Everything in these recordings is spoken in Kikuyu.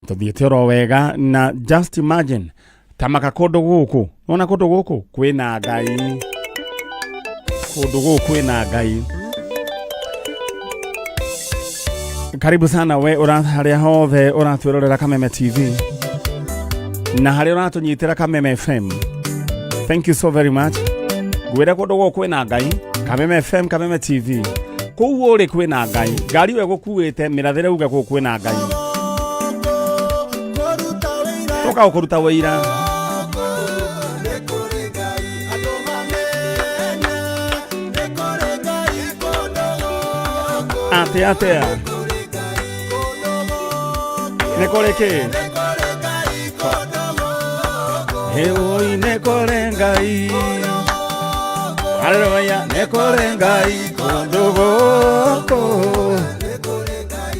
Tũthiĩte oro wega na just imagine tamaka kũndũ gũkũ wona kũndũ gũkũ kwĩna Ngai, kũndũ gũkũ kwĩna Ngai. Karibu sana we ũra harĩa hothe ũratwĩrorera Kameme TV na harĩa ũratũnyitĩra Kameme FM, thank you so very much. Ngwĩre kũndũ gũkũ kwĩna Ngai, Kameme FM, Kameme TV, kũu ũrĩ kwĩna Ngai. Ngari ĩyo ĩgũkuĩte mĩrathĩre uge kũu kwĩna Ngai, tũka gũkũruta wĩira. Atĩ atĩa nĩ kũrĩ kĩ ĩũi nĩ kũrĩ Ngai, haleluya, nĩ kũrĩ Ngai kũndũ gũkũ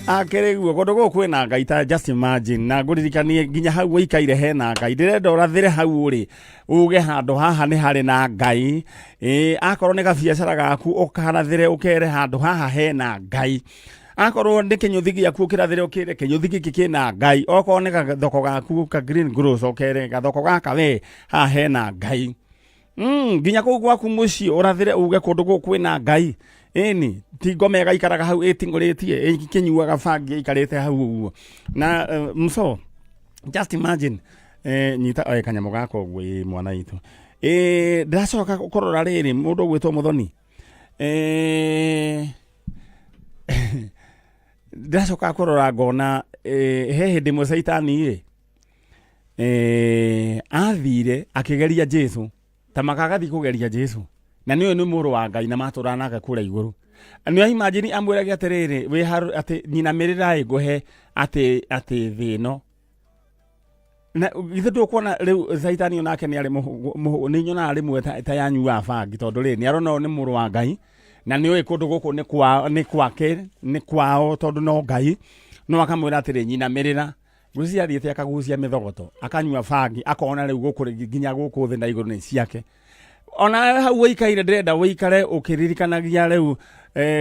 akĩrĩ guo kũndũ gũkũ kwĩna Ngai. Ta just imagine na ngũririkanie nginya hau ũikaire hena Ngai. Ndĩrenda ũrathĩre hau ũrĩ uge handũ haha nĩ harĩ na Ngai. Ĩ akorwo nĩ gabiacara gaku ũkarathĩre ũkere handũ haha hena Ngai. Akorwo nĩ kĩnyũthi gĩaku ũkĩrathĩre ũkĩre kĩnyũthi gĩkĩ kĩna Ngai. Okorwo nĩ gathoko gaku ka green gross ũkere gathoko gaka we haha hena Ngai. Nginya kũu gwaku mũciĩ ũrathĩre uge kũndũ gũkũ kwĩna Ngai. Ĩni ti ngoma ĩgaikaraga hau ĩting'ũrĩtie ĩkĩnyuaga bangi ĩikarĩte hau ũguo na mso just imagine nyita kanyamũ gaka ũguo ĩ mwana witũ. Ndĩracoka kũrora rĩrĩ mũndũ ũgwĩtwo Mũthoni, ndĩracoka kũrora ngona he hĩndĩ ĩmwe caitani ĩ athire akĩgeria Jesu ta makagathiĩ kũgeria Jesu na nĩ ũyũ nĩ mũrũ wa Ngai na matũraga nake kũrĩa igũrũ. Nĩ imagine amwĩrage atĩrĩrĩ wĩ haru atĩ nyinamĩrĩra ĩ ngũhe atĩ thĩ ĩno na githĩ ndũkuona rĩu caitani onake nĩ arĩ nĩ nyonaga rĩmwe ta yanyuaga bangi tondũ rĩ nĩ arona ũyũ nĩ mũrũ wa Ngai na nĩ ũĩ kũndũ gũkũ nĩ kwa nĩ kwake nĩ kwao tondũ no Ngai no akamwĩra atĩrĩ nyinamĩrĩra. Ngwĩciria athiĩte akagucia mĩthogoto akanyua bangi akona rĩu gũkũ rĩngĩ nginya gũkũ thĩ na igũrũ nĩ ciake. Ona hau ũikaire ndĩrenda ũikare ũkĩririkanagia rĩu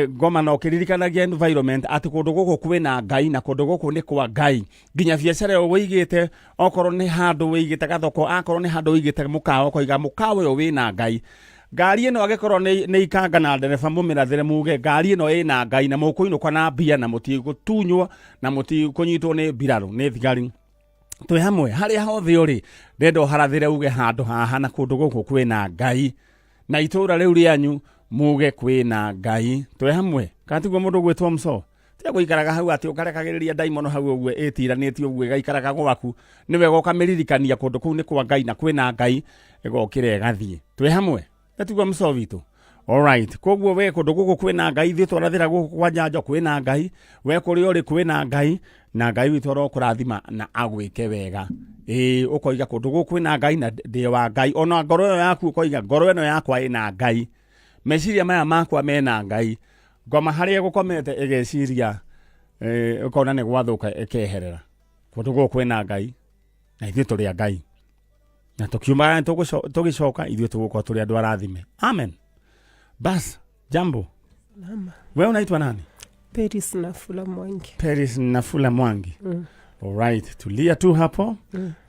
ngoma na ũkĩririkanagia environment atĩ kũndũ gũkũ kwĩna Ngai na kũndũ gũkũ nĩ kwa Ngai. Nginya biacara ĩyo wĩigĩte okorwo nĩ handũ wĩigĩte gathoko akorwo nĩ handũ wĩigĩte mũkawa ũkoiga mũkawa ũyũ wĩna Ngai. Ngari ĩno angĩkorwo nĩ ikanga na ndereba mũmĩrathĩre muge ngari ĩno ĩna Ngai na mũkũinũka na mbia na mũtigũtunywo na mũtikũnyitwo nĩ mbirarũ nĩ thigari. Twĩ hamwe harĩa hothe ũrĩ ndĩrenda ũharathĩre uge handũ haha na kũndũ gũkũ kwĩna Ngai na itũra rĩu rĩanyu muge kwĩna Ngai. Twĩ hamwe kana tiguo mũndũ ũgwĩtwo mso? Tiga gũikaraga hau atĩ ũkarekagĩrĩria ndaimono hau ũguo ĩtiranĩtie ũguo ĩgaikaraga gwaku. Nĩ wega ũkamĩririkania kũndũ kũu nĩ kwa Ngai na kwĩna Ngai ĩgokĩra ĩgathiĩ. Twĩ hamwe na tiguo mso witũ? Alright, koguo we kũndũ gũkũ kwĩna Ngai, ithuĩ twarathĩra gũkũ kwa njanjo kwĩna Ngai, we kũrĩa ũrĩ kwĩna Ngai, na Ngai witũ arokũrathima na agwĩke wega. Ĩĩ ũkoiga kũndũ gũkũ kwĩna Ngai na ndĩ wa Ngai. Ona ngoro ĩyo yaku ũkoiga ngoro ĩno yakwa ĩna Ngai. Meciria maya makwa mena Ngai. Ngoma harĩa ĩgũkomete ĩgeciria ũkona nĩ gwathũka ĩkeherera. Kũndũ gũkũ kwĩna Ngai na ithuĩ tũrĩ a Ngai. Na tũkiuma tũgĩcoka ithuĩ tũgũkorwo tũrĩ andũ arathime. Amen. Bas, jambo. Mama. Wewe unaitwa nani? Peris Nafula Mwangi. Peris Nafula Mwangi. Alright, tulia tu hapo.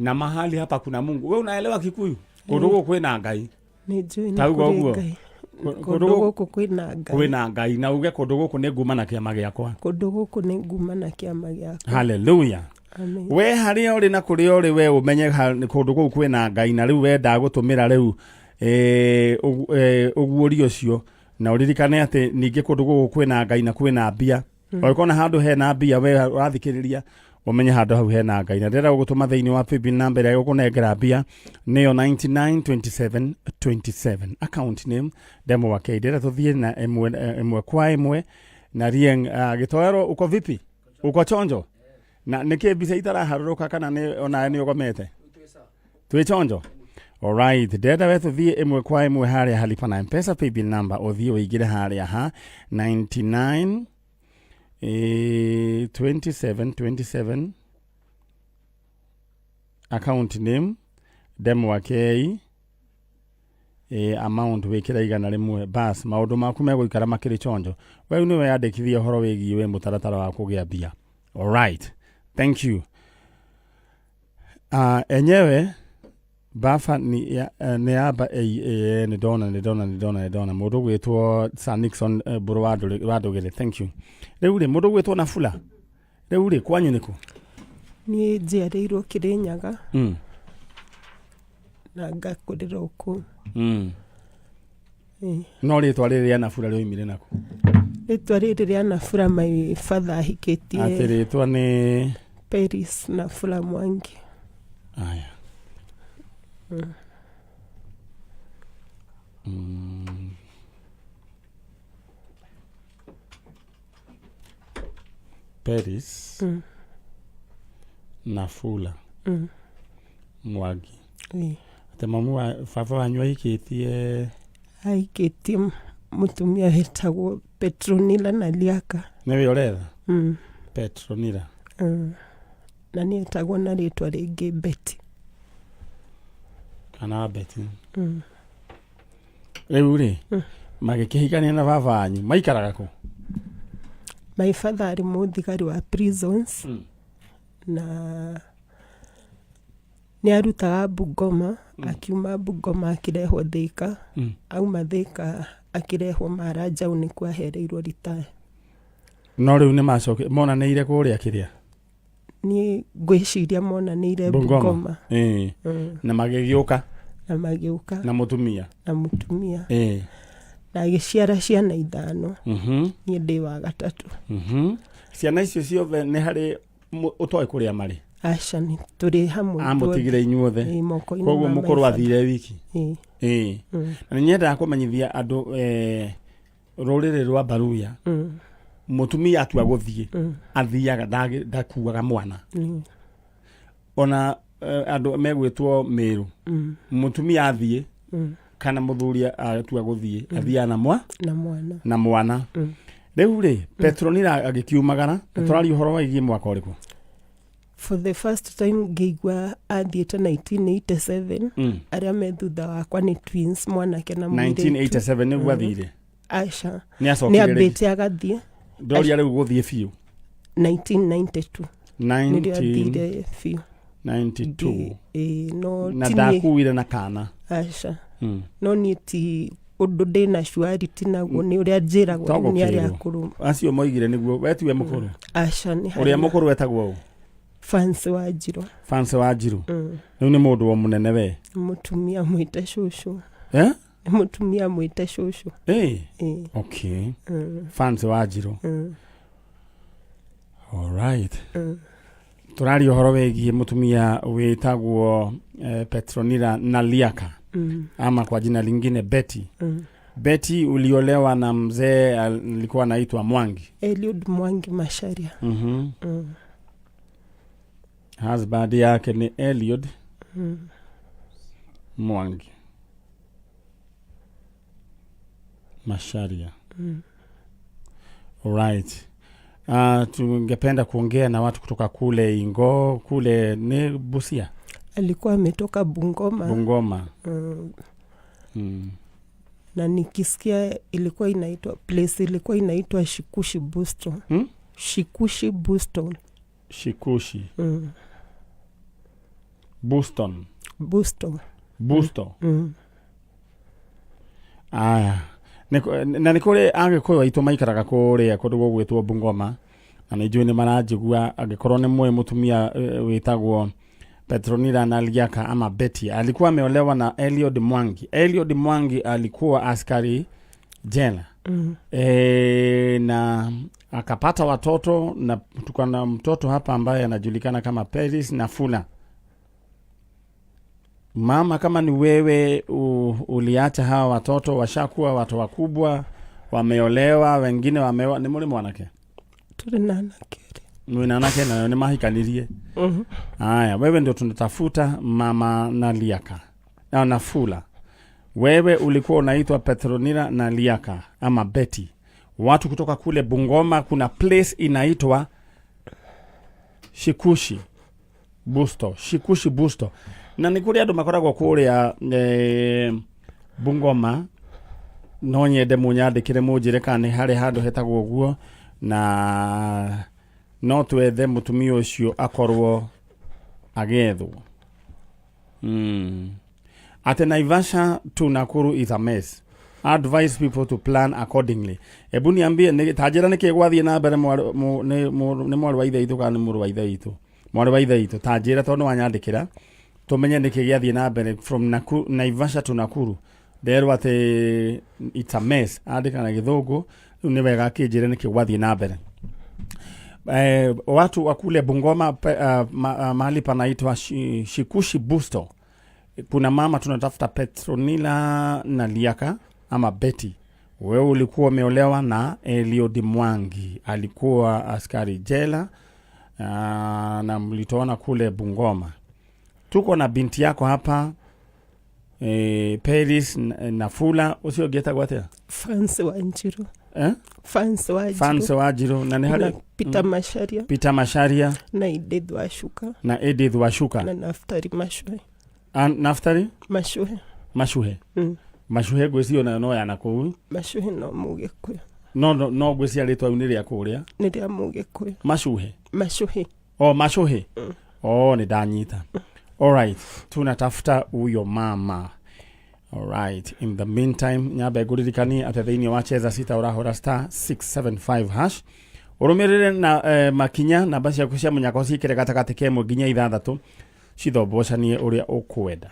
Na mahali hapa kuna Mungu. Wewe unaelewa Kikuyu? Kũndũ gũkũ kwĩna Ngai. Nĩ njũĩ nĩ Tauga kũrĩ ũguo. Ngai. Kũndũ Kũndũ gũkũ gũkũ kwĩna Ngai. kwĩna Ngai na uge kũndũ gũkũ nĩ nguma na kĩama gĩakwa. Kũndũ gũkũ nĩ nguma na kĩama gĩakwa. Hallelujah. Amen. We harĩa ũrĩ na kũrĩa ũrĩ we ũmenye kũndũ kũu kwĩna Ngai na rĩu we ndagũtũmĩra rĩu ũguũrio ũcio na ũririkane atĩ ningĩ kũndũ gũkũ kwĩna Ngai na kwĩna mbia. Ũngĩkona handũ hena mbia we ũrathikĩrĩria ũmenye handũ hau hena Ngai na ndĩrenda gũgũtũma thĩinĩ wa paybill number ĩrĩa ĩgũkũnengera mbia nĩyo 992727 account name Demo wa K. Ndĩrenda tũthiĩ na ĩmwe kwa ĩmwe na Rieng. Gĩtoero uko vipi? Uko chonjo? Na nĩkĩ mbica itaraharũrũka kana nĩ onawe nĩ ũgomete? Twĩ chonjo? Alright, ndĩrenda we tũthiĩ ĩmwe kwa ĩmwe harĩa halipa na Mpesa paybill number ũthiĩ ũingĩre harĩa ha 99 27 27 account name Demo wa K, amount wĩkĩre 100 bas maũndũ maku megũikara makĩrĩ chonjo. We nĩwe yandĩkithia ũhoro wĩgiĩ wĩ mũtaratara wa kũgĩa mbia. Alright, thank you. Enyewe baba ni ya, nĩ yamba nĩ ndona nĩ ndona nĩ ndona nĩ ndona mũndũ ũgwĩtwo Sir Nixon, Mbũrũ wa Ndũgĩrĩ, thank you. Rĩu rĩ, mũndũ ũgwĩtwo Nafula, rĩu rĩ, kwanyu nĩkũ? Niĩ njiarĩirwo Kĩrĩnyaga na ngakũrĩra o kũu. Ĩĩ. No rĩtwa rĩrĩ rĩa Nafula rĩoimire nakũ? Rĩtwa rĩrĩ rĩa Nafula, my father ahikĩtie Atĩ rĩtwa nĩ Peris Nafula Mwangi. Aya. Peris Nafula Mwangi. Atĩ mamu wa baba wanyu ahikĩtie? Ahikĩtie mũtumia wĩtagwo Petronila Naliaka. Nĩwe ũretha? Petronila. Na nĩ etagwo na rĩtwa rĩngĩ Betty. Kana Betty. Rĩu rĩ, magĩkĩhikania na baba wanyu maikaraga kũ? My father arĩ mũthigari wa prisons na nĩ arutaga Bungoma. Akiuma Bungoma akĩrehwo Thĩka. Auma Thĩka akĩrehwo Maranjau, nĩkuo ahereirwo retire. No rĩu nĩ macoke monanĩire kũrĩa kĩrĩa? Niĩ ngwĩciria monanĩire Bungoma. Bungoma. Ĩĩ. Na magĩgĩũka. Na magĩũka. Na mũtumia. Na mũtumia. Na agĩciara ciana 5. Niĩ ndĩ wa gatatũ. Ciana icio ciothe nĩ harĩ ũtoĩ kũrĩa marĩ? Aca, nĩ tũrĩ hamwe ithuothe. Amũtigire inyuothe? Ĩĩ, moko-inĩ Koguo ma my mũkũrũ father. athire wiki? Ĩĩ. Ĩĩ. Na nĩ nyendaga kũmenyithia andũ, rũrĩrĩ rwa Baruya, mũtumia atua gũthiĩ, athiaga, ndakuaga mwana. Ona andũ megwĩtwo Mĩrũ, mũtumia athiĩ kana mũthuri atua gũthiĩ, athiaga na mwa Na mwana. Na mwana. Rĩu rĩ, Petronila agĩkiumagara, tũraria ũhoro wĩgiĩ mwaka ũrĩkũ? For the first time ngĩigua athiĩte 1987. Arĩa me thutha wakwa nĩ twins, mwanake na mũirĩtu. 1987 nĩguo athire? Aca. Nĩ Nĩ acokire rĩngĩ? Ambĩte agathiĩ. Ndoria rĩu gũthiĩ biũ. 1992 nĩrĩo athire biũ. 1992. Ĩĩ, no Na ti niĩ. ndakuire na kana? Aca. No niĩ ti ũndũ ndĩna surety naguo, nĩ ũrĩa njĩragwo To rĩu nĩ arĩa gũkĩrwo. akũrũ. Acio moigire nĩguo we tiwe mũkũrũ? Aca, nĩ Ũrĩa harĩ mũkũrũ etagwo ũ? Fancy wa Njirũ. Fancy wa Njirũ. Rĩu nĩ mũndũ wa mũnene we? Mũtumia mwĩte cũcũ. Eh? Nĩ mũtumia mwĩte cũcũ. Ĩĩ. Ĩĩ. Okay. Fancy wa Njirũ. Alright. Tũraria ũhoro wĩgiĩ mũtumia wĩtagwo Petronila Naliaka, ama kwa jina lingine Betty. Betty, uliolewa na mzee alikuwa anaitwa Mwangi? Eliud Mwangi Macharia. Husband yake ni Eliud Mwangi Macharia. Alright. Tungependa kuongea na watu kutoka kule Ingo, kule ni Busia. Alikuwa ametoka Bungoma. Bungoma. Na nikisikia ilikuwa inaitwa place, ilikuwa inaitwa Shikushi Boston. Shikushi Boston. Shikushi. Boston. Boston. Busto. Aya. Na nĩ kũrĩ Agĩkũyũ aitũ maikaraga kũrĩa kũndũ gũgwĩtwo Bungoma, na nĩ njũĩ nĩ maranjigua. Angĩkorwo nĩ mũĩ mũtumia wĩtagwo Petronila Naliaka ama Betty, alikuwa ameolewa na Eliud Mwangi. Eliud Mwangi alikuwa askari jela. Na akapata watoto, na tuko na mtoto hapa ambaye anajulikana kama Peris Nafula. Mama, kama ni wewe uliacha hawa watoto, washakuwa watu wakubwa, wameolewa, wengine wameoa. Nĩ mũrĩ mwanake? Tũrĩ na anake erĩ. Mwĩna anake nayo nĩ mahikanirie? Mhm. Haya, wewe ndio tunatafuta, mama Naliaka na Nafula. Wewe ulikuwa unaitwa Petronila Naliaka ama Betty. Watu kutoka kule Bungoma, kuna place inaitwa Shikushi Busto, Shikushi Busto. Na nĩ kũrĩ andũ makoragwo kũrĩa Bungoma, no nyende mũnyandĩkĩre mũnjĩre kana nĩ harĩ handũ hetagwo ũguo, na no twethe mũtumia ũcio akorwo agethwo. Ate Naivasha to Nakuru is a mess. Advise people to plan accordingly. Ebu niambie nĩ ta njĩra nĩkĩ gwathiĩ na mbere mwarĩ nĩ nĩ mwarĩ wa ithe witũ kana nĩ mũrũ wa ithe witũ? Mwarĩ wa ithe witũ ta njĩra tondũ nĩwanyandĩkĩra tũmenye nĩkĩ gĩathiĩ na mbere from Nakuru, Naivasha to Nakuru. Nderwo atĩ it's a mess. Andĩka na gĩthũngũ rĩu nĩ wega akĩnjĩre nĩkĩ gwathiĩ na mbere. Watu wa kule Bungoma mahali panaitwa Shikushi Busto, kuna mama tunatafuta Petronila na Liaka ama Betty. Wewe ulikuwa umeolewa na Eliud Mwangi, alikuwa askari jela na mlitoana kule Bungoma. Tuko na binti yako hapa Paris Nafula ucio ũngĩtagwo atĩa? Fancy Wanjiru. Eh? Fancy Wanjiru. Fancy Wanjiru na nĩ Na harĩ Peter Macharia. Peter Macharia Na Edith Washuka. Na Edith Washuka. Na Naftali Mashuhe. Naftali Mashuhe. Mashuhe. Mashuhe ngwĩciria nayo no ya nakũu. Mashuhe no Mũgĩkũyũ. No no no ngwĩciria rĩtwa rĩu nĩ rĩa kũrĩa. Nĩ rĩa Mũgĩkũyũ. Mashuhe. Mashuhe. Oh, Mashuhe. Oh, nĩ ndanyita. Alright, tunatafuta huyo mama. Alright, in the meantime nyambe ngũririkanie atĩ thĩinĩ wa cheza sita ũrahũra star 675 hash ũrũmĩrĩre na makinya namba ciaku cia mũnyaka ũciĩkĩre gatagatĩ ka ĩmwe nginya ithathatũ cithombocanie ũrĩa ũkwenda.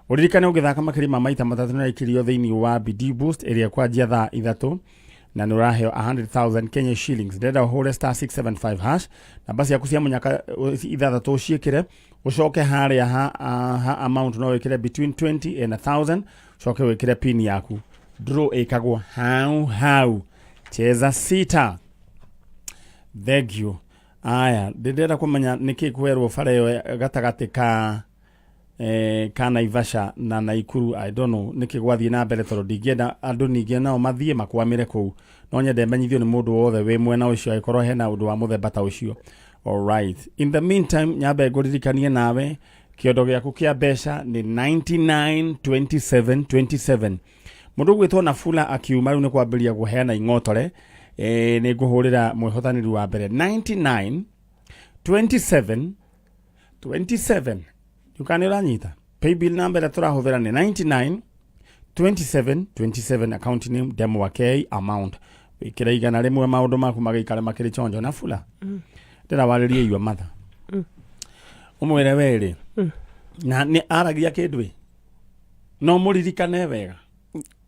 Ũririkane ũgĩthaka makĩria ma maita matatũ nĩ ũraikĩrio thĩinĩ wa Bidii Boost ĩrĩa kwanjia thaa ithatũ na nĩ ũraheo 100,000 Kenya shillings. Ndĩrenda ũhũre star 675 hash namba ciaku cia mũnyaka ithathatũ ũciĩkĩre ũcoke harĩa ha amount no wĩkĩre between 20 and 1000 ũcoke wĩkĩre pin yaku. Draw ĩkagwo hau hau. Cheza sita. Thank you. Aya, ndĩrenda kũmenya nĩkĩ kwerwo bara ĩyo gatagatĩ ka Naivasha na Naikuru. I don't know nĩkĩ gwathiĩ na mbere tondũ ndingĩenda andũ ningĩ nao mathiĩ makwamĩre kũu. No nyende menyithio nĩ mũndũ wothe wĩ mwena ũcio angĩkorwo hena ũndũ wa mũthemba ta ũcio. Alright. In the meantime nyambe ngũririkanie nawe kĩondo gĩaku kĩa mbeca nĩ 992727. Mũndũ ũgwĩtwo Nafula akiuma rĩu nĩ kwambĩrĩria kũheana ing'otore. Nĩ ngũhũrĩra mwĩhotanĩri wa mbere 99 27 27. Ndukane ũranyita. Paybill number ĩrĩa tũrahũthĩra nĩ 99 27 27, account name Demo K, amount wĩkĩre 100 maũndũ maku magĩikare makĩrĩ chonjo. Nafula, ndĩrawarĩrie your mother ũmwĩre werĩ na nĩ aragia kĩndũ ĩ no mũririkane wega.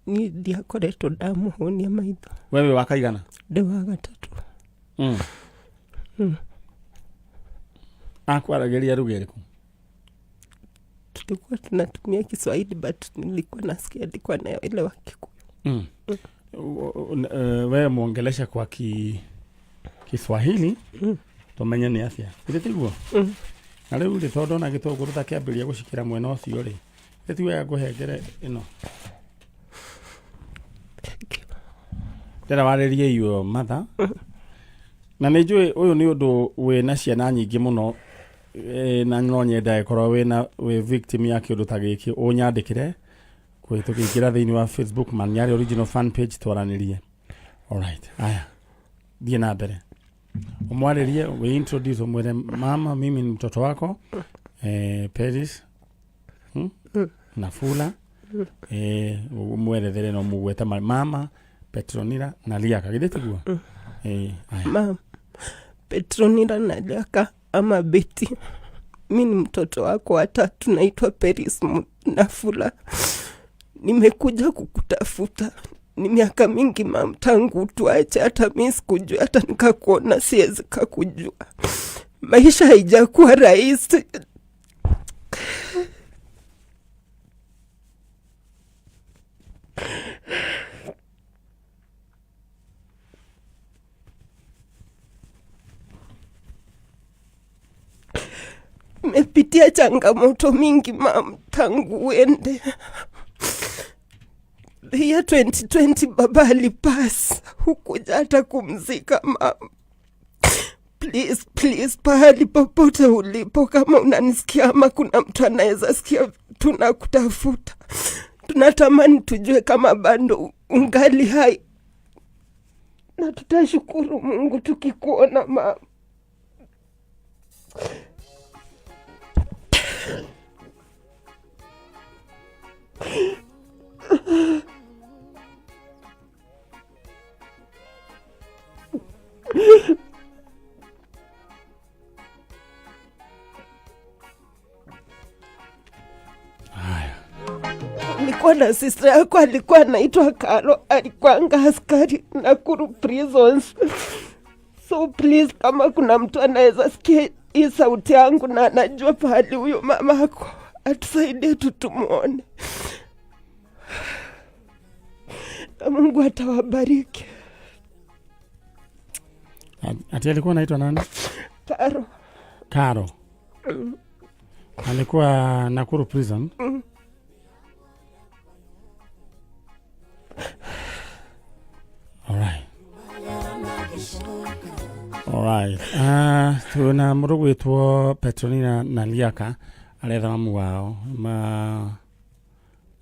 Niĩ ndiakoretwo ndamũhũnia maitho. Wewe wakaigana? Ndĩ wa gatatũ. Akwaragĩria lugha ĩrĩkũ? Tulikuwa tunatumia Kiswahili but nilikuwa nasikia alikuwa naelewa Kikuyu. Wewe muongelesha kwa Kiswahili tumenye nĩ atĩa githĩ tiguo? Na rĩu rĩ tondũ ona gĩtũngũrũ ta kĩambĩrĩria gũcikĩra mwena ũcio rĩ githĩ ti wega ngũhengere ĩno? Thank you. Ndĩra warĩrie your mother na nĩ njũĩ ũyũ nĩ ũndũ wĩna ciana nyingĩ mũno na no nyende angĩkorwo wĩ victim ya kĩũndũ ta gĩkĩ ũnyandĩkĩre kũhĩtũkĩra thĩinĩ wa Facebook Maniari original fan page twaranĩrie. Alright, aya thiĩ na mbere ũmwarĩrie wĩ introduce ũmwĩre mama mimi ni mtoto wako Paris Nafula ũmwerethere no mũgwete mama Petronila na Liaka githĩ tiguo? Aya. Mama Petronila na Liaka ama Betty, mi ni mtoto wako wa tatu, naitwa Paris Nafula. Nimekuja kukutafuta. Ni miaka mingi mam tangu tuache, hata mi sikujua, hata nikakuona siwezi kakujua. Maisha haijakuwa rahisi. Nimepitia changamoto mingi mam tangu uende. The year 2020 baba alipass, hukuja hata kumzika mam. Please, please, pahali popote ulipo, kama unanisikia ama kuna mtu anaweza sikia, tunakutafuta. Tunatamani tujue kama bado ungali hai, na tutashukuru Mungu tukikuona mam. Haya. Nilikuwa na sister yako alikuwa anaitwa Karo, alikuwanga askari Nakuru prisons. So please, kama kuna mtu anaweza sikia hii sauti yangu na anajua pahali huyo mama ako, atusaidie tu tumuone, na Mungu atawabariki. Ati alikuwa anaitwa nani? Karo. Karo. Alikuwa Nakuru prison. Alright. Alright. Tuna mũndũ gwĩtwo Petronina Naliaka aretha mamu wao ma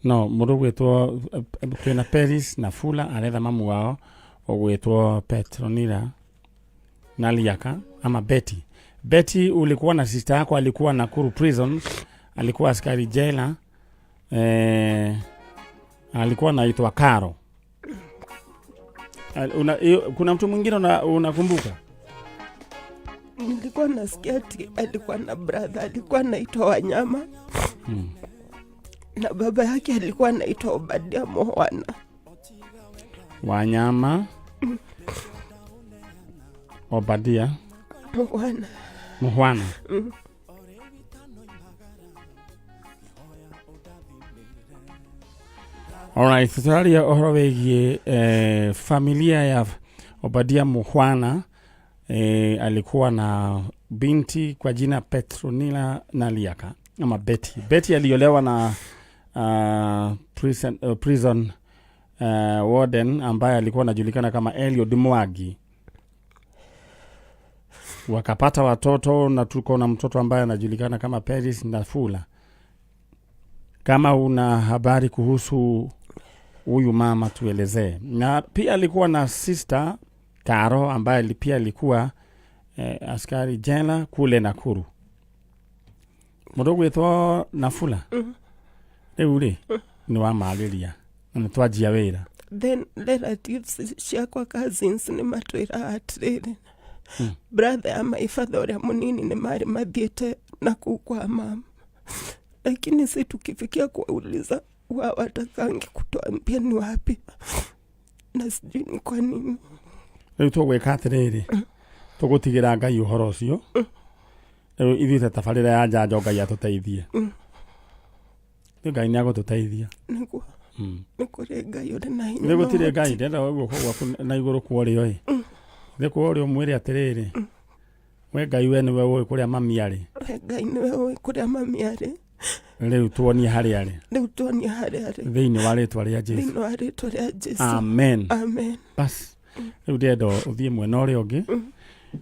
no mũndũ gwĩtwo twĩna Peris na Fula aretha mamu wao ũgwĩtwo Petronina Naliaka ama Betty. Betty, ulikuwa na sister yako alikuwa Nakuru prison, alikuwa askari jela, alikuwa anaitwa Karo. Kuna mtu mwingine unakumbuka? Nilikuwa nasikia ati alikuwa na brother alikuwa anaitwa Wanyama. Na baba yake alikuwa anaitwa Obadia Mowana. Wanyama Obadia Mowana. Muhwana. Alright, tũraria ũhoro wĩgiĩ familia ya Obadia Muhwana. Alikuwa na binti kwa jina Petronila Naliaka ama Betty. Betty aliolewa na prison warden ambaye alikuwa anajulikana kama Eliud Mwagi. Wakapata watoto na tuko na mtoto ambaye anajulikana kama Peris Nafula. Kama una habari kuhusu huyu mama tuelezee. Na pia alikuwa na sister Karo ambaye pia alikuwa askari jela kule Nakuru. Mũndũ ũgwĩtwo Nafula. Rĩu rĩ nĩ wamarĩria na nĩ twanjia wĩra. Then relatives ciakwa cousins nĩ matwĩraga atĩrĩrĩ, brother ya my father ũrĩa mũnini nĩ marĩ mathiĩte na kũu kwa mama, lakini si tukifikia kuwauliza wao watakangi kutuambia ni wapi, na sijui ni kwa nini. Rĩu tũgwĩka atĩrĩrĩ, tũgũtigĩra Ngai ũhoro ũcio. Rĩu ithuĩ ta tabarĩra ya njanjo Ngai atũteithie. Rĩu Ngai nĩ agũtũteithia. Nĩguo. Nĩ kũrĩ Ngai ũrĩ na hinya. Nĩ gũtirĩ Ngai ndenda guoko gwaku na igũrũ kwa ũrĩo ĩ. Nĩ kwa ũrĩo mwĩre atĩrĩrĩ, we Ngai we nĩwe ũĩ kũrĩa mami arĩ. We Ngai nĩwe ũĩ kũrĩa mami arĩ. Rĩu tuonie harĩa arĩ. Rĩu tuonie harĩa arĩ. Thĩinĩ wa rĩtwa rĩa Jesu. Thĩinĩ wa rĩtwa rĩa Jesu. Amen. Amen. Bas. Rĩu ndĩrenda ũthiĩ mwena ũrĩa ũngĩ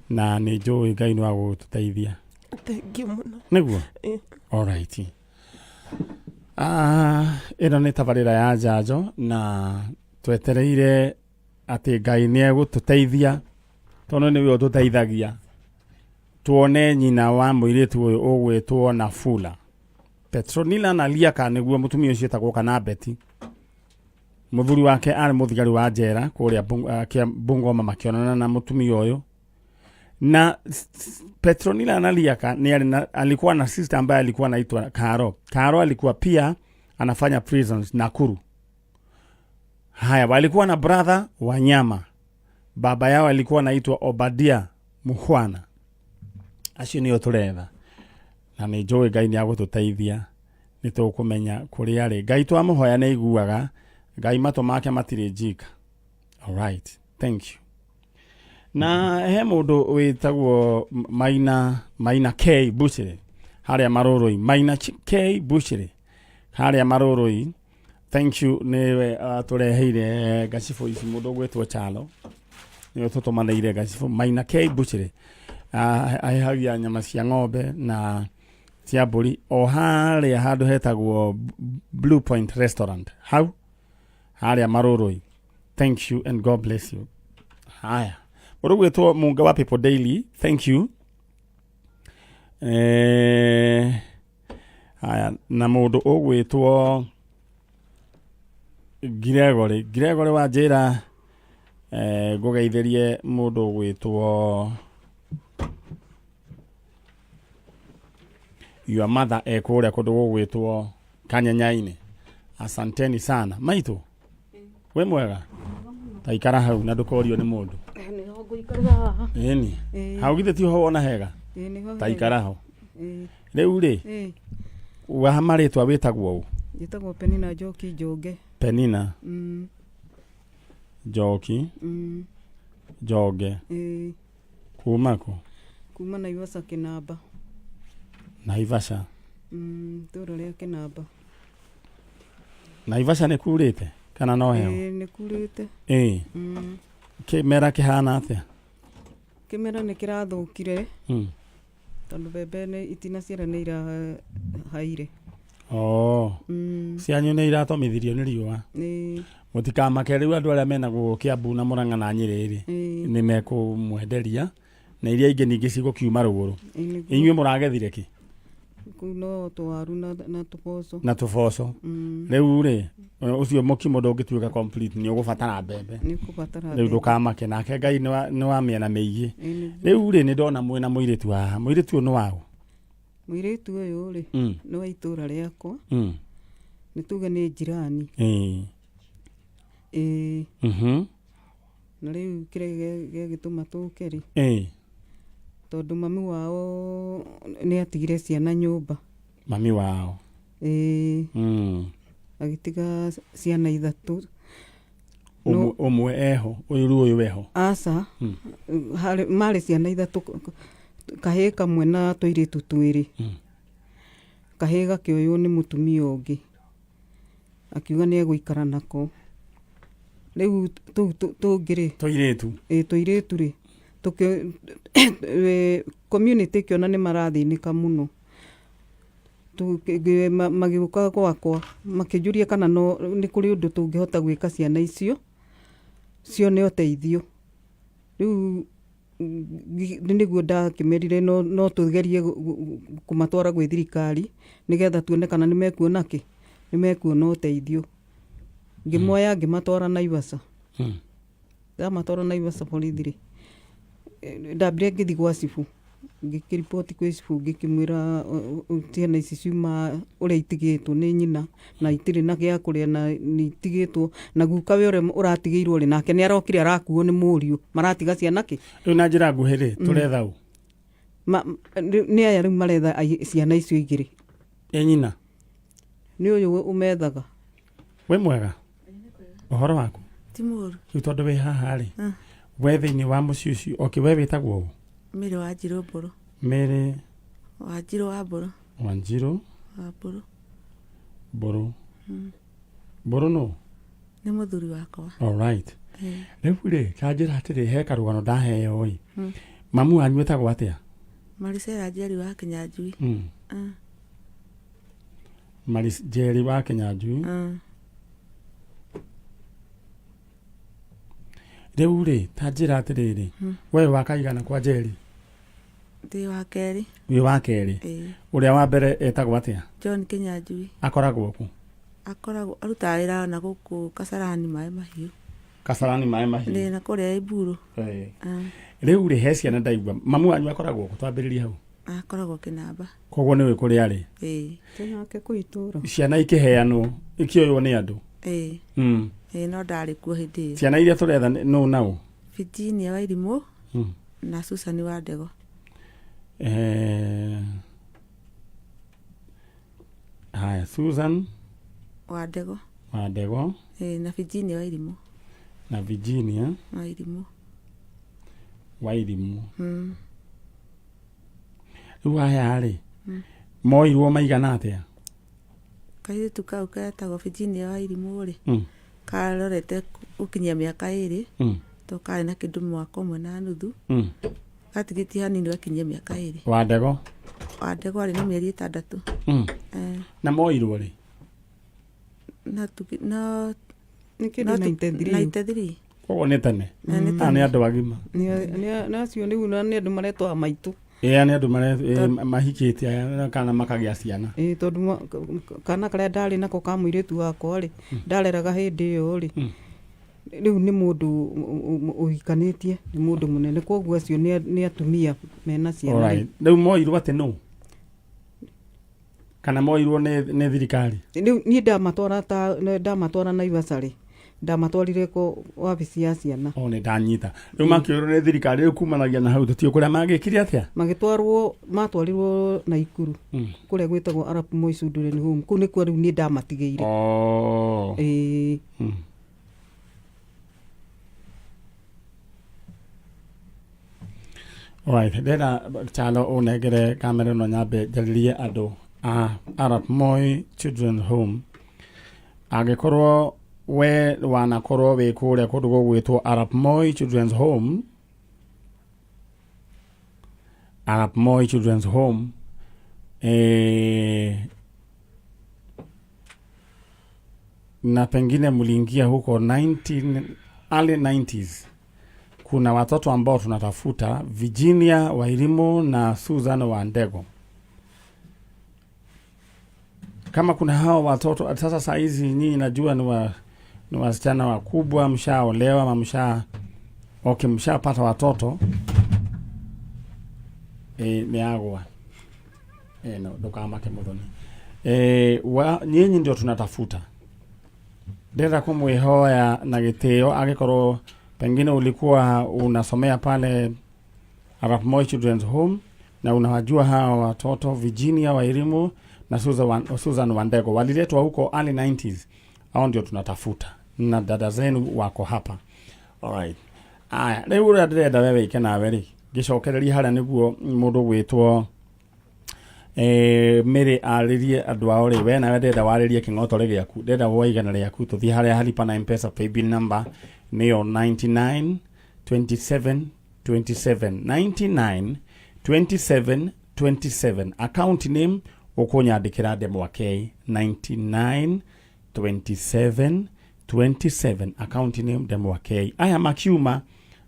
na nĩ njũĩ Ngai nĩ wa gũgũtũteithia. Thank you mũno. Nĩguo? Alright. Ĩno nĩ tabarĩra ya njanjo na twetereire atĩ Ngai nĩ egũtũteithia tondũ nĩwe ũtũteithagia tuone nyina wa mũirĩtu ũyũ ũgwĩtwo Nafula. Petronila Naliaka nĩguo mũtumia ũcio etagwo kana Betty. Mũthuri wake arĩ mũthigari wa njera kũrĩa Bungoma makĩonana na mũtumia ũyũ. Na Petronila Naliaka ni alikuwa na sister ambaye alikuwa anaitwa Karo. Karo alikuwa pia anafanya prisons Nakuru. Haya, walikuwa na brother Wanyama. Baba yao alikuwa anaitwa Obadia Muhwana. Acio nĩo tũretha. Na nĩ njũĩ Ngai nĩ agũtũteithia. Nĩ tũkũmenya kũrĩa arĩ. Ngai twamũhoya nĩ aiguaga. Ngai matũ make matirĩ njika. All right. Thank you. Na he mũndũ wĩtagwo Maina K Bushiri harĩa Marũrũi. Maina K Bushiri harĩa Marũrũi. Thank you nĩwe atũreheire ngacibũ ici mũndũ ũgwĩtwo Chalo. Nĩwe tũtũmanĩire ngacibũ. Maina K Bushiri. Ahehagia nyama cia ng'ombe na cia mbũri o harĩa handũ hetagwo Blue Point Restaurant hau harĩa Marũrũi. Thank you and God bless you. Haya, mũndũ ũgwĩtwo Munga wa People Daily, thank you. Haya, na mũndũ ũgwĩtwo Gregory, Gregory wanjĩra ngũgeithĩrie mũndũ ũgwĩtwo your mother e kũrĩa kũndũ gũgwĩtwo Kanyanyainĩ. Asanteni sana. Maitũ, wĩ mwega? Ta ikara hau na ndũkorio nĩ mũndũ. Nĩho ngũikarĩra haha. Ĩni. Ĩĩ. Hau githĩ tiho wona hega? Ĩĩ, nĩho Ta hega. ikara ho. Ĩĩ, Rĩu rĩ, ĩĩ. wa marĩtwa wĩtagwo ũ? Njĩtagwo Penina Njoki Njonge. Penina Njoki Njonge. Ĩĩ. Kuma kũ? Kuma Naivasha Kĩnamba. Naivasha. Itũũra rĩa Kĩnamba. Naivasha nĩ kurĩte kana no heho? Ĩĩ, nĩ kurĩte. Ĩĩ. Kĩmera kĩhana atĩa? Kĩmera nĩ kĩrathũkire tondũ mbembe nĩ itinaciara nĩ irahaire. Oh. Cianyu nĩ iratomithirio nĩ riũa. Ĩĩ. Mũtikamake rĩu andũ arĩa mena gũkũ Kiambu na Murang'a na Nyĩrĩ rĩ, Ĩĩ. nĩ mekũmwenderia na iria ingĩ ningĩ cigũkiuma rũgũrũ. Ĩĩ, nĩguo. Inyuĩ mũragethire kĩ? Kũu no tũwaru na tũboco. Na tũboco. Rĩu rĩ, ũcio mũkimo ndũngĩtuĩka complete, nĩ ũgũbatara mbembe. Nĩ ũkũbatara Rĩu mbembe. ndũkamake nake Ngai nĩ wa mĩena mĩingĩ. Ĩĩ, nĩguo. Rĩu rĩ, nĩ ndona mwĩna mũirĩtu haha. Mũirĩtu ũyũ nĩ waũ? Mũirĩtu ũyũ rĩ, nĩ wa itũũra rĩakwa. Nĩ tuge nĩ njirani. Ĩĩ. Ĩĩ. Na rĩu kĩrĩa gĩagĩtũma tũke rĩ, tondũ mami wao nĩ atigire ciana nyũmba. Mami wao. Ĩĩ. Agĩtiga ciana ithatũ. Ũmwe, ũmwe eho, ũyũ rĩu ũyũ eho. Aca. Harĩ, marĩ ciana ithatũ, kahĩĩ kamwe na tũirĩtu twĩrĩ. Kahĩĩ gakĩoywo nĩ mũtumia ũngĩ, akiuga nĩ egũikara nako. Rĩu tũu tũngĩ rĩ, Tũirĩtu. Ĩĩ, tũirĩtu rĩ, community ĩkĩona nĩ marathĩnĩka mũno. Magĩũka gwakwa makĩnjũria kana no nĩ kũrĩ ũndũ tũngĩhota gwĩka ciana icio cione ũteithio. Rĩu nĩguo ndakĩmerire no tũgerie kũmatwara gwĩ thirikari nĩgetha tuone kana nĩ mekuona kĩ, nĩ mekuona ũteithio. Ngĩmoya ngĩmatwara Naivasha. Ndamatwara Naivasha borithi rĩ, ndambire ngĩthiĩ gwa cibũ, ngĩkĩriboti kwĩ cibũ ngĩkĩmwĩra ciana ici ciuma ũrĩa itigĩtwo nĩ nyina na itirĩ na gĩa kũrĩa na nĩ itigĩtwo na guka we ũrĩa ũratigĩirwo rĩ, nake nĩ arokire arakuo nĩ mũriũ, maratiga ciana kĩ? Rĩu na njĩra nguhĩ rĩ, tũretha ũ? Nĩ aya rĩu maretha ciana icio igĩrĩ. Ĩ nyina? Nĩ ũyũ ũmethaga. Wĩ mwega? Ũhoro waku? Ti mũru. Rĩu tondũ wĩ haha rĩ, we thĩinĩ wa mũciĩ ũcio, okay, we wĩtagwo ũ? Mary Wanjirũ Mbũrũ. Mary Wanjirũ wa Mbũrũ. Wanjirũ Wa Mbũrũ. Mbũrũ. Mbũrũ nũ? Nĩ mũthuri wakwa. All right. Rĩu rĩ, ta njĩra atĩrĩ, he karũgano ndaheo ĩ. Mamu wanyu etagwo atĩa? Marisela Njeri wa Kĩnyanjui. Maris Njeri wa Kĩnyanjui. Rĩu rĩ, ta njĩra atĩrĩrĩ, we wa kaigana kwa Njeri? Ndĩ wa kerĩ. Wĩ wa kerĩ. Ĩĩ. Ũrĩa wa mbere etagwo atĩa? John Kĩnyanjui. Akoragwo kũ? Akoragwo arutaga wĩra na gũkũ Kasarani maĩ mahiũ. Kasarani maĩ mahiũ. Nĩ na kũrĩa Iburu. Ĩĩ. Rĩu rĩ, he ciana ndaigua. Mamu wanyu akoragwo kũ? Twambĩrĩrie hau. Akoragwo Kĩnamba. Koguo nĩũĩ kũrĩa arĩ? Ĩĩ. Twĩ nake kũu itũũra. Ciana ikĩheanwo, ikĩoywo nĩ andũ. Ĩĩ. Ĩĩ, no ndarĩ kuo hĩndĩ ĩyo. Ciana iria tũretha nũ na ũ? Virginia wa Irimũ na Susan wa Ndego. Haya, Susan wa Ndego. Wa Ndego. Ĩĩ, na Virginia wa Irimũ. Na Virginia wa Irimũ. Wa Irimũ. Rĩu aya rĩ, moirwo maigana atĩa? Kairĩtu kau getagwo Virginia wa Irimũ rĩ, karorete gũkinyia mĩaka ĩrĩ, to karĩ na kĩndũ mwaka ũmwe na nuthu. Gatigĩtie hanini gakinyie mĩaka ĩrĩ. Wa Ndego? Wa Ndego arĩ na mĩeri ĩtandatũ. Na moirwo rĩ? Na tuki, no, Nĩ kĩndũ no tu- 93. Ĩ, nĩ andũ mahikĩte aya kana makagĩa ciana. Ĩĩ, tondũ kana karĩa ndarĩ nako ka mũirĩtu wakwa rĩ, ndareraga hĩndĩ ĩyo rĩ, rĩu nĩ mũndũ ũhikanĩtie, nĩ mũndũ mũnene, koguo acio nĩ atumia mena ciana rĩu. Alright. Rĩu moirwo atĩ nũ? Kana moirwo nĩ thirikari? Rĩu niĩ ndamatwara ta ndamatwara Naivasha rĩ, ndamatwarire kũ wabici ya ciana. O nĩ ndanyita. Rĩu makĩoirwo nĩ thirikari rĩu kumanagia na hau tũtiũĩ kũrĩa magĩkire atĩa? Magĩtwarwo, matwarirwo Naikuru kũrĩa gwĩtagwo Arap Moi Children Home, kũu nĩkuo rĩu niĩ ndamatigĩire. Oh. Ĩĩ. Alright, ndĩrenda Kyalo ũnengere kamera ĩno nyambe njarĩrie andũ a Arap Moi Children's Home. Angĩkorwo we wanakorwo wĩ kũrĩa kũndũ gũgwĩtwo Arap Moi Children's Home, Arap Moi Children's Home, eh, na pengine mliingia huko 19, early 90s kuna watoto ambao tunatafuta, Virginia Wairimu na Susan Wandego. Kama kuna hao watoto sasa, saa hizi nyinyi najua ni wasichana wakubwa, mshaolewa ama msha okay, mshapata watoto e, nĩ agwa e, no ndũkamake mũthoni e, nyinyi ndio tunatafuta. Ndĩrenda kũmwĩhoya na gĩtĩo, angĩkorwo pengine ulikuwa unasomea pale Arap Moi Children's Home na unawajua hawa watoto Virginia Wairimu na Susan Wandego waliletwa huko early 90s. Hao ndio tunatafuta na dada zenu wako hapa. Alright. Aya, rĩu ũrĩa ndĩrenda we wĩke nawe rĩ, ngĩcokereria harĩa nĩguo mũndũ gwĩtwo Mary arĩrie andũ ao rĩ, we nawe ndĩrenda warĩrie kĩng'otore gĩaku, ndĩrenda woe igana rĩaku tũthiĩ harĩa halipa na M-Pesa paybill number nĩyo 99 27 27 99 27 27 account name ũkũnyandĩkĩra ndemwa K 99 27 27 account name ndemwa K. Aya makiuma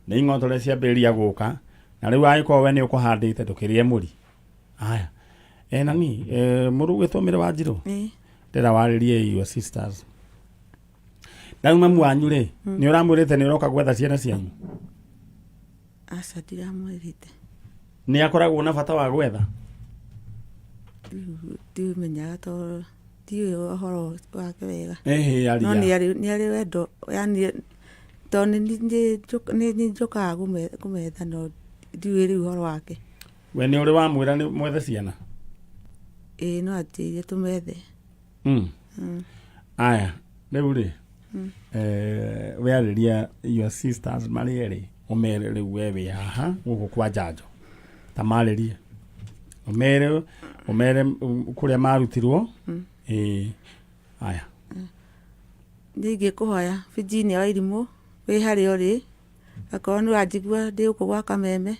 nĩ ing'otore ciambĩrĩria gũka, na rĩu angĩkorwo we nĩ ũkũhandĩte ndũkĩrĩe mũri. Aya e nani e, mũrũ gwĩtwo Mĩrĩ wa Njirũ, ndĩra warĩrie your sisters. Rĩu mamu wanyu rĩ, nĩ ũramwĩrĩte nĩ ũroka gwetha ciana cianyu? Aca, ndiramwĩrĩte. Nĩ akoragwo na bata wa gwetha? Rĩu ndimenyaga tondũ ndiũĩ ũhoro wake wega. Ĩhĩ, No aria. nĩ arĩ wendo, yani tondũ nĩ njũkaga kũmetha no ndiũĩ rĩu ũhoro wake. We nĩ ũrĩ wamwĩra nĩ mwethe ciana? Ĩĩ, no anjĩrire tũmethe. Aya, rĩu rĩ, we arĩria your sisters marĩ erĩ, ũmere rĩu we wĩ haha gũkũ kwa njanjo, ta marĩrie ũmere kũrĩa marutirwo. Ĩĩ, aya. Niĩ ingĩkũhoya Virginia Wairimũ, wĩ harĩa ũrĩ, akorwo nĩ ũranjigua ndĩ gũkũ gwa Kameme,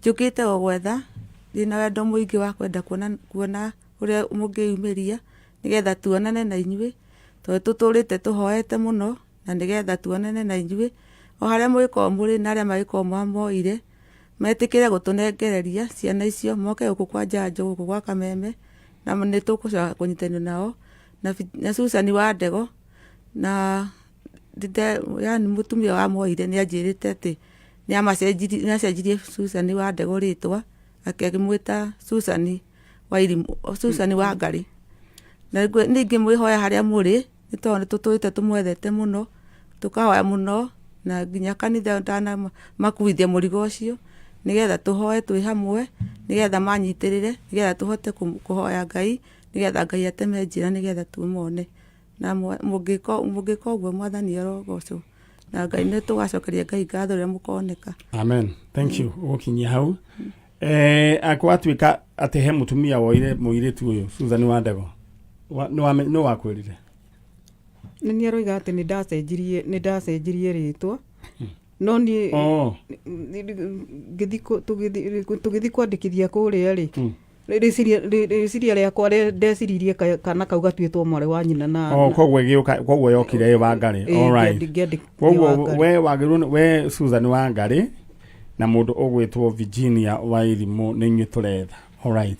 njũkĩte gũgwetha ndĩna wendo mũingĩ wa kwenda kuona ũrĩa mũngĩyumĩria nĩgetha tuonane na inyuĩ, tondũ tũtũrĩte tũhoete mũno na nĩgetha tuonane na inyuĩ o harĩa mũgĩkorwo mũrĩ, na arĩa magĩkorwo mamoire metĩkĩre gũtũnengereria ciana icio moke gũkũ kwa njanjo gũkũ gwa Kameme, na nĩ tũgũcoka kũnyitanĩra nao na Susan wa Ndego na yani mũtumia wa moire nĩ anjĩrĩte atĩ nĩ acenjirie Susan wa Ndego rĩtwa akĩmwĩta Susan Wairimũ, Susan wa Ngarĩ. Na ningĩ mwĩhoya harĩa mũrĩ, nĩ tondũ nĩ tũtũrĩte tũmwethete mũno, tũkahoya mũno, na nginya kanitha ndanamakuithia mũrigo ũcio, nĩgetha tũhoe twĩ hamwe, nĩgetha manyitĩrĩre, nĩgetha tũhote kũhoya Ngai, nĩgetha Ngai ateme njĩra nĩgetha tũmone. Na mũngĩka ũguo Mwathani arogocwo. Na Ngai nĩ tũgacokeria Ngai ngatho rĩrĩa mũkoneka. Amen. Thank you. Ũgũkinyia hau. Gwatuĩka atĩ he mũtumia woire mũirĩtu ũyũ Susan wa Ndego, nĩ wakwĩrire? Nĩ niĩ aroiga atĩ nĩ ndacenjirie rĩtwa, no niĩ tũgĩthiĩ kwandĩkithia kũrĩa rĩ, rĩciria rĩakwa ndeciririe kana kau gatuĩtwo mwarĩ wa nyina na Oh, koguo ĩgĩũka, koguo yokire ĩ Wangarĩ. Ĩ, All right. ngĩandĩkithia Koguo Wangarĩ. we wagĩrĩirwo we Susan Wangarĩ Na mũndũ ũgwĩtwo Virginia Wairimũ nĩ inyuĩ tũretha. Alright.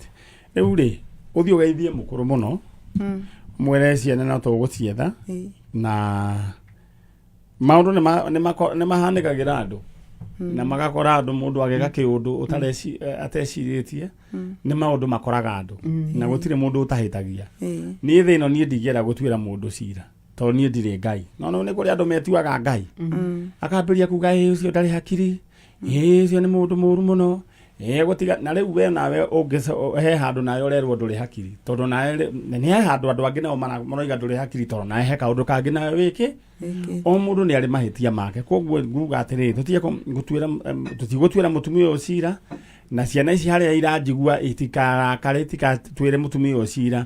Rĩu rĩ, ũthiĩ ũgeithie mũkũrũ mũno, mwĩre ciana no tũgũcietha na maũndũ nĩ mahanĩkagĩra andũ na magakora andũ mũndũ agĩka kĩũndũ atecirĩtie nĩ maũndũ makoraga andũ na gũtirĩ mũndũ ũtahĩtagia. Niĩ thĩ ĩno niĩ ndingĩenda gũtuĩra mũndũ cira tondũ niĩ ndirĩ Ngai, no no nĩ kũrĩ andũ metuaga Ngai, akambĩrĩria kuga ĩ ũcio ndarĩ hakiri, ĩ ũcio nĩ mũndũ mũru mũno, ĩ gũtiga na rĩu we nawe ũngĩ he handũ nawe ũrerwo ndũrĩ hakiri tondũ nawe nĩ he handũ andũ angĩ nao maroiga ndũrĩ hakiri tondũ nawe he kaũndũ kangĩ nawe wĩkĩ. O mũndũ nĩ arĩ mahĩtia make, koguo nguga atĩrĩrĩ, tũtige tũtigũtuĩra mũtumia ũyũ cira na ciana ici harĩa iranjigua itikarakare, itikatuĩre mũtumia ũyũ cira.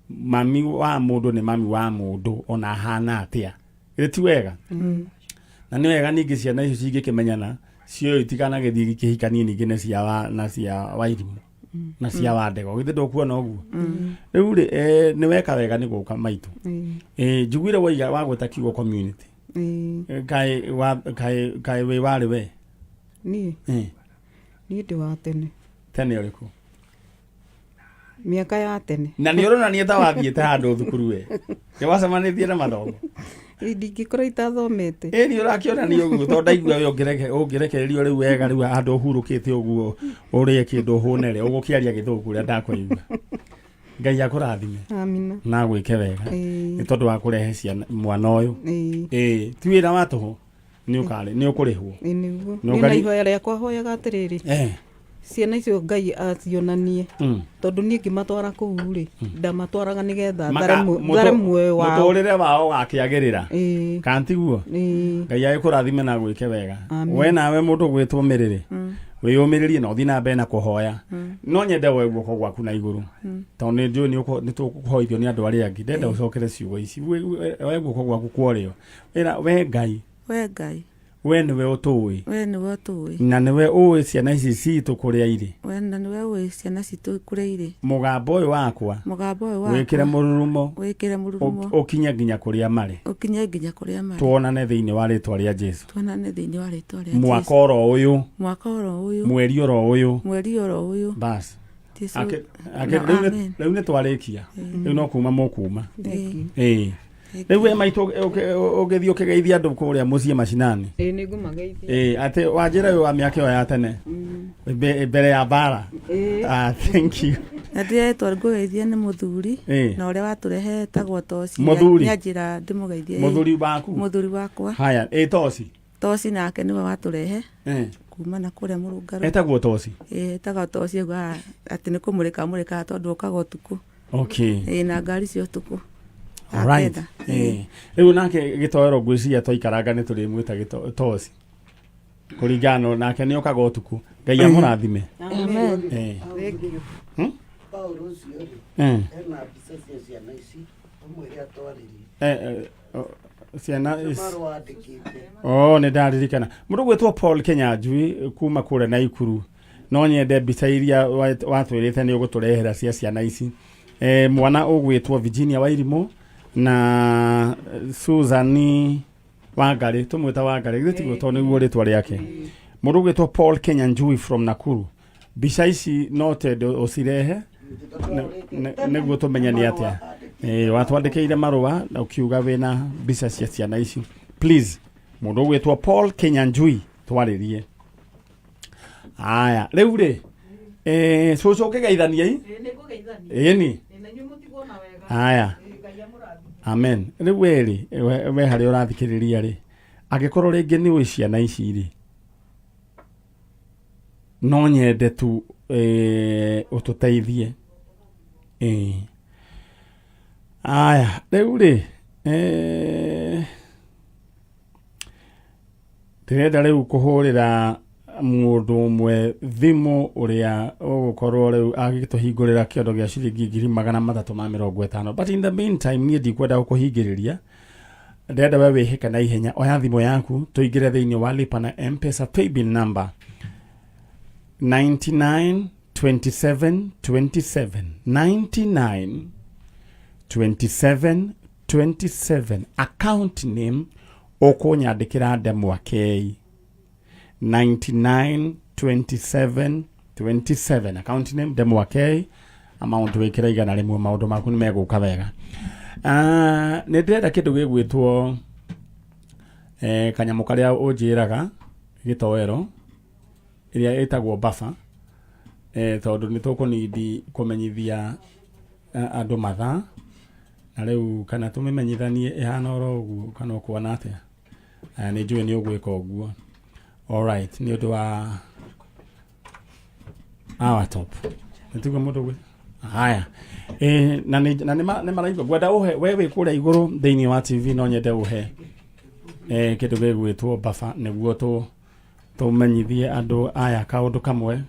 Mami wa mũndũ nĩ mami wa mũndũ ona ahana atĩa, githĩ ti wega? Na nĩ wega ningĩ ciana icio cingĩkĩmenyana cio itikanagĩthiĩ ikĩhikanie ningĩ na cia wa na cia Wairimũ na cia Wandego, githĩ ndũkuona ũguo? Rĩu rĩ, nĩ weka wega nĩ gũka maitũ. Njiguire waiga wagweta kiugo community. Kaĩ kaĩ wĩ warĩ we? Niĩ? Niĩ ndĩ wa tene. Tene ũrĩkũ? Mĩaka ya tene. Na nĩ ũronania ta wathiĩte handũ thukuru we nĩ wacemanĩtie na mathomo. Ĩ, ndingĩkorwo itathomete. Ĩ nĩ ũrakĩonania ũguo tondũ ndaigua we ũngĩrekererio rĩu wega rĩu handũ ũhurũkĩte ũguo ũrĩe kĩndũ ũhũnere ũgũkĩaria gĩthũngũ ũrĩa ndakũigua. Ngai akũrathime. Amina. Na agwĩke wega nĩ tondũ wa kũrehe ciana mwana ũyũ. Ĩ ti wĩra wa tũhũ, nĩ ũkarĩ nĩ ũkũrĩhwo. Ĩ nĩguo. Niĩ na ihoya rĩakwa hoyaga atĩrĩrĩ, ciana icio Ngai acionanie, tondũ niĩ ngĩmatwara kũu rĩ, ndamatwaraga nĩgetha thare muoyo wao. Mũtũrĩre wao ũgakĩagĩrĩra. Kana tiguo? Ĩĩ. Ngai agĩkũrathime na agwĩke wega. Amen. We nawe mũndũ gwĩtwo Mĩrĩrĩ, wĩyũmĩrĩrie na ũthiĩ na mbere na kũhoya. No nyende woe guoko gwaku na igũrũ tondũ nĩ njũĩ nĩ tũkũhoithio nĩ andũ arĩa angĩ. Ndenda ũcokere ciugo ici. Woe guoko gwaku kwa ũrĩo, ĩra we Ngai, We Ngai, we nĩwe ũtũĩ, we nĩwe ũtũĩ, na nĩwe ũĩ ciana ici citũ kũrĩa irĩ. We na nĩwe ũĩ ciana citũ kũrĩa irĩ. Mũgambo ũyũ wakwa, mũgambo ũyũ wĩkĩre wakwa, mũrurumo, wĩkĩre mũrurumo, ũkinye nginya kũrĩa marĩ. Ũkinye nginya kũrĩa marĩ. Tuonane thĩinĩ wa rĩtwa rĩa Jesu. Tuonane thĩinĩ wa rĩtwa rĩa mwaka Jesu. oro ũyũ, Mwaka oro ũyũ, mweri oro ũyũ, mweri oro ũyũ. Bas. Jesu. Rĩu Amen. rĩu nĩ twarĩkia, rĩu no kuma mũkuma. Ĩĩ. Ĩĩ, rĩu we maitũ ũgĩthiĩ ũkĩgeithia andũ kũrĩa mũciĩ macinani. Ĩĩ, nĩ ngũmageithia. Ĩĩ, atĩ wanjĩra ũyũ wa mĩaka ĩyo ya tene mbere ya mbara. Ah, thank you. Na ndĩretwo ngũgeithia nĩ mũthuri na ũrĩa watũrehe etagwo Toci. Mũthuri? Nĩanjĩra ndĩmũgeithie. Mũthuri waku? Mũthuri wakwa. Haya, ĩ Toci. Toci nake nĩwe watũrehe kuma na kũrĩa mũrũngarũ. Etagwo Toci? Ĩĩ, etagwo Toci, augaga atĩ nĩ kũmũrĩka amũrĩkaga tondũ okaga ũtukũ. Ĩĩ, na ngari cia ũtukũ. Alright. Akenda. Rĩu nake gĩtoero ngwĩciria twaikaranga nĩ tũrĩmwĩta Toci kũringana na nake nĩ okaga ũtukũ. Ngai amũrathime. Amen. Thank you. Paul ũcio rĩ, ena mbica cia ciana ici, ũmwĩre atwarĩrie. Ciana ici. Marũa andĩkĩte. Oh, nĩ ndaririkana mũndũ gwĩtwo Paul Kenyanjui kuma kũrĩa Naikuru. No nyende mbica iria watwĩrĩte nĩ ũgũtũrehera cia ciana ici, mwana ũgwĩtwo Virginia Wairimũ na Susan Wangarĩ, tũmwĩta Wangarĩ githĩ tiguo? Tondũ nĩguo rĩtwa rĩake. Mũndũ ũgwĩtwo Paul Kenyanjui from Nakuru, mbica ici no tende ũcirehe nĩguo tũmenye nĩ atĩa. Watwandĩkĩire marũa na ũkiuga wĩna mbica cia ciana ici. Please, mũndũ ũgwĩtwo Paul Kenyanjui, twarĩrie. Aya, rĩu rĩ, cũcũ ũkĩgeithaniei. Ĩni aya, amen. Rĩu we rĩ, we harĩa ũrathikĩrĩria rĩ, angĩkorwo rĩngĩ nĩ ũĩ ciana ici rĩ, no nyende tu ũtũteithie. Aya, rĩu rĩ, ndĩrenda rĩu kũhũrĩra mũndũ ũmwe thimũ ũrĩa ũgũkorwo rĩu agĩtũhingũrĩra kĩondo gĩa ciringi 350,000, but in the meantime niĩ ndikwenda gũkũhingĩrĩria. Ndĩrenda we wĩhĩke na ihenya, oya thimũ yaku tũingĩre thĩinĩ wa lipa na M-Pesa paybill number 99 27 27, 99 27 27, account name ũkũnyandĩkĩra ndemwa K, 99. 27 27. Account name Ndemwa K, amount wĩkĩra 100, maũndũ maku nĩ megũka wega. Nĩ ndĩrenda kĩndũ gĩgwĩtwo kanyamũ karĩa ũnjĩraga gĩtoero ĩrĩa ĩtagwo buffer, tondũ nĩ tũkũnindi kũmenyithia andũ mathaa na rĩu kana tũmĩmenyithanie ĩhana oro ũguo kana ũkuona atĩa? Nĩ njũĩ nĩ ũgwĩka ũguo. Alright, nĩ ũndũ wa our top nĩtiguo mũndũ gwĩ haya. Na nĩ na nĩ maraigua ngwenda ũhe we wĩ kũrĩa igũrũ thĩinĩ wa TV, no nyende ũhe kĩndũ gĩgwĩtwo buffer nĩguo tũmenyithie andũ aya kaũndũ kamwe,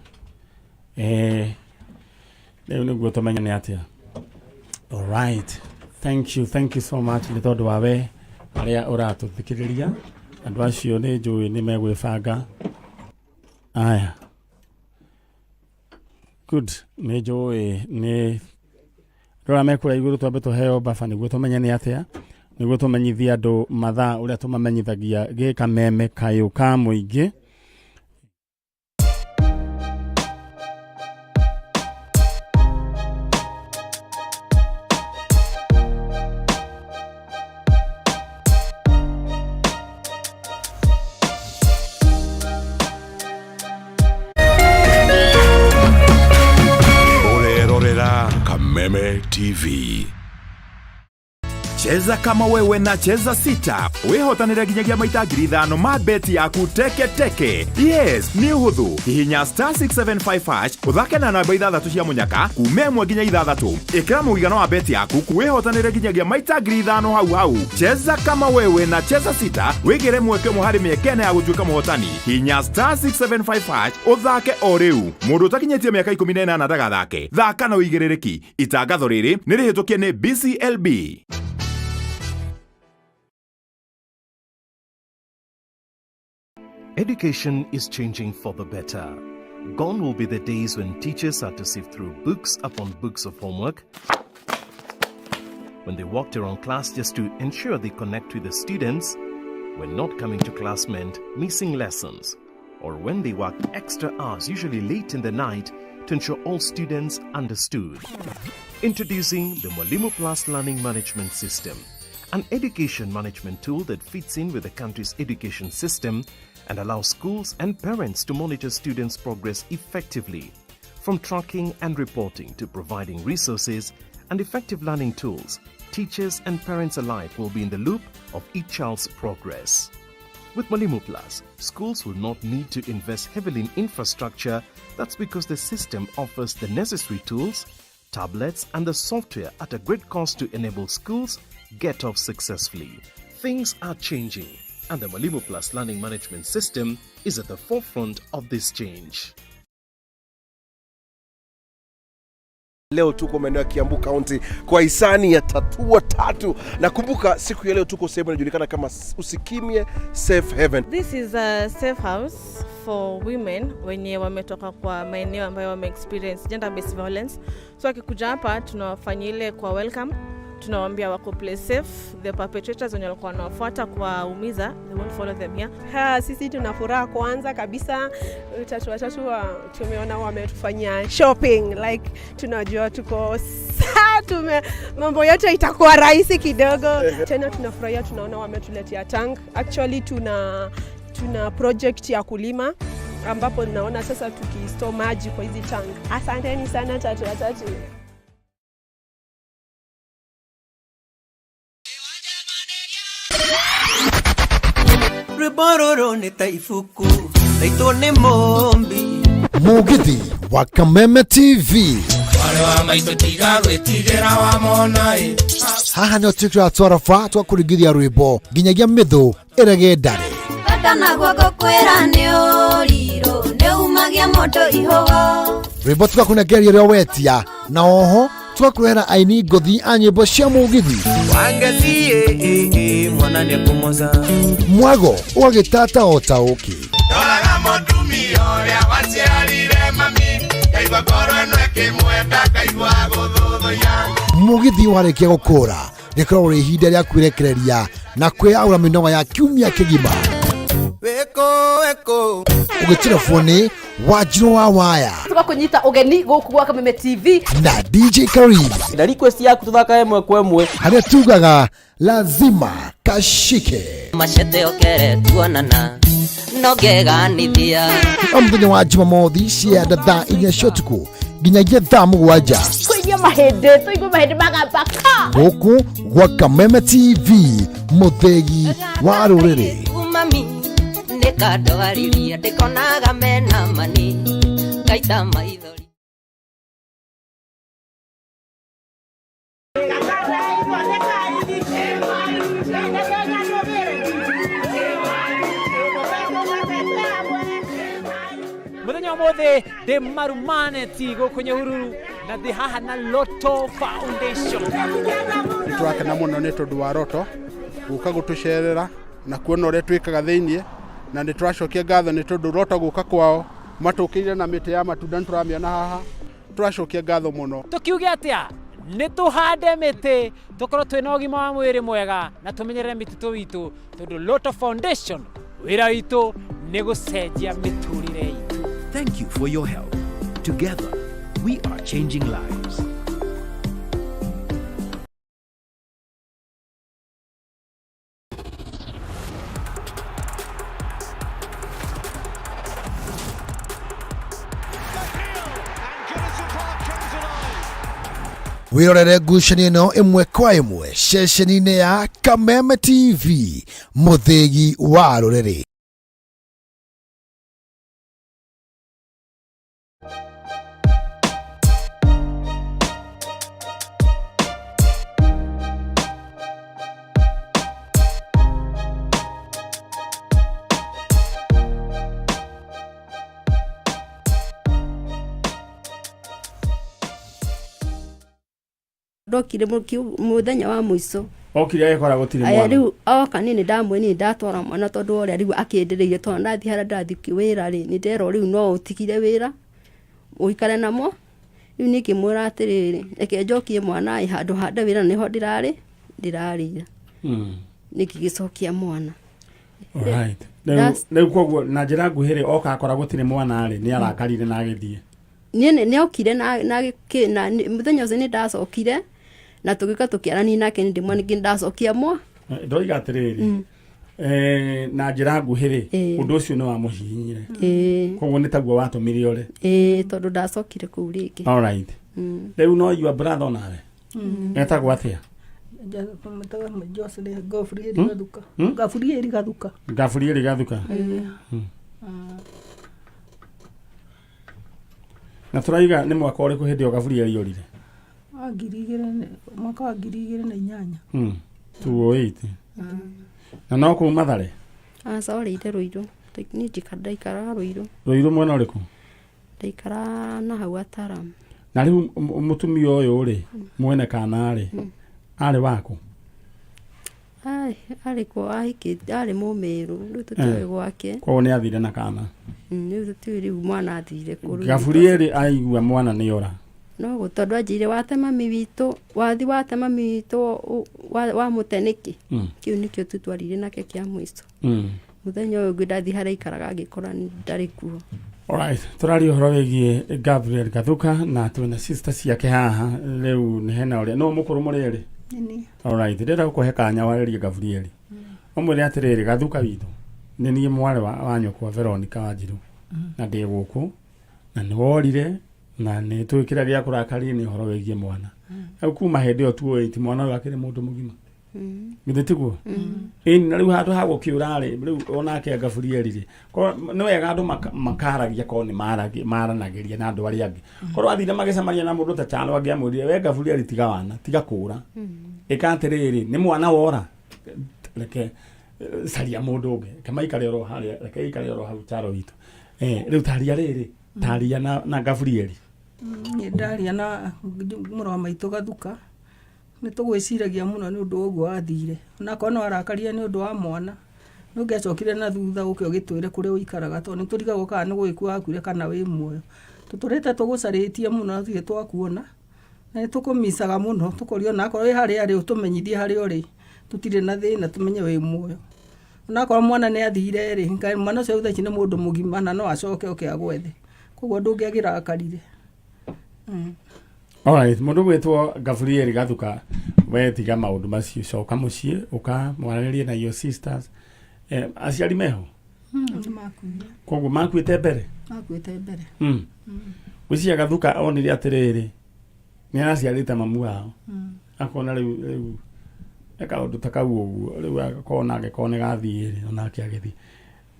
rĩu nĩguo tũmenye nĩ atĩa. Alright, thank you, thank you so much nĩ tondũ wa we arĩa ũratũthikĩrĩria. Andũ acio nĩ njũĩ nĩ megwĩbanga. Aya, good, nĩ njũĩ nĩ rora mekũrĩa igũrũ. Twambe tũheo baba nĩguo tũmenye nĩ atĩa, nĩguo tũmenyithie andũ mathaa ũrĩa tũmamenyithagia gĩkameme kayũ ka mũingĩ. Ũrerorera Kameme TV. Cheza kama wewe na Cheza Sita wihotanire nginyagia maita 5,000 ma beti yaku teke teke. Yes, nĩ ũhũthũ. Hihinya star 675 hash, ũthake na namba ithathatũ cia mũnyaka kuma 1 nginya 6. Ĩkĩra mũigana wa beti yaku, wihotanire nginyagia maita 5,000 hau hau. Cheza kama wewe na Cheza Sita, wĩgĩre mweke ũmwe harĩ mĩeke 4 ya gũtuĩka mũhotani. Hihinya star 675 hash ũthake o rĩu. Mũndũ ũtakinyĩtie mĩaka 18 ndagathake. Thaka na ũigĩrĩrĩki. Itangatho rĩrĩ nĩ rĩhĩtũkie nĩ BCLB. Education is changing for the better. Gone will be the days when teachers had to sift through books upon books of homework, when they walked around class just to ensure they connect with the students, when not coming to class meant missing lessons, or when they worked extra hours, usually late in the night, to ensure all students understood. Introducing the Mwalimu Plus Learning Management System, an education management tool that fits in with the country's education system and allows schools and parents to monitor students' progress effectively. From tracking and reporting to providing resources and effective learning tools, teachers and parents alike will be in the loop of each child's progress. With Mwalimu Plus, schools will not need to invest heavily in infrastructure. That's because the system offers the necessary tools, tablets, and the software at a great cost to enable schools get off successfully. Things are changing, and the Mwalimu Plus Learning Management System is at the forefront of this change. Leo tuko maeneo ya Kiambu County kwa hisani ya Tatua Tatu, na kumbuka siku ya leo tuko sehemu inajulikana kama Usikimye Safe Haven. This is a safe house for women wenye wametoka kwa maeneo ambayo wame experience gender based violence. So akikuja hapa tunawafanyia ile kwa welcome, tunawaambia wako place safe. The perpetrators wenye walikuwa wanawafuata kuwaumiza, they won't follow them here. Ha, sisi tuna furaha kwanza kabisa. Tatu Watatu tumeona wametufanyia shopping, like tunajua tuko saa mambo yote itakuwa rahisi kidogo. Tena tunafurahia, tunaona wametuletea tank. Actually tuna project ya kulima ambapo naona sasa tukistore maji kwa hizi tank. Asanteni sana Tatu Watatu. Rwĩmbo rũrũ nĩ ta ibuku raitwo nĩ mũmbi. Mugithi wa Kameme TV. Mwarĩ wa maitũ, tiga gwĩtigĩra wamona ĩ. Haha nĩho twĩkĩraga twaraba twakũringithia rwĩmbo nginyagia mĩthũ ĩrege ndare. Bata naguo ngũkwĩra nĩ ũrirũ nĩ umagia mũndũ ihũgo. Rwĩmbo tũgakũnengeria ũrĩa wetia, na oho tũgakũrehera aini ngũthi a nyĩmbo cia mũgithi. Wangeci mwana nĩ kũmoca. Mwago ũgagĩtata o ta ũkĩ. Ndoraga mũtumia ũrĩa waciarire mami, ngaigua ngoro ĩno ĩkĩmwenda, ngaigua gũthũthũya. Mũgithi warĩkia gũkũra rĩkoragwo rĩ ihinda rĩa kwĩrekereria na kwĩyaũra mĩnoga ya kiumia kĩgima. Wĩkũ wĩkũ. Ũgĩtirabwo nĩ Wanjirũ wa Waya Tũgakũnyita ũgeni gũkũ gwa Kameme TV. Na DJ Kariz na request yaku tuthakae ĩmwe kwa ĩmwe, harĩa tugaga lazima kashike. Macete okere tuonana no ngeganithia. O mũthenya wa Jumamothi cia thaa 4 cia ũtukũ nginyagia thaa 7 Tũigue mahĩndĩ, tũigue mahĩndĩ magamba ka. Gũkũ gwa Kameme TV, mũthĩgi wa rũrĩrĩ. Mami nĩkandwaririe ndĩkonaga mena mani ngaita maithori. Muthenya ũmũthĩ ndĩ Marumaneti gũkũ Nyahururu na ndĩ haha na Lotto Foundation. Nĩ tũrakena mũno nĩ tondũ wa Roto gũka gũtũcerera na kuona ũrĩa twĩkaga thĩiniĩ, na nĩ tũracokia ngatho nĩ tondũ Roto gũka kwao matũkĩire na mĩtĩ ya matunda, nĩ tũramĩona haha, tũracokia ngatho mũno. Tũkiuge atĩa? Nĩ tũhande mĩtĩ tũkorwo twĩna ũgima wa mwĩrĩ mwega na tũmenyerere mĩtitũ witũ, tondũ Lotto Foundation wĩra witũ nĩ gũcenjia mĩtũrĩre itũ. Thank you for your help. Together, we are changing lives. Wĩrorere ngucanio ĩno ĩmwe kwa ĩmwe ceceni-inĩ ya Kameme TV, mũthĩgi wa rũrĩrĩ. Ndokire mũthenya wa mũico. Okire agĩkora gũtirĩ Aya. mwana. Rĩu oka niĩ nĩ ndamwĩ niĩ ndatwara mwana tondũ wa ũrĩa rĩu akĩndĩrĩire, tondũ ndathiĩ harĩa ndathiĩ wĩra rĩ, nĩ nderwo rĩu no ũtigire wĩra ũikare namo. Rĩu niĩ ngĩmwĩra atĩrĩrĩ, reke njokie mwana ĩ handũ hande wĩra nĩho ndĩrarĩ ndĩrarĩra. Nĩ ngĩgĩcokia mwana. Alright. Rĩu rĩu koguo na njĩra nguhĩ rĩ, oka akora gũtirĩ mwana rĩ, nĩ arakarire na agĩthiĩ. Niĩ nĩ okire na mũthenya ũcio nĩ ndacokire na tũgĩũka tũkĩarania nake, nĩ ndĩmwe ningĩ ndacokia mwa. Ndoiga atĩrĩrĩ, na njĩra nguhĩ rĩ, ũndũ ũcio nĩ wamũhihinyire. Koguo nĩ taguo watũmire ore. Ĩĩ, tondũ ndacokire kũu rĩngĩ. Alright. Rĩu no your brother onawe etagwo atĩa? Gabrieli Gathuka. Gabrieli Gathuka. Gabrieli Gathuka. Na tũraiga nĩ mwaka ũrĩkũ hĩndĩ ĩyo Gabrieli orire? Wa mwaka wa 2008. 2008. Na no kũu Mathare? Aca, orĩire Rũirũ. Niĩ ndaikaraga Rũirũ. Rũirũ mwena ũrĩkũ? Ndaikaraga na hau Ataram. Na rĩu mũtumia ũyũ rĩ, mwene kana rĩ, arĩ waku? Arĩ kwa ahikĩte, arĩ Mũmĩrũ, rĩu tũtiũĩ gwake. Koguo nĩ athire na kana. Rĩu tũtiũĩ rĩu mwana athire kũ rĩu. Gabrieli aigua mwana nĩ ora. No tondũ anjĩire wate mami witũ, wathi wate mami witũ wamũte nĩkĩ? Kĩu nĩkĩo tu twarire nake kĩa mũico. Mũthenya ũyũ ũngĩ ndathiĩ harĩa aikaraga ngĩkora ndarĩ kuo. Alright, tũraria ũhoro wĩgiĩ Gabriel Gathuka na twĩna sister ciake haha. Rĩu nĩ hena ũrĩa no mũkũrũ mũrĩ erĩ. Nĩ. Alright, ndĩrenda gũkũhe kanya warĩrie Gabriel. Ũmwĩre atĩrĩrĩ, Gathuka witũ, nĩ niĩ mwarĩ wa nyũkwa Veronica Wanjiru na ndĩ gũkũ na nĩ worire na nĩ tũĩ kĩrĩa gĩa kũrakaria nĩ ũhoro wĩgiĩ mwana. Rĩu kuma hĩndĩ ĩyo 2008 mwana ũyũ akĩrĩ mũndũ mũgima. Githĩ tiguo? Ĩni, na rĩu handũ ha gũkĩũra rĩ, rĩu onake Gabriel rĩ, korwo nĩ wega andũ makaragia, korwo nĩ maranagĩria na andũ arĩa angĩ. Korwo athire magĩcemania na mũndũ ta Chalo angĩamwĩrire, we Gabriel tiga wana, tiga kũra. Ĩka atĩrĩrĩ, nĩ mwana wora, reke caria mũndũ ũngĩ, reke maikare oro harĩa, reke aikare oro hau Chalo witũ. Rĩu taria rĩrĩ, taria na Gabriel. Niĩ ndaria na mũrũ wa maitũ Gathuka, nĩ tũgwĩciragia mũno nĩ ũndũ wa ũguo wathire, onakorwo no arakaria nĩ ũndũ wa mwana, nĩ ũngĩacokire na thutha ũke ũgĩtwĩre kũrĩa ũikaraga, tondũ nĩ tũrigagwo kana nĩ gũgĩkua wakuire kana wĩ muoyo. Tũtũrĩte tũgũcarĩtie mũno na tũtirĩ twakuona, na nĩ tũkũmicaga mũno, tũkoria onakorwo wĩ harĩa rĩ, ũtũmenyithie harĩa ũrĩ, tũtirĩ na thĩna tũmenye wĩ muoyo. Onakorwo mwana nĩ athire rĩ, mwana ũcio thaa ici nĩ mũndũ mũgima na no acoke oke agwethe. Koguo ndũngĩagĩrakarire. Alright, mũndũ gwĩtwo Gabriel Gathuka, we tiga maũndũ macio, coka mũciĩ ũka mwaranĩrie na your sisters. Aciari meho? Nĩ makuire. Koguo makuĩte mbere? Makuĩte mbere. Gwĩciria Gathuka onire atĩrĩrĩ, nĩ araciarĩte mamu wao. Akona rĩu rĩu nĩ kaũndũ ta kau ũguo, rĩu akona angĩkorwo nĩ gathiĩ rĩ, onake agĩthiĩ.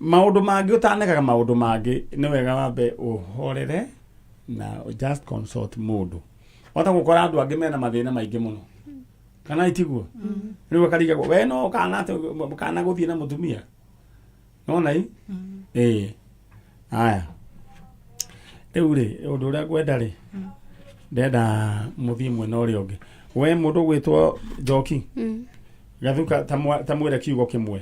Maũndũ mangĩ ũtanekaga maũndũ mangĩ, nĩ wega wambe ũhorere na just consult mũndũ. Wahota gũkora andũ angĩ mena mathĩna maingĩ mũno. Kana itiguo? Rĩu akarigagwo, we no kana atĩ kana gũthiĩ na mũtumia. Nona i? Ĩĩ. Aya. Rĩu rĩ, ũndũ ũrĩa ngwenda rĩ, ndenda mũthiĩ mwena ũrĩa ũngĩ. We mũndũ ũgwĩtwo Njoki, Gathuka ta mwĩre kiugo kĩmwe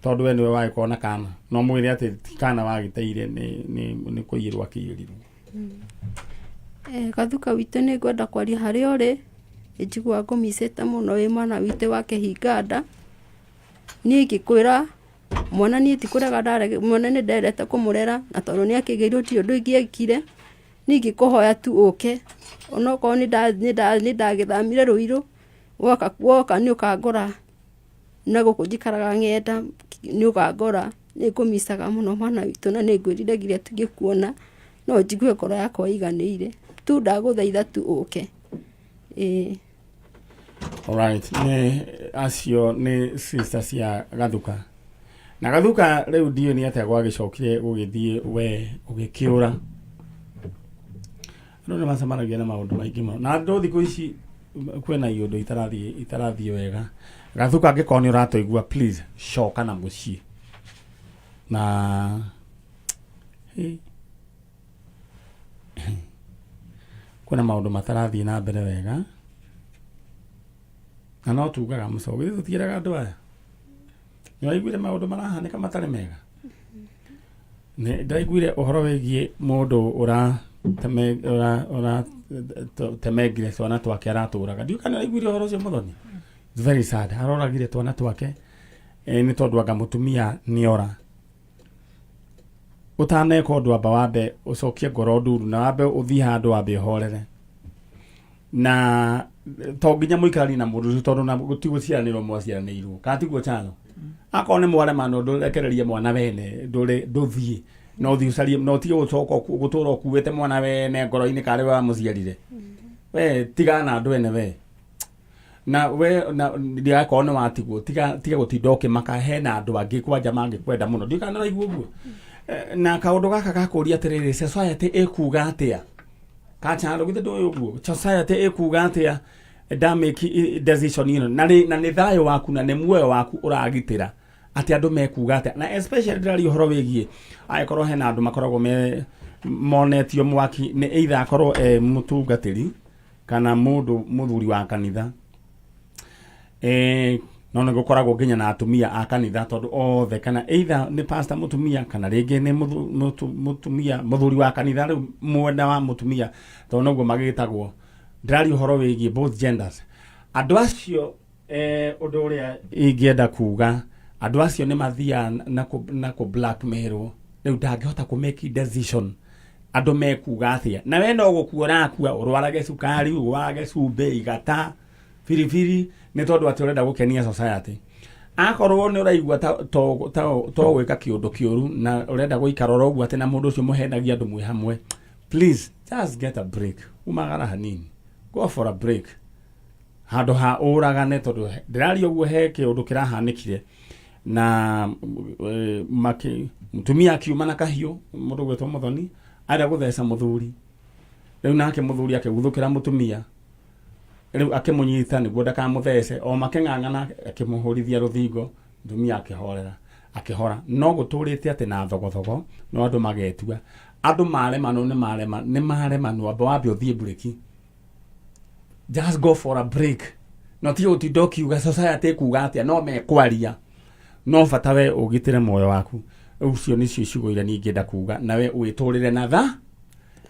tondũ we nĩwe wagĩkorwo na kana, no mwĩre atĩ ti kana wagĩteire nĩ kũiyĩrwo akĩiyĩrirwo. Gathuka witũ nĩ ngwenda kwaria harĩa ũrĩ, nĩ njiguaga ngũmicĩte mũno wĩ mwana witũ wa kĩhinganda. Niĩ ingĩkwĩra mwana niĩ ti kũrega ndarega, mwana nĩ ndendete kũmũrera na tondũ nĩ akĩgĩirwo ndirĩ ũndũ ingĩekire. Niĩ ingĩkũhoya tu ũke onokorwo nĩ ndagĩthamire Ruiru, woka nĩ ũkangora na gũkũ njikaraga ng'enda nĩ ũkangora. Nĩ ngũmicaga mũno mwana witũ na nĩ ngwĩriragĩria tu ngĩkuona no njigue ngoro yakwa ĩiganĩire. Tu ndagũthaitha tu ũke. Ĩĩ. Alright, nĩ acio nĩ sister cia Gathuka. Na Gathuka rĩu ndiũĩ nĩ atĩa gwagĩcokire gũgĩthiĩ we ũgĩkĩũra. Andũ nĩ macemanagia na maũndũ maingĩ mũno. Na andũ thikũ ici kwĩna iũndũ itarathiĩ wega. Gathuka angĩkorwo nĩ ũratũigua please coka na mũciĩ. Na hey. Kwĩna maũndũ matarathiĩ na mbere wega. Na no tugaga mũcogo, githĩ tũtiĩraga andũ aya? Nĩ waiguire maũndũ marahanĩka matarĩ mega? Nĩ ndaiguire ũhoro wĩgiĩ mũndũ ũratemengire twana twake aratũraga. Ndiũĩ kana nĩwaiguire ũhoro ũcio Mũthoni? It's very sad. Aroragire twana twake nĩ tondũ anga mũtumia nĩora. Ũtaneka ũndũ amba wambe ũcokie ngoro nduru na wambe ũthiĩ handũ wambe ũhorere. Na to nginya mũikaranie na mũndũ ũcio tondũ na ti gũciaranĩrwo mwaciaranĩirwo. Kana tiguo Chalo? Akorwo nĩ mwaremana ndũrekererie mwana wene, ndũthiĩ. No ũthiĩ ũcarie, no ũtige gũcoka gũtũra ũkuĩte mwana wene ngoro-inĩ karĩ we wamũciarire. We tigana na andũ ene we. Na we na ndigakorwo nĩ watigwo, tiga gũtinda ũkĩmaka hena andũ angĩ kwanja mangĩkwenda mũno. Ndiũĩ kana nĩũraigua ũguo. Na kaũndũ gaka gakũria atĩrĩrĩ, society ĩkuga atĩa? Kachalo githĩ ndũĩ ũguo? Society ĩkuga atĩa ndamake decision ĩno? Na nĩ thayũ waku na nĩ muoyo waku ũragitĩra atĩ andũ mekuga atĩa? Na especially ndĩraria ũhoro wĩgiĩ angĩkorwo hena andũ makoragwo me monetio mwaki nĩ either akorwo e mũtungatĩri kana mũndũ mũthuri wa kanitha. No nĩ gũkoragwo nginya na atumia a kanitha tondũ othe kana either nĩ pastor mũtumia kana rĩngĩ nĩ mũtumia mũthuri wa kanitha rĩu mwena wa mũtumia tondũ noguo magĩtagwo. Ndĩraria ũhoro wĩgiĩ both genders. Andũ acio ũndũ ũrĩa ingĩenda kuga, andũ acio nĩ mathiaga na kũ blackmailwo. Rĩu ndangĩhota kũ make decision. Andũ mekuga atĩa? Na we no gũkua ũrakua, ũrwarage cukari, ũrwarage cumbĩ, igata, biribiri, nĩ tondũ atĩ ũrenda gũkenia society. Akorwo nĩ ũraigua to gwĩka kĩũndũ kĩũru na ũrenda gũikara oro ũguo atĩ na mũndũ ũcio mũhenagia andũ mwĩ hamwe, please just get a break. Umagara hanini. Go for a break. Handũ ha ũragane tondũ ndĩraria ũguo he kĩũndũ kĩrahanĩkire na mũtumia akiuma na kahiũ, mũndũ gwĩtwo Mũthoni, arenda gũtheca mũthuri. Rĩu nake mũthuri akĩguthũkĩra mũtumia, rĩu akĩmũnyita nĩguo ndakamũthece, o makĩng'ang'ana akĩmũhũrithia rũthingo, mũtumia akĩhorera, akĩhora. No gũtũrĩte atĩ na thogothogo, no andũ magetua. Andũ maremanwo nĩ marema, nĩ maremanwo, amba wambe ũthiĩ mburĩki. Just go for a break. No ti ũtinda ũkiuga society ĩkuga atĩa, no mekwaria. No bata we ũgitĩre muoyo waku. Ũcio nĩcio ciugo iria niĩ ingĩenda kuga, na we wĩtũrĩre na tha,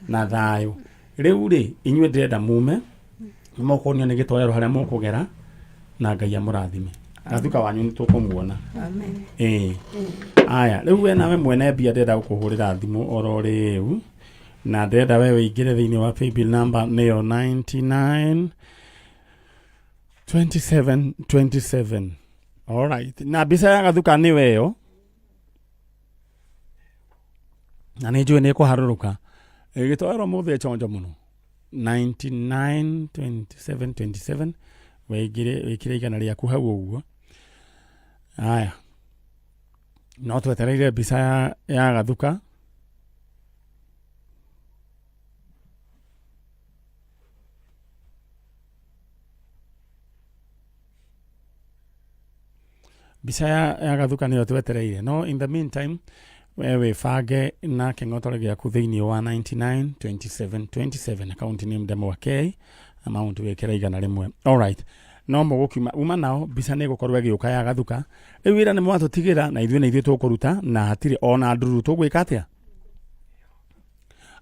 na thayũ. Rĩu rĩ, inyuĩ ndĩrenda mume, mũkuonio nĩ gĩtoero harĩa mũkũgera, na Ngai amũrathime. Gathuka wanyu nĩ tũkũmuona. Amen. Ĩĩ. Aya, rĩu we nawe mwene mbia ndĩrenda gũkũhũrĩra thimũ oro rĩu. Na ndĩrenda we ũingĩre thĩinĩ wa paybill number nĩyo 99 27 27. Alright. Na mbica ya Gathuka nĩyo ĩyo na nĩ njũĩ nĩ ĩkũharũrũka. Gĩtoero mũthĩ ĩchonjo mũno. 99 27 27 wĩingĩre wĩkĩre igana rĩaku hau ũguo. Haya, no twetereire mbica ya, ya Gathuka. Mbica ya, ya Gathuka nĩyo twetereire, no in the meantime we wĩbange na kĩng'otore gĩaku thĩinĩ wa 99 27 27, account name Ndemwa K, amount wĩkĩre 100. Alright, no mũgũkiuma uma nao mbica nĩ ĩgũkorwo ĩgĩũka ya Gathuka. Rĩu wĩra nĩ mwatũtigĩra na ithuĩ nĩ ithuĩ tũkũruta na hatirĩ ona ndururu tũgwĩka atĩa.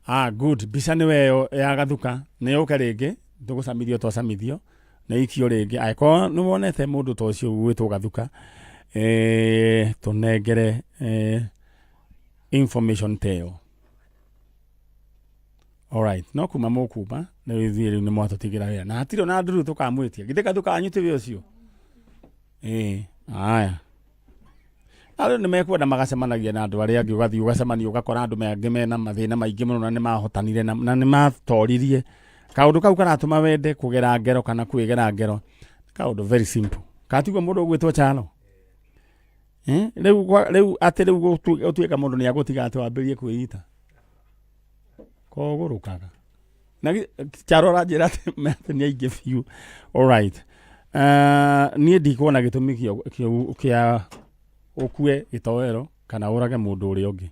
Ah, good, mbica nĩ weyo ya Gathuka nĩ yũke rĩngĩ, tũgũcamithio twacamithio nĩ ikio rĩngĩ. Angĩkorwo nĩ wonete mũndũ ta ũcio gwĩtwo Gathuka, tũnengere information ta ĩyo. Alright, no kuma mũkuma rĩu ithuĩ rĩu nĩ mwatũtigĩra wĩra na hatirĩ ona nduru tũkamwĩtia. Githĩ Gathuka wanyu tiwe ũcio? Ĩĩ, haya. Andũ nĩ mekwenda magacemanagia na andũ arĩa angĩ, ũgathiĩ ũgacemania ũgakora andũ angĩ mena mathĩna maingĩ mũno na nĩ mahotanire na nĩ matoririe. Kaũndũ kau karatũma wende kũgera ngero kana kwĩgera ngero. Kaũndũ very simple. Katiguo mũndũ ũgwĩtwo Chalo? Eh? Rĩu rĩu atĩ rĩu gũtuĩka mũndũ nĩ agũtiga atĩ wambĩrĩrie kwĩita. Kogũrũkaga. Na Chalo aranjĩra atĩ atĩ nĩ aingĩ biũ. Alright. Niĩ ndikuona gĩtũmi kĩa ũkue gĩtoero kana ũrage mũndũ ũrĩa ũngĩ.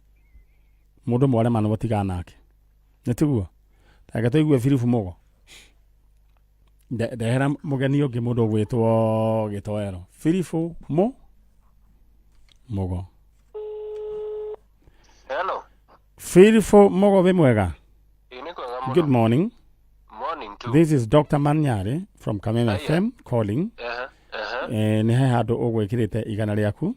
Mũndũ mwaremanwo tigana nake. Nĩ tiguo? Reke tũigue Philip Mũgo. Ndehera mũgeni ũngĩ mũndũ ũgwĩtwo gĩtoero. Philip Mũgo. Hello. Philip Mũgo, wĩ mwega? Ĩĩ nĩ kwega mũno. Good morning. Morning too. This is Dr. Manyari from Kameme FM calling. Ehe. Nĩ he handũ ũgwĩkĩrĩte igana rĩaku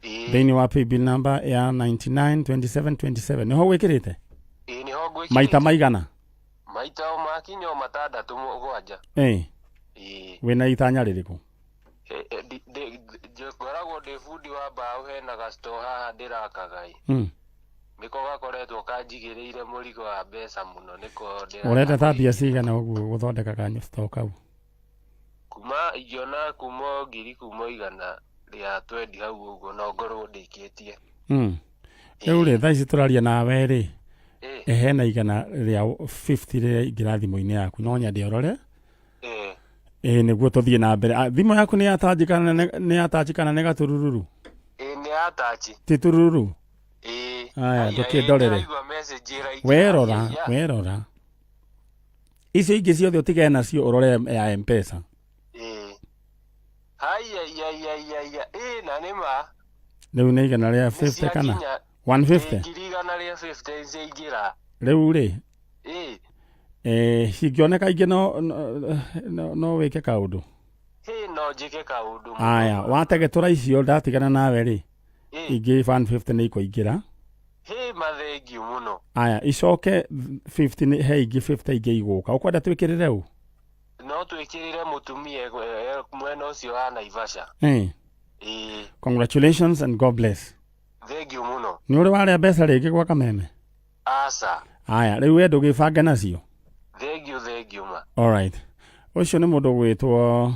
thĩinĩ wa paybill number ya 99 27 27, nĩho gwĩkĩrĩte? Ĩĩ nĩho ngwĩkĩrĩte. Maita maigana? Maita o makinya o matandatũ mũgwanja. Ĩĩ. Wĩna itanya rĩrĩkũ? Ngoragwo ndĩ bundi wa mbaũ, hena gastore haha ndĩrakaga ĩ. Nĩko gakoretwo kanjigĩrĩire mũrigo wa mbeca mũno, nĩko ndĩraka. Ũrenda ta mbia cigana ũguo gũthondeka kanyũstoo kau? Kuma ingĩona kuma o ngiri kuma o 120 hau ũguo no ngorwo ndĩkĩtie. Rĩu rĩ, thaa ici tũraria nawe rĩ, hena 150 rĩrĩa ingĩra thimũ-inĩ yaku, no nyende ũrore ĩĩ nĩguo tũthiĩ na mbere. Ah, thimũ yaku nĩ ya touch kana nĩ ya touch kana nĩ gaturururu? Ĩĩ nĩ ya touch. Ti turururu? Ĩĩ. Aya, Aya, ĩĩ, ndũkĩndorere. ndĩraigua message ĩraingĩra. Werora. Aya. Werora icio ingĩ ciothe ũtigane nacio, ũrore ya Mpesa. Ĩĩ. Haiya iya iya iya iya. Ĩĩ na nĩ ma. Rĩu nĩ 150 kana Ciakinya. 150? Ĩĩ, 150,000 ciaingĩra. Rĩu rĩ, Ĩĩ. cingĩoneka ingĩ no wĩke kaũndũ. Hĩ, no njĩke kaũndũ mũno. Aya, wategetũra icio ndatigana nawe rĩ, ingĩ 150 nĩ ikũingĩra. Hĩ, mathengiũ mũno. Aya, icoke 50 nĩ he ingĩ 50 ingĩ igũka. Ũkwenda twĩkĩrĩre ũ? No twĩkĩrĩre mũtumia mwena ũcio wa Naivasha. Ĩĩ. Congratulations and God bless. Thengiũ mũno. Nĩ ũrĩ warĩa mbeca rĩngĩ gwa Kameme? Aca. Aya, rĩu we ndũgĩbange nacio. Thengiũ, thengiũ ma. Alright, ũcio nĩ mũndũ ũgwĩtwo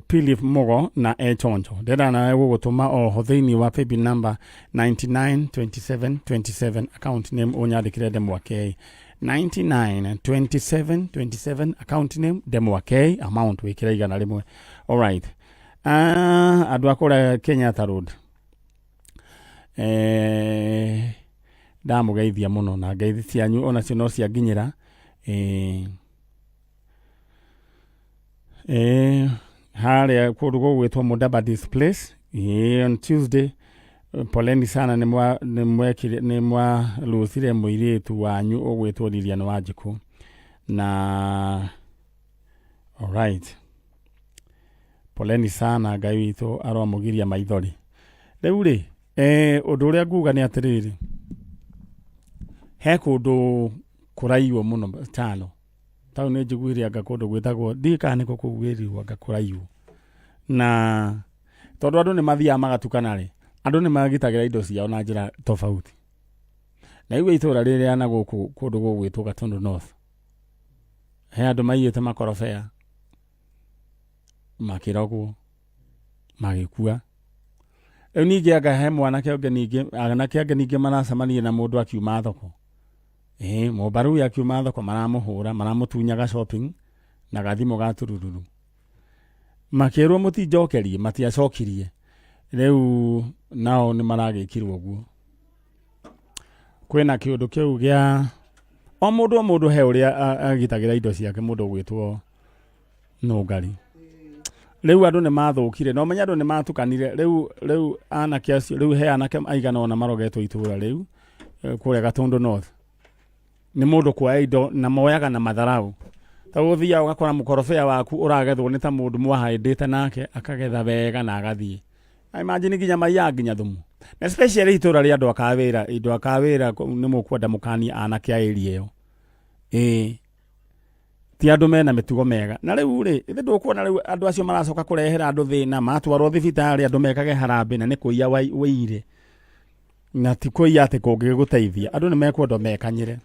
Philip Mugo na Echonjo. Ndĩrenda nawe gũgũtũma oho thĩinĩ wa paybill number 99 27 27, account name ũnyandĩkĩre Ndemwa K. 99 27 27, account name Ndemwa K, amount wĩkĩre 100. Alright. Andũ a kũrĩa Kenyatta Road, ndamũgeithia mũno na ngeithi cianyu onacio no cianginyĩra. Harĩa kũndũ gũgwĩtwo Mudavadi's Place, on Tuesday. Poleni sana, nĩ mwarũcire mũirĩtu wanyu ũgwĩtwo Lilian Wanjikũ na alright, poleni sana, Ngai witũ aromũgiria maithori. Rĩu rĩ, ũndũ ũrĩa nguga nĩ atĩrĩrĩ, He kũndũ kũraiywo mũno tano tau nĩ njiguire anga kũndũ gwĩtagwo ndiũĩ kana nĩkũ kũu gwĩrirwo anga kũraiywo na tondũ andũ nĩ mathiaga magatukana rĩ andũ nĩ magitagĩra indo ciao na njĩra tofauti na igua itũra rĩrĩa na gũkũ kũndũ gũgwĩtwo Gatundu North he andũ maiyĩte makorobea makĩrogwo magĩkua rĩu ningĩ anga he mwanake ũngĩ ningĩ anake angĩ ningĩ maracemania na mũndũ akiuma thoko ĩĩ mũmbarui akiuma thoko maramũhũra maramũtunyaga shopping na gathimũ ga turururu makĩrwo mũtinjokerie matiacokirie rĩu nao nĩ maragĩkirwo ũguo kwĩna kĩũndũ kĩu gĩa o mũndũ o mũndũ he ũrĩa agitagĩra indo ciake mũndũ ũgwĩtwo nũngari rĩu andũ nĩ mathũkire na ũmenye andũ nĩ matukanire rĩu rĩu anake acio rĩu he anake aigana ũna marogetwo itũra rĩu eh, kũrĩa Gatũndũ North nĩ mũndũ kuoya indo na moyaga na matharau ta ũthiaga ũgakora mũkorobea waku ũragethwo nĩ ta mũndũ mwahandĩte nake akagetha wega na agathiĩ imagine nginya maiyaga nginya thumu na especially itũra rĩa andũ a Kawĩra andũ a Kawĩra nĩ mũkwenda mũkanie anake a area ĩyo ĩĩ ti andũ mena mĩtugo mega na rĩu rĩ ithe ndũkuona rĩu andũ acio maracoka kũrehera andũ thĩna matwarwo thibitarĩ andũ mekage harambĩ na nĩ kũiya wĩire na ti kũiya atĩ kũngĩgũteithia andũ nĩ mekwenda mekanyĩre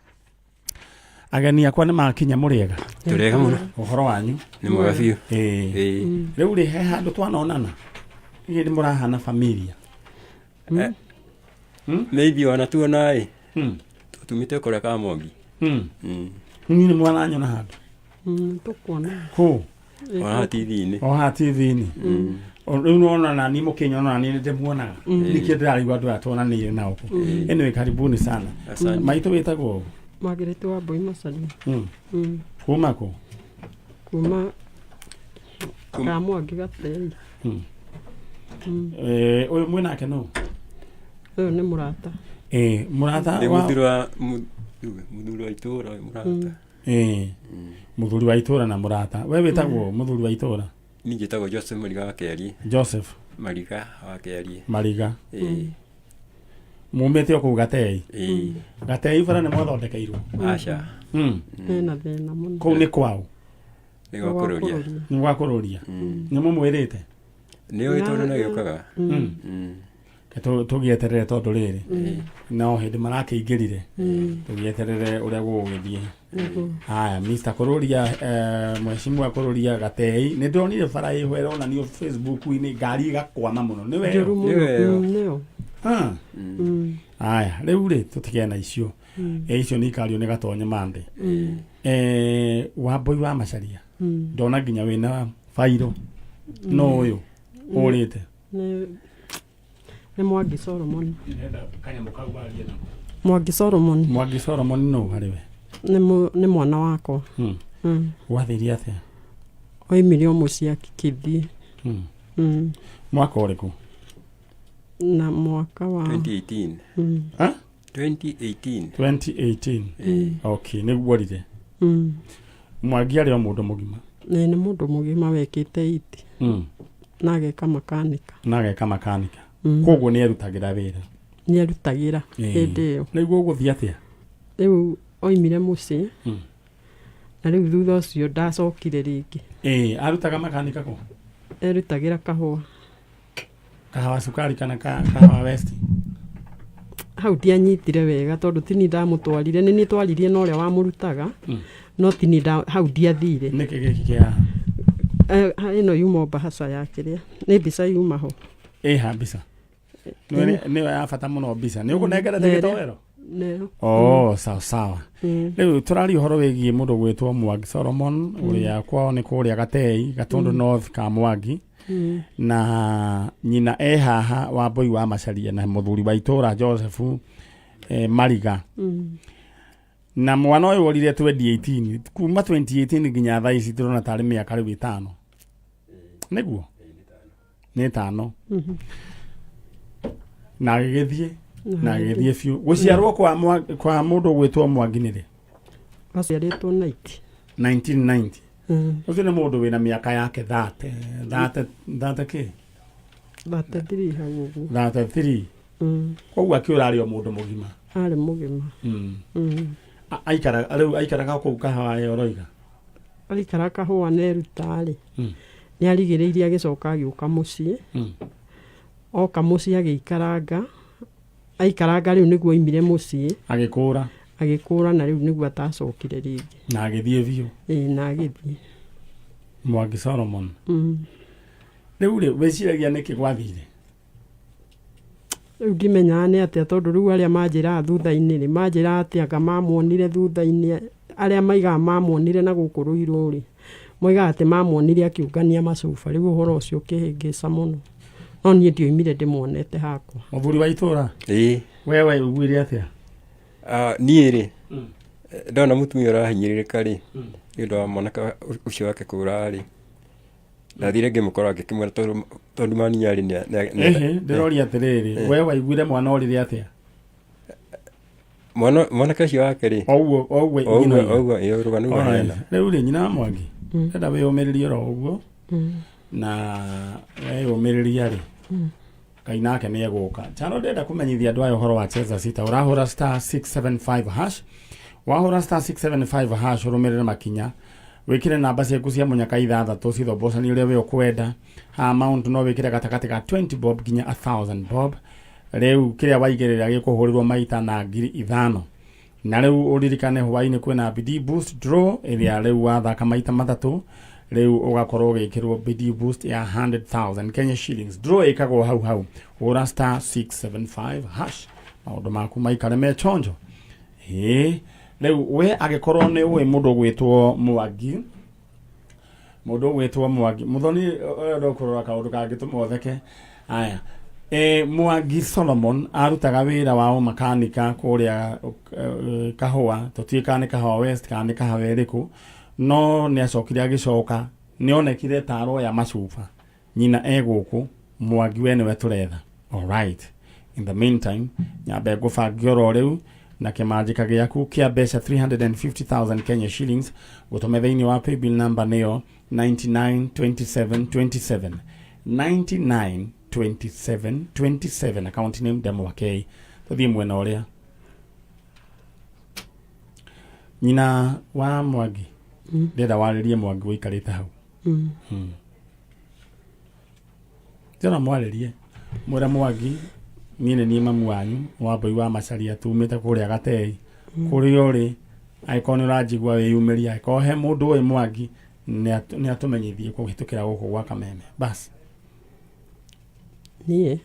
ageni akwa nĩ makinya mũrĩega Tũrĩega mũno. ũhoro wanyu Nĩ mwega biũ. Ĩĩ. Rĩu rĩ he handũ twanonana inyuĩ nĩ mũrahana familia Maybe ona tuona ĩ tũtumĩte kũrĩa Kamongi. Niĩ nĩ mwananyona handũ Tũkuona. Kũ? Ona haha TV-inĩ. O haha TV-inĩ. Rĩu nona na niĩ mũkĩnyona na niĩ nĩndĩmuonaga. Nĩkĩo ndĩrarigwo andũ aya tuonanĩire nao kũ. Anyway, karibuni sana. Asante. Maitũ wĩtagwo ũ? Margaret wa Mbui Macaria. Kuma kũ? Kuma Kamwangi Gatei. Eh, ũyũ mwĩ nake nũ? Ũyũ nĩ mũrata. Eh, mũrata Nĩ wa mũthuri wa mũthuri wa itũũra ũyũ mũrata. Eh, mũthuri wa itũũra na mũrata. We wĩtagwo mũthuri wa itũũra? Niĩ njĩtagwo Joseph Mariga wa Kĩarie. Joseph Mariga wa Kĩarie. Mariga. Ĩĩ. Mumĩte o kũu Gatei? Ĩĩ. Gatei bara nĩ mwathondekeirwo? Aca. Ena thĩna mũno. Kũu nĩ kwao? Nĩ gwa kũrũria. Nĩ gwa kũrũria. Nĩ mũmwĩrĩte? Nĩ ũĩ tondũ nĩ agĩũkaga. Reke tũgĩeterere tondũ rĩrĩ no hĩndĩ marakĩingĩrire tũgĩeterere ũrĩa gũgũgĩthiĩ. Nĩguo. Haya, Mr. Kũrũria eh, Mheshimiwa Kũrũria Gatei nĩ ndonire bara ĩho ĩronanio Facebook-inĩ ngari ĩgakwama mũno nĩ weyo Njũru mũno. Nĩyo. Ah. Haya, rĩu rĩ tũtigane na icio. Eh, icio nĩ ikario nĩ gatonye mande. Eh, Wambũi wa Macaria ndona nginya wĩna bairo no ũyũ ũrĩte Nĩ nĩ Mwangi Solomon. Kanyamũ kau warie nako. Mwangi Solomon. Mwangi Solomon nũ harĩ we? Nĩ mwana wakwa. Gwathirie atĩa? Oimire o mũciĩ akĩthiĩ. Mwaka ũrĩkũ? Na mwaka wa 2018. Ha? 2018. 2018. Okay, nĩguo orire. Mwangi arĩ o mũndũ mũgima. Nĩ nĩ mũndũ mũgima wekĩte iti na ageka makanika. Na ageka makanika. Koguo nĩ erutagĩra wĩra. Nĩ erutagĩra hĩndĩ ĩyo. Rĩu ũgũthiĩ atĩa? Rĩu oimire mũciĩ na rĩu thutha ũcio ndacokire rĩngĩ. Ĩĩ, arutaga makanika kũ? Erutagĩra kahũa. Kahawa cukari kana kahawa West? Hau ndianyitire wega tondũ ti niĩ ndamũtwarire, nĩ niĩ twaririe na ũrĩa wamũrutaga no ti niĩ hau ndiathire. Nĩkĩ gĩkĩ kĩ haha? Ĩno yuma mbahaca ya kĩrĩa, nĩ mbica yuma ho. Ĩha mbica? Nĩyo ya bata mũno mbica. Nĩ ũkũnengerete gĩtoero? Nĩyo. Oh, sawa sawa. Rĩu tũraria ũhoro wĩgiĩ mũndũ gwĩtwo Mwangi Solomon ũrĩa kwao nĩ kũrĩa Gatei, Gatundu North ka Mwangi. Na nyina e haha Wambũi wa Macaria na mũthuri wa itũra Joseph Mariga. Na mwana ũyũ orire 2018 kuma 2018 nginya thaa ici tũrona tarĩ mĩaka rĩu ĩtano. Nĩguo? Nĩ ĩtano. Na agĩgĩthiĩ na agĩgĩthiĩ biũ. Gũciarwo kwa mũndũ ũgwĩtwo Mwangi nĩ rĩ? Aciarĩtwo 90. 1990. Ũcio nĩ mũndũ wĩna mĩaka yake 30, 30, 30 kĩ? 33 hau ũguo. 33. Koguo akĩũra arĩ o mũndũ mũgima. Arĩ mũgima. Aikaraga rĩu aikaraga kũu Kahawa ĩyo ũroiga? Aikara Kahũa neruta-rĩ, nĩ arigĩrĩirie agĩcoka agĩũka mũciĩ. Oka mũciĩ agĩikaranga, aikaranga rĩu nĩguo oimire mũciĩ. Agĩkũra. Agĩkũra na rĩu nĩguo atacokire rĩngĩ. Na agĩthiĩ biũ. Ĩĩ na agĩthiĩ. Mwangi Solomon. Rĩu rĩ, wĩciragia nĩkĩ gwathire? Rĩu ndimenyaga nĩ atĩa tondũ rĩu arĩa manjĩraga thutha-inĩ rĩ, manjĩraga atĩ anga mamuonire thutha-inĩ, arĩa maigaga mamuonire na gũkũ Rũirũ rĩ, moigaga atĩ mamuonire akĩũngania macuba, rĩu ũhoro ũcio ũkĩhĩngĩca mũno. No niĩ ndioimire ndĩmuonete hakwa. Mũthuri wa itũra? Ĩĩ. We waiguire atĩa? Ah, niĩ rĩ, ndona mũtumia ũrahinyĩrĩrĩka rĩ, nĩ ũndũ wa mwanake ũcio wake kũra rĩ, ndathire ngĩmũkora ngĩkĩmwĩra tondũ tondũ mani arĩ Ĩhĩ, ndĩroria atĩrĩrĩ, we waiguire mwana orire atĩa? Mwana mwanake ũcio wake rĩ, Oguo oguo oguo oguo ĩyo rũgano rũu Alright. aheana. Rĩu rĩ, nyina wa Mwangi, ndĩrenda wĩyũmĩrĩrie oro ũguo, na weyũmĩrĩria rĩ, Ngai nake nĩ egũka. Chano ndĩrenda kũmenyithia andũ aya ũhoro wa Cheza Sita. Ũrahũra star 675 hash. Wahũra star 675 hash ũrũmĩrĩre makinya. Wĩkĩre namba ciaku cia mũnyaka ithathatũ cithombocanie ũrĩa we ũkwenda. Ha amount no wĩkĩre gatagatĩ ga 20 bob nginya 1000 bob. Rĩu kĩrĩa waigĩrĩra gĩkũhũrĩrwo maita na 5,000. Na rĩu ũririkane hwainĩ kwĩna Bidii Boost Draw ĩrĩa rĩu wathaka maita matatũ rĩu ũgakorwo ũgĩkĩrwo Bidii Boost ya 100,000 Kenya shillings. Draw ĩkagwo hau hau, hũra star 675 hash maũndũ maku maikare me chonjo. Ĩĩ rĩu we angĩkorwo nĩ ũĩ mũndũ ũgwĩtwo Mwangi, mũndũ ũgwĩtwo Mwangi Muthoni, ũrenda kũrora kaũndũ kangĩtũma ũtheke. Aya, Mwangi Solomon arutaga wĩra wa ũmakanika kũrĩa Kahũa, tũtiũĩ kana nĩ Kahũa West kana nĩ Kahawa ĩrĩkũ, no nĩ acokire agĩcoka, nĩ onekire ta aroya macuba. Nyina e gũkũ, Mwangi we nĩwe tũretha. Alright, in the meantime nyambe ngũbange oro rĩu na kĩmanjĩka gĩaku kĩa mbeca 350,000 Kenya shillings gũtũme thĩinĩ wa paybill number nĩyo 992727, 992727, account name Ndemwa K. Tũthiĩ mwena ũrĩa nyina wa Mwangi, ndĩrenda warĩrie Mwangi ũikarĩte hau. Ndĩrona mwarĩrie mwĩra Mwangi, niĩ nĩ niĩ mamu wanyu wa Mbũi wa Macaria, tumĩte kũrĩa Gatei. Kũrĩa ũrĩ angĩkorwo nĩ ũranjigua wĩyumĩrie, angĩkorwo he mũndũ ũĩ Mwangi nĩ atũmenyithie kũhĩtũkĩra gũkũ gwa Kameme. Bas. Niĩ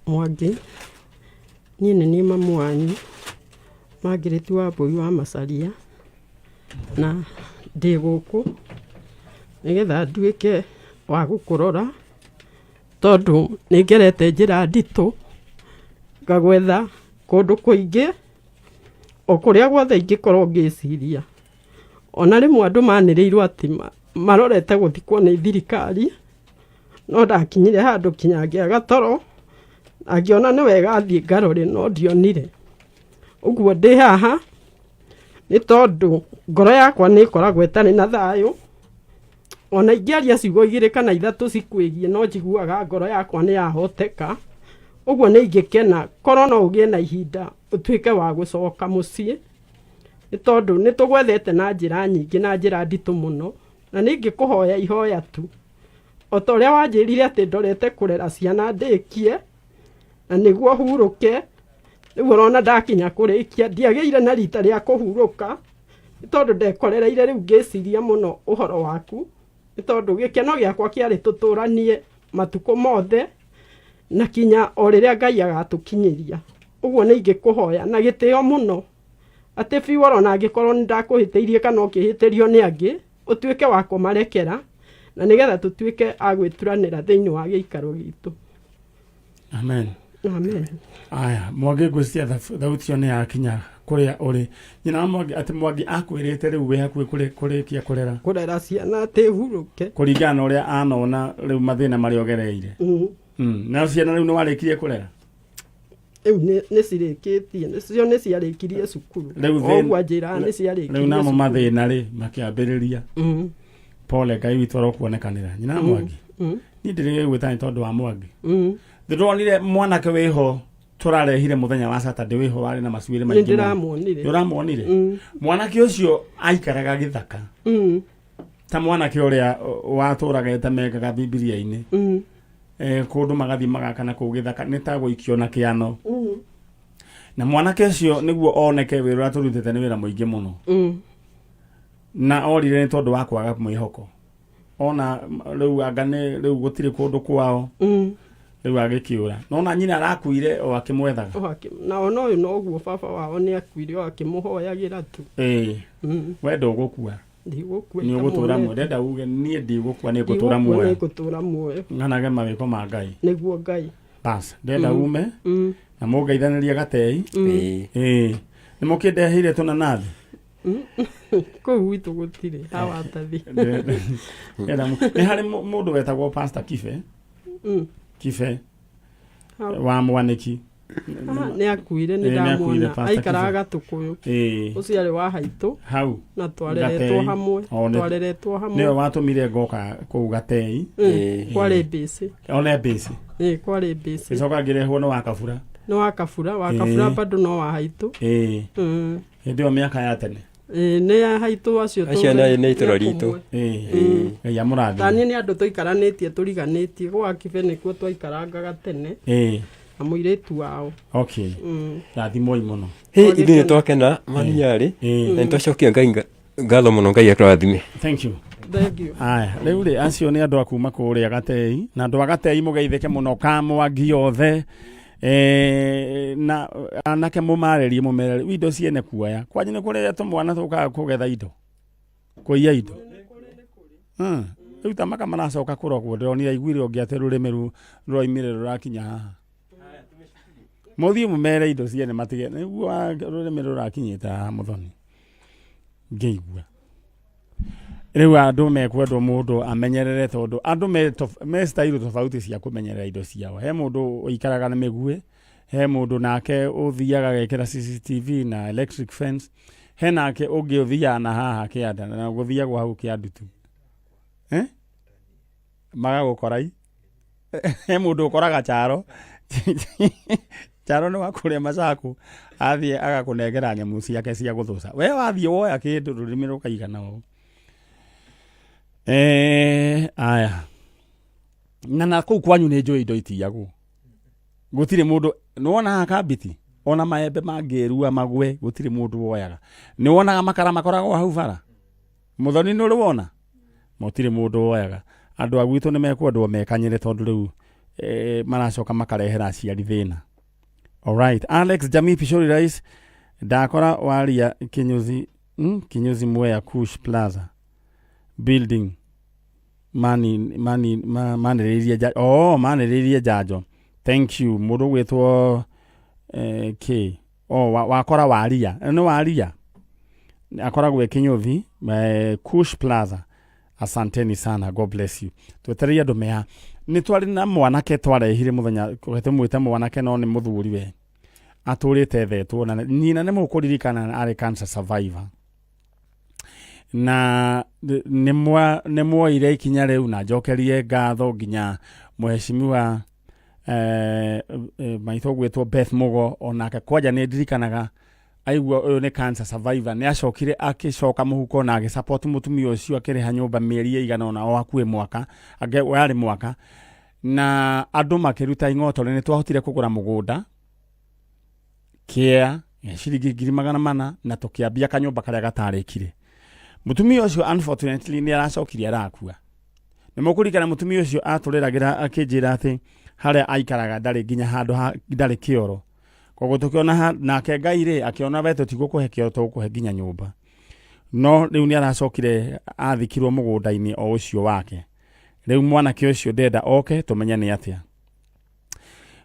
Mwangi, niĩ nĩ niĩ mamu wanyu Margaret wa Mbũi wa Macaria, na ndĩ gũkũ nĩgetha nduĩke wa gũkũrora tondũ nĩ ngerete njĩra nditũ ngagwetha kũndũ kũingĩ o kũrĩa guothe ingĩkorwo ngĩciria. Ona rĩmwe andũ manĩrĩirwo atĩ marorete gũthikwo nĩ thirikari, no ndakinyire handũ kinya ngĩaga toro, na ngĩona nĩ wega thiĩ ngarore no ndionire. Ũguo ndĩ haha nĩ tondũ ngoro yakwa nĩ ĩkoragwo ĩtarĩ na thayũ, ona ingĩaria ciugo igĩrĩ kana ithatũ cikwĩgiĩ no njiguaga ngoro yakwa nĩ yahoteka. Ũguo nĩ ingĩkena korwo no ũgĩe na ihinda ũtuĩke wa gũcoka mũciĩ, nĩ tondũ nĩ tũgwethete na njĩra nyingĩ na njĩra nditũ mũno, na nĩ ingĩkũhoya ihoya tu o ta ũrĩa wanjĩrire atĩ ndorete kũrera ciana ndĩkie na nĩguo hurũke. Rĩu ũrona ndakinya kũrĩkia ndiagĩire na rita rĩa kũhurũka nĩ tondũ ndekorereire rĩu ngĩciria mũno ũhoro waku, nĩ tondũ gĩkeno gĩakwa kĩarĩ tũtũranie matukũ mothe na kinya o rĩrĩa Ngai agatũkinyĩria. Ũguo nĩ ingĩkũhoya na gĩtĩo mũno atĩ biũ oro na angĩkorwo nĩ ndakũhĩtĩirie kana ũkĩhĩtĩrio nĩ angĩ, ũtuĩke wa kũmarekera na nĩgetha tũtuĩke a gwĩturanĩra thĩinĩ wa gĩikaro gitũ. Amen. Amen. Aya, Mwangi, ngwĩciria thauti ĩyo nĩ yakinya kũrĩa ũrĩ. Nyina wa Mwangi, atĩ Mwangi akwĩrĩte rĩu wĩ hakuhĩ kũrĩkia kũrera. Kũrera ciana atĩ hurũke. Kũringana na ũrĩa anona rĩu mathĩna marĩa ũgereire. Na ciana rĩu nĩ warĩkirie kũrera? Rĩu nĩ cirĩkĩtie, cio nĩ ciarĩkirie cukuru. Rĩu Ũguo anjĩraga nĩ ciarĩkirie rĩu namo cukuru. mathĩna rĩ makĩambĩrĩria. Pole, Ngai witũ arokuonekanĩra. Nyina wa Mwangi. Niĩ ndĩrĩ gwĩta nĩ tondũ wa Mwangi. Ndĩronire mwanake wĩho. Tũrarehire mũthenya wa Saturday wĩho warĩ na macuĩrĩ Nĩ maingĩ mũno. ndĩramuonire. Nĩ ũramuonire? Mwanake ũcio aikaraga gĩthaka ta mwanake ũrĩa watũraga etamengaga Bibilia-inĩ. Kũndũ magathiĩ magakana kũu gĩthaka nĩ ta gũikio na kĩano. Na mwanake ũcio nĩguo oneke wĩra ũrĩa tũrutĩte nĩ wĩra mũingĩ mũno. Na orire nĩ tondũ wa kwaga mwĩhoko. Ona rĩu anga nĩ rĩu gũtirĩ kũndũ kwao. Rĩu agĩkĩũra. No na nyina arakuire o akĩmwethaga. O na ona ũyũ noguo baba wao nĩ akuire o akĩmũhoyagĩra tu. Ĩĩ. We ndũgũkua. Ndigũkua. Nĩ ũgũtũra muoyo. Ndenda uge niĩ ndigũkua nĩ ngũtũra Ndigũkua, muoyo. nĩ ngũtũra muoyo. Ng'anage mawĩko ma Ngai. Nĩguo Ngai. Bas, ndenda ume na mũngeithanĩrie gatei. Ĩĩ. Nĩ mũkĩndeheire tũnanathi. Kũu gwitũ gũtirĩ hawatathi. Ndenda nĩ harĩ mũndũ wetagwo Pastor Kibe. Kibe wa Mwanĩki. Ah, nĩ akuire nĩ Ĩĩ, nĩ akuire, ndamuona Pastor aikaraga Kibe. Gatũkũyũ. Ĩĩ. Ũcio arĩ wa haitũ. Hau. Na twareretwo Gatei. hamwe. O, Twareretwo hamwe. Nĩwe watũmire ngoka kũu Gatei. Kwarĩ mbĩcĩ. One mbĩcĩ. Ĩĩ, kwarĩ mbĩcĩ. Gĩcoka ngĩrehwo nĩ Wakabura. Nĩ wa Kabura, wa Kabura bado no wa haitũ. Ĩĩ. Hĩndĩ ĩyo mĩaka ya tene. Ĩĩ, nĩ ya haitũ acio Acio nĩ itũra ritũ. Ĩĩ. Ngai amũrathime. Taniĩ nĩ andũ tũikaranĩtie tũriganĩtie gwa Kibe nĩkuo twaikarangaga tene. Ĩĩ. Na mũirĩtu wao. Okay. Rathimwoi mũno. Hĩ, ithuĩ nĩ twakena maniarĩ na nĩ twacokia Ngai ngatho mũno Ngai akũrathime. Thank you. Thank you. Aya, rĩu rĩ acio nĩ andũ a kuma kũrĩa Gatei na andũ a Gatei mũgeithĩke mũno Kamwangi othe na anake mũmarĩrie mũmere rĩu indo ciene kuoya kwanyu nĩ kũrĩ tũmwana tũkaga kũgetha indo kũiya indo. Rĩu ta maka maracoka kũrogwo ndĩronire aiguire ũngĩ atĩ rũrĩmĩ rũroimire rũrakinya haha. Mũthiĩ mũmere indo ciene matige nĩguo rũrĩmĩ rũrakinyĩte haha mũthoni ngĩigua. Rĩu andũ mekwendwo mũndũ amenyerere tondũ andũ me style tofauti cia kũmenyerera indo ciao. He mũndũ ũikaraga na mĩguĩ, he mũndũ nake ũthiaga agekĩra CCTV na electric fence, he nake ũngĩ ũthiaga na haha kĩanda na gũthiagwo hau kĩandutu. Magagũkora i. He mũndũ ũkoraga Charo. Charo nĩ wa kũrĩa Masaku athiĩ agakũnengera nyamũ ciake cia gũthũca. We wathiĩ woya kĩndũ rũrĩmĩ rũkaigana ũũ. Aya. Na na kũu kwanyu nĩ njũĩ indo itiyagwo. Gũtirĩ mũndũ, nĩ wona haha kambiti? Ona maembe mangĩrua magwe, gũtirĩ mũndũ woyaga. Nĩ wonaga makara makoragwo hau bara? Mũthoni nĩ ũrĩ wona? Gũtirĩ mũndũ woyaga. Andũ a gwitũ nĩ mekwendwo mekanyĩre tondũ rĩu maracoka makarehera aciari thĩna. Alright, Alex Jamii Pishori Rice, ndakora waria Kinyuzi, Kinyuzi Mwea Kush Plaza building mani mani ma, manĩrĩirie oh, manĩrĩirie njanjo. Thank you. Mũndũ ũgwĩtwo K. Oh, wakora waria. Nĩ waria. Akoragwo e Kinyuthi, Kush Plaza. Asanteni sana, God bless you. Twetereire andũ mea. Nĩ twarĩ na mwanake twarehire mũthenya, tũmwĩte mwanake no nĩ mũthuri we. Atũrĩte ethetwo na nyina nĩ mũkũririkana arĩ cancer survivor. Na nĩ mwoire ikinya rĩu na njokerie ngatho nginya mheshimiwa maitũ ũgwĩtwo Beth Mugo, onake kwanja nĩ ndirikanaga aigua ũyũ nĩ cancer survivor, nĩ acokire akĩcoka mũhuko na agĩsupport mũtumia ũcio akĩrĩha nyũmba mĩeri ĩigana ũna o hakuhĩ mwaka, yarĩ mwaka, na andũ makĩruta ing'otore. Nĩ twahotire kũgũra mũgũnda kĩa ciringi ngiri magana mana na tũkĩambia kanyũmba karĩa gatarĩkire. Mũtumia ũcio unfortunately nĩ aracokire arakua. Nĩ mũkũririkana mũtumia ũcio atũrĩragĩra akĩnjĩra atĩ harĩa aikaraga ndarĩ nginya handũ ha ndarĩ kĩoro. Koguo tũkĩona nake Ngai rĩ akĩona we tũtigũkũhe kĩoro tũgũkũhe nginya nyũmba. No rĩu nĩ aracokire athikirwo mũgũnda-inĩ o ũcio wake. Rĩu mwanake ũcio ndenda oke tũmenye nĩ atĩa.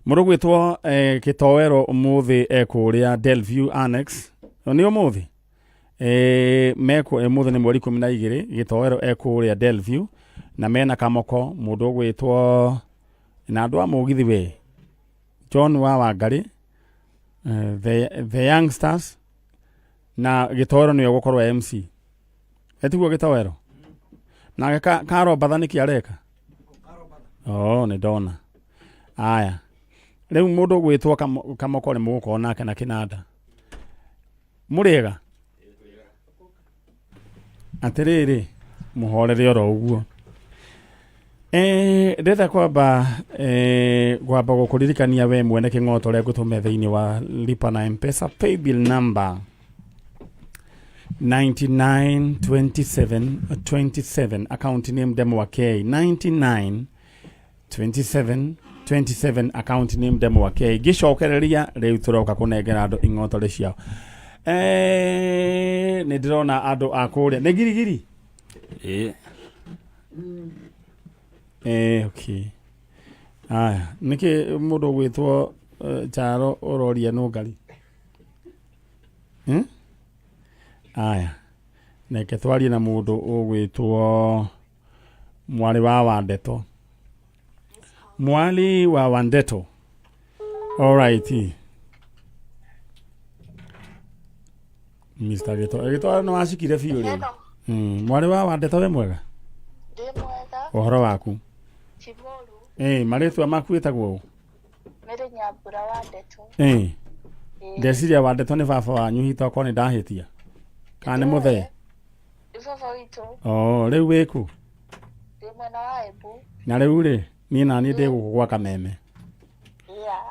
Mũndũ gwĩtwo Kĩtoero ũmũthĩ ekũrĩa Delview Annex. Nĩ ũmũthĩ? Mekũ ũmũthĩ nĩ mweri ikũmi na igĩrĩ, Gĩtoero ekũrĩa Delview na mena Kamoko, mũndũ ũgwĩtwo na andũ a mũgithi we John wa Wangarĩ, the Youngsters na Gĩtoero nĩwe ũgũkorwo MC. Etiguo Gĩtoero? Nake Karo Mbatha nĩkĩ areka? Oh, nĩ ndona. Aya. Rĩu mũndũ ũgwĩtwo Kamoko nĩ mũgũkorwo nake na kĩnanda. Mũrĩega? Atĩrĩrĩ, mũhorere oro ũguo. Ndĩrenda kwamba kwamba gũkũririkania we mwene kĩng'oto ũrĩa ngũtũme thĩinĩ wa lipa na Mpesa paybill number 992727 account name Ndemwa K 992727 account name Ndemwa K. Ngĩcokereria rĩu tũroka kũnengera andũ ing'otore ciao. Nĩ ndĩrona andũ a kũrĩa nĩ girigiri. Ĩĩ. Okay. Aya, nĩkĩ mũndũ ũgwĩtwo Charo ũroria nũngari? Aya, reke twarie na mũndũ ũgwĩtwo mwarĩ wa Wandeto. Mwali wa Wandeto. All right. Mr. Gĩto. Gĩto nĩ wacikire biũ rĩu. Mwarĩ wa Wandeto wĩ mwega? Ndĩ mwega. Ũhoro waku? Ti mũru. Marĩtwa maku wĩtagwo ũ? Mary Nyambura wa Ndeto. Ndeciria Wandeto nĩ baba wanyu hihi tokorwo nĩ ndahĩtia. Kana nĩ mũthee? Nĩ baba witũ. Oh, rĩu wĩkũ? Ndĩ mwena wa Embu. Na rĩu rĩ, niĩ na niĩ ndĩ gũkũ gwa Kameme.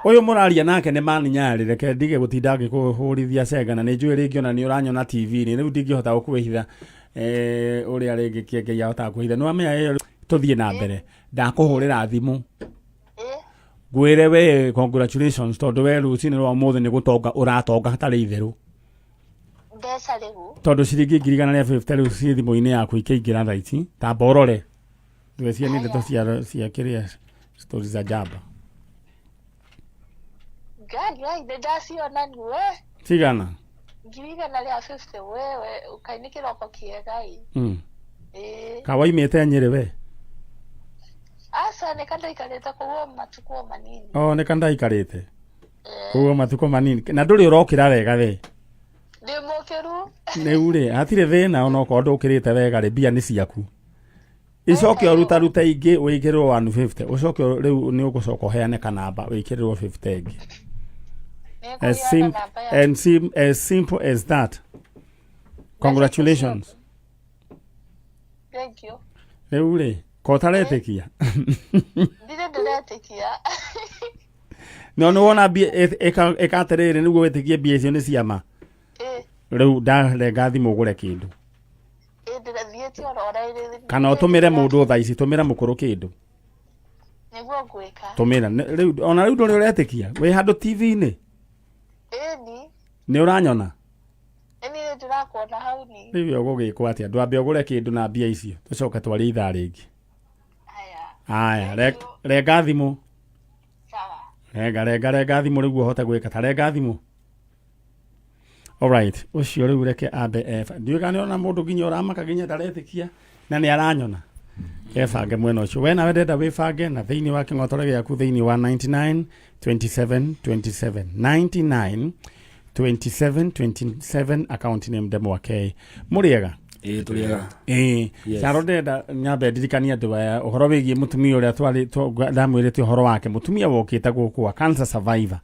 Ũyũ mũraria nake nĩ Mani Nyarĩ, reke ndige gũtinda ngĩkũhũrithia cenga na nĩ njũĩ rĩngĩ ona nĩ ũranyona TV-inĩ, rĩu ndingĩhota gũkwĩhitha ũrĩa rĩngĩ kĩengei ahotaga kwĩhitha. Nĩ wamenya ĩyo tũthiĩ na mbere, ndakũhũrĩra thimũ ngwĩre we congratulations tondũ we rũcinĩ rwa ũmũthĩ nĩ gũtonga ũratonga hatarĩ itherũ. Mbeca rĩu? Tondũ ciringi 150,000 rĩu ciĩ thimũ-inĩ yaku ikĩingĩra thaa ici, tamba ũrore. Ndũgecije nĩ ndeto cia kĩrĩa stories za jaba. Ngai, ngai, nĩ ndaciona ni we. Cigana? 150,000 wewe, ũkai nĩ kĩroko kĩega ĩ. Ĩĩ. Ka waimĩte Nyĩrĩ we? Aca, nĩ kandaikarĩte kũu o matukũ o manini. O, nĩ kandaikarĩte? Kũu o matukũ manini. Na ndũrĩ ũrokĩra wega we? Ndĩ mũkĩru. Rĩu rĩ, hatirĩ thĩna onokorwo ndũkĩrĩte wega rĩ, mbia nĩ ciaku. Icoke ũrutarute ingĩ wĩkĩrĩrwo 150, ũcoke rĩu nĩ ũgũcoka ũheane kanamba wĩkĩrĩrwo 50 ĩngĩ. As simple as that. Congratulations. Thank you. Rĩu rĩ, ko ũtaretĩkia? Ndirĩ ndĩretĩkia. No nĩ wona mbia ĩka atĩrĩrĩ nĩguo wĩtĩkie mbia icio nĩ ciama. Rĩu ndarenga thimũ ũgũre kĩndũ. Ndĩrathiĩte oro ora ĩrĩ- Kana ũtũmĩre mũndũ thaa ici, tũmĩra mũkũrũ kĩndũ. Nĩguo ngwĩka. Tũmĩra. Rĩu ona rĩu ndũrĩ ũretĩkia? Wĩ handũ TV-inĩ? Ĩni. Nĩ ũranyona? Ĩni nĩ ndĩrakuona hau ni. Rĩu ũgũgĩkwo atĩa? Ndwambe ũgũre kĩndũ na mbia icio, tũcoke twarie ithaa rĩngĩ. Aya, renga thimũ. Renga, renga, renga thimũ rĩu ũhote gwĩka ta renga thimũ. Alright, ũcio rĩu reke ambe eba. Ndiũĩ kana nĩ ona mũndũ nginya ũramaka nginya ndaretĩkia na nĩ aranyona. Ebange mwena ũcio. We nawe ndenda wĩbange na thĩinĩ wa kĩng'otore gĩaku thĩinĩ wa 99 27 27 99 27 27 account name Ndemwa K. Mũrĩega? Ĩĩ, tũrĩega. Ĩĩ. Yes. Caro ndenda nyambe ndirikanie andũ aya ũhoro wĩgiĩ mũtumia ũrĩa ndamwĩrĩte ũhoro wake, mũtumia wokĩte gũkũ wa cancer survivor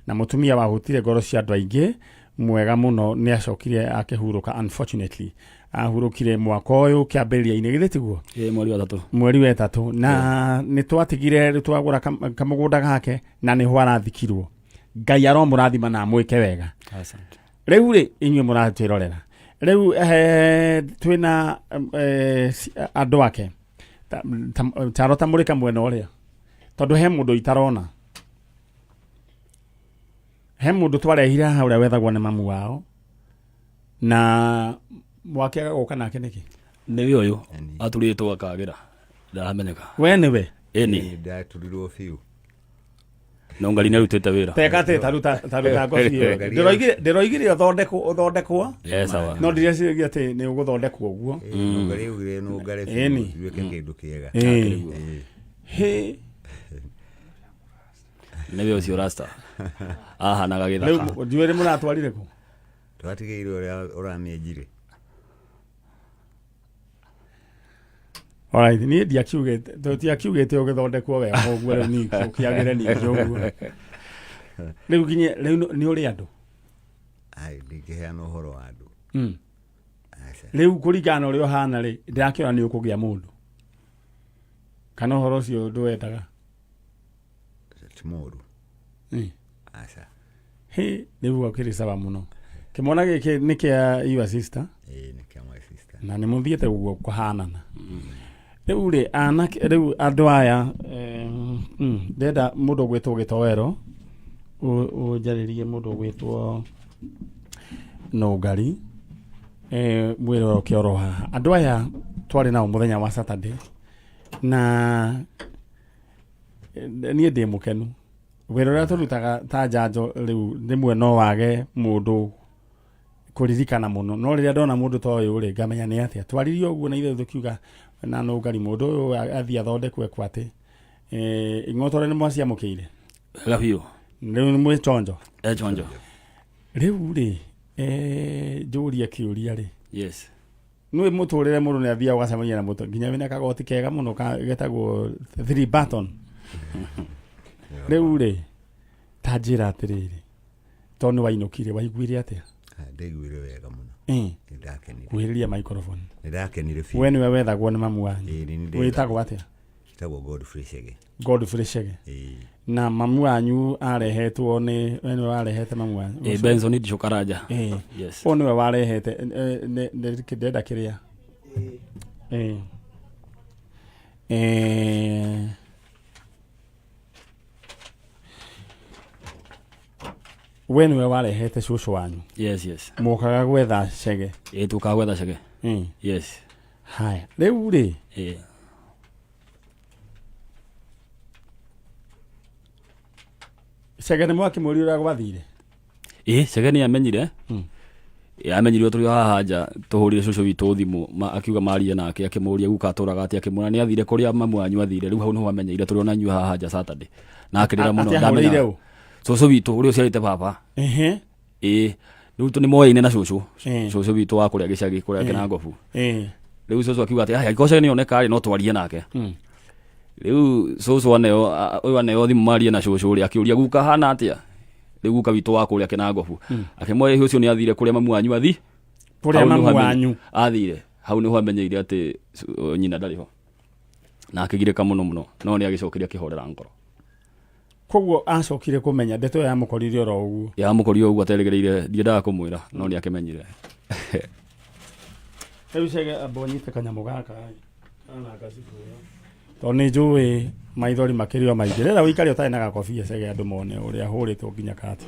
na mũtumia wahutire ngoro cia andũ aingĩ mwega mũno, nĩ acokire akĩhurũka unfortunately. Ahurũkire mwaka ũyũ kĩambĩrĩria-inĩ, githĩ tiguo? Ĩĩ, mweri wa ĩtatũ. Mweri wa ĩtatũ. Na nĩ twatigire rĩu twagũra kamũgũnda gake na nĩho arathikirwo. Ngai aromũrathima na amwĩke wega. Asante. Rĩu rĩ, inyuĩ mũratwĩrorera. Rĩu twĩna andũ ake. Charo ta mũrĩka mwena ũrĩa. Tondũ he mũndũ itarona. He mũndũ twarehire haha ũrĩa wethagwo nĩ mamu wao. Na mwake agoka nake nĩkĩ? Nĩwe ũyũ aturĩtwo akagĩra. Ndaramenyeka. We nĩwe? Ĩni. Ndaturirwo biũ. No ngari nĩ arutĩte wĩra. Teka atĩ taruta ngobi ĩyo. Ndĩroigire ũthondekwo. Yes, sawa. No ndireciria atĩ nĩ ũgũthondekwo ũguo. Nũngari ugire nũngare biũ, Ĩni. ituĩke kĩndũ kĩega. Ĩĩ. Hĩ. Nĩwe ũcio rasta. Ahanaga gĩthaka. Rĩu ndiũĩ mũratwarire kũ? Twatigĩirwo ũrĩa ũramĩenjire. Alright, niĩ ndiakiugĩte, tũtiakiugĩte ũgĩthondekwo wega ũguo rĩu niĩ ũkĩagĩre ningĩ ũguo. Rĩu nginye rĩu nĩ ũrĩ andũ. Ai, ndingĩheana ũhoro wa andũ. Aca. Rĩu kũringana na ũrĩa ũhana rĩ, ndĩrakĩona nĩ ũkũgĩa mũndũ. Kana ũhoro ũcio ndũwendaga? Ti mũru. Aca. Hĩ, rĩu ũkĩrĩ sawa mũno. Kĩmwana gĩkĩ nĩ kĩa your sister? Ĩĩ, nĩ kĩa my sister. Na nĩ mũthiĩte ũguo kũhanana. Rĩu rĩ, anake rĩu andũ aya ndĩrenda mũndũ ũgwĩtwo gĩtoero ũnjarĩrie mũndũ ũgwĩtwo Nũngari mwĩre oke oro haha. Andũ aya twarĩ nao mũthenya wa Saturday na niĩ ndĩ mũkenu. Wĩra ũrĩa tũrutaga ta njanjo rĩu rĩmwe no wage mũndũ kũririkana mũno, no rĩrĩa ndona mũndũ ta ũyũ rĩ, ngamenya nĩ atĩa twaririe ũguo na ithuĩ tũkiuga na Nũngari mũndũ ũyũ athiĩ athondekwo ekwo atĩ. Ing'otore nĩ mwaciamũkĩire? Wega biũ. Rĩu nĩ mwĩ chonjo? E chonjo. Rĩu rĩ, njũrie kĩũria rĩ. Yes. Nĩ mũtũrĩre mũndũ nĩ athiaga ũgacemania na mũtũ nginya wĩna kagoti kega mũno getagwo 3 button. Rĩu rĩ, ta njĩra atĩrĩrĩ, tondũ nĩ wainũkire, waiguire atĩa? Ndaiguire wega mũno. Nĩ ndakenire. Kuhĩrĩria microphone. Nĩ ndakenire biũ. We nĩwe wethagwo nĩ mamu wanyu. Ĩĩ, nĩ nĩ Wĩtagwo atĩa? Wĩtagwo Godfrey Chege. Godfrey Chege. Ĩĩ. Na mamu wanyu arehetwo nĩ, we nĩwe warehete mamu wanyu? Ĩĩ, Benson Ndicũ Karanja. Ĩĩ. Yes. Ũyũ nĩwe warehete, ndĩrenda kĩrĩa. Ĩĩ. We nĩwe warehete cũcũ wanyu? Yes, yes. Mũkaga gwetha Chege? Ĩĩ, tũkaga gwetha Chege. Yes. Haya, rĩu rĩ. Ĩĩ. Chege nĩ mwakĩmũria ũrĩa gwathire? Ĩĩ, Chege nĩ amenyire. Ĩĩ, amenyire tũrĩ o haha nja tũhũrire cũcũ witũ thimũ, akiuga marie nake, akĩmũria guka atũraga atĩa, akĩmwĩra nĩ athire kũrĩa mamu wanyu athire. Rĩu hau nĩho amenyeire tũrĩ ona inyuĩ haha nja Saturday. Na akĩrĩra mũno, Atĩ ndamenya. ahũrĩire ũ? Cũcũ witũ ũrĩa ũciarĩte baba. Ĩĩ, rĩu nĩ moyaine na cũcũ. Cũcũ witũ wa kũrĩa gĩcagi, kũrĩa Kĩnangobu. Rĩu cũcũ akiuga atĩ, aya, angĩkorwo Chege nĩ oneka rĩ, no twarie nake. Rĩu cũcũ aneo, ũyũ aneo thimũ marie na cũcũ rĩ, akĩũria guka hana atĩa? Rĩu guka witũ wa kũrĩa Kĩnangobu. Akĩmwĩra ũcio nĩ athire kũrĩa mamu wanyu athi. Kũrĩa Hau nĩho mamu wanyu. Athire. Hau nĩho amenyeire atĩ nyina ndarĩ ho. Na akĩgirĩka mũno mũno, no nĩ agĩcokire akĩhorera ngoro. Koguo acokire kũmenya ndeto ĩyo yamũkorire oro ũguo. Yamũkorire ũguo aterĩgĩrĩire, ndiendaga kũmwĩra, no nĩ akĩmenyire. Rĩu Chege amba ũnyite kanyamũ gaka ĩ, kana gacibũ. Tondũ nĩ njũĩ maithori makĩrĩ o maingĩ. Rĩera ũikare ũtarĩ na gakobia Chege andũ mone ũrĩa hũrĩtwo nginya kati.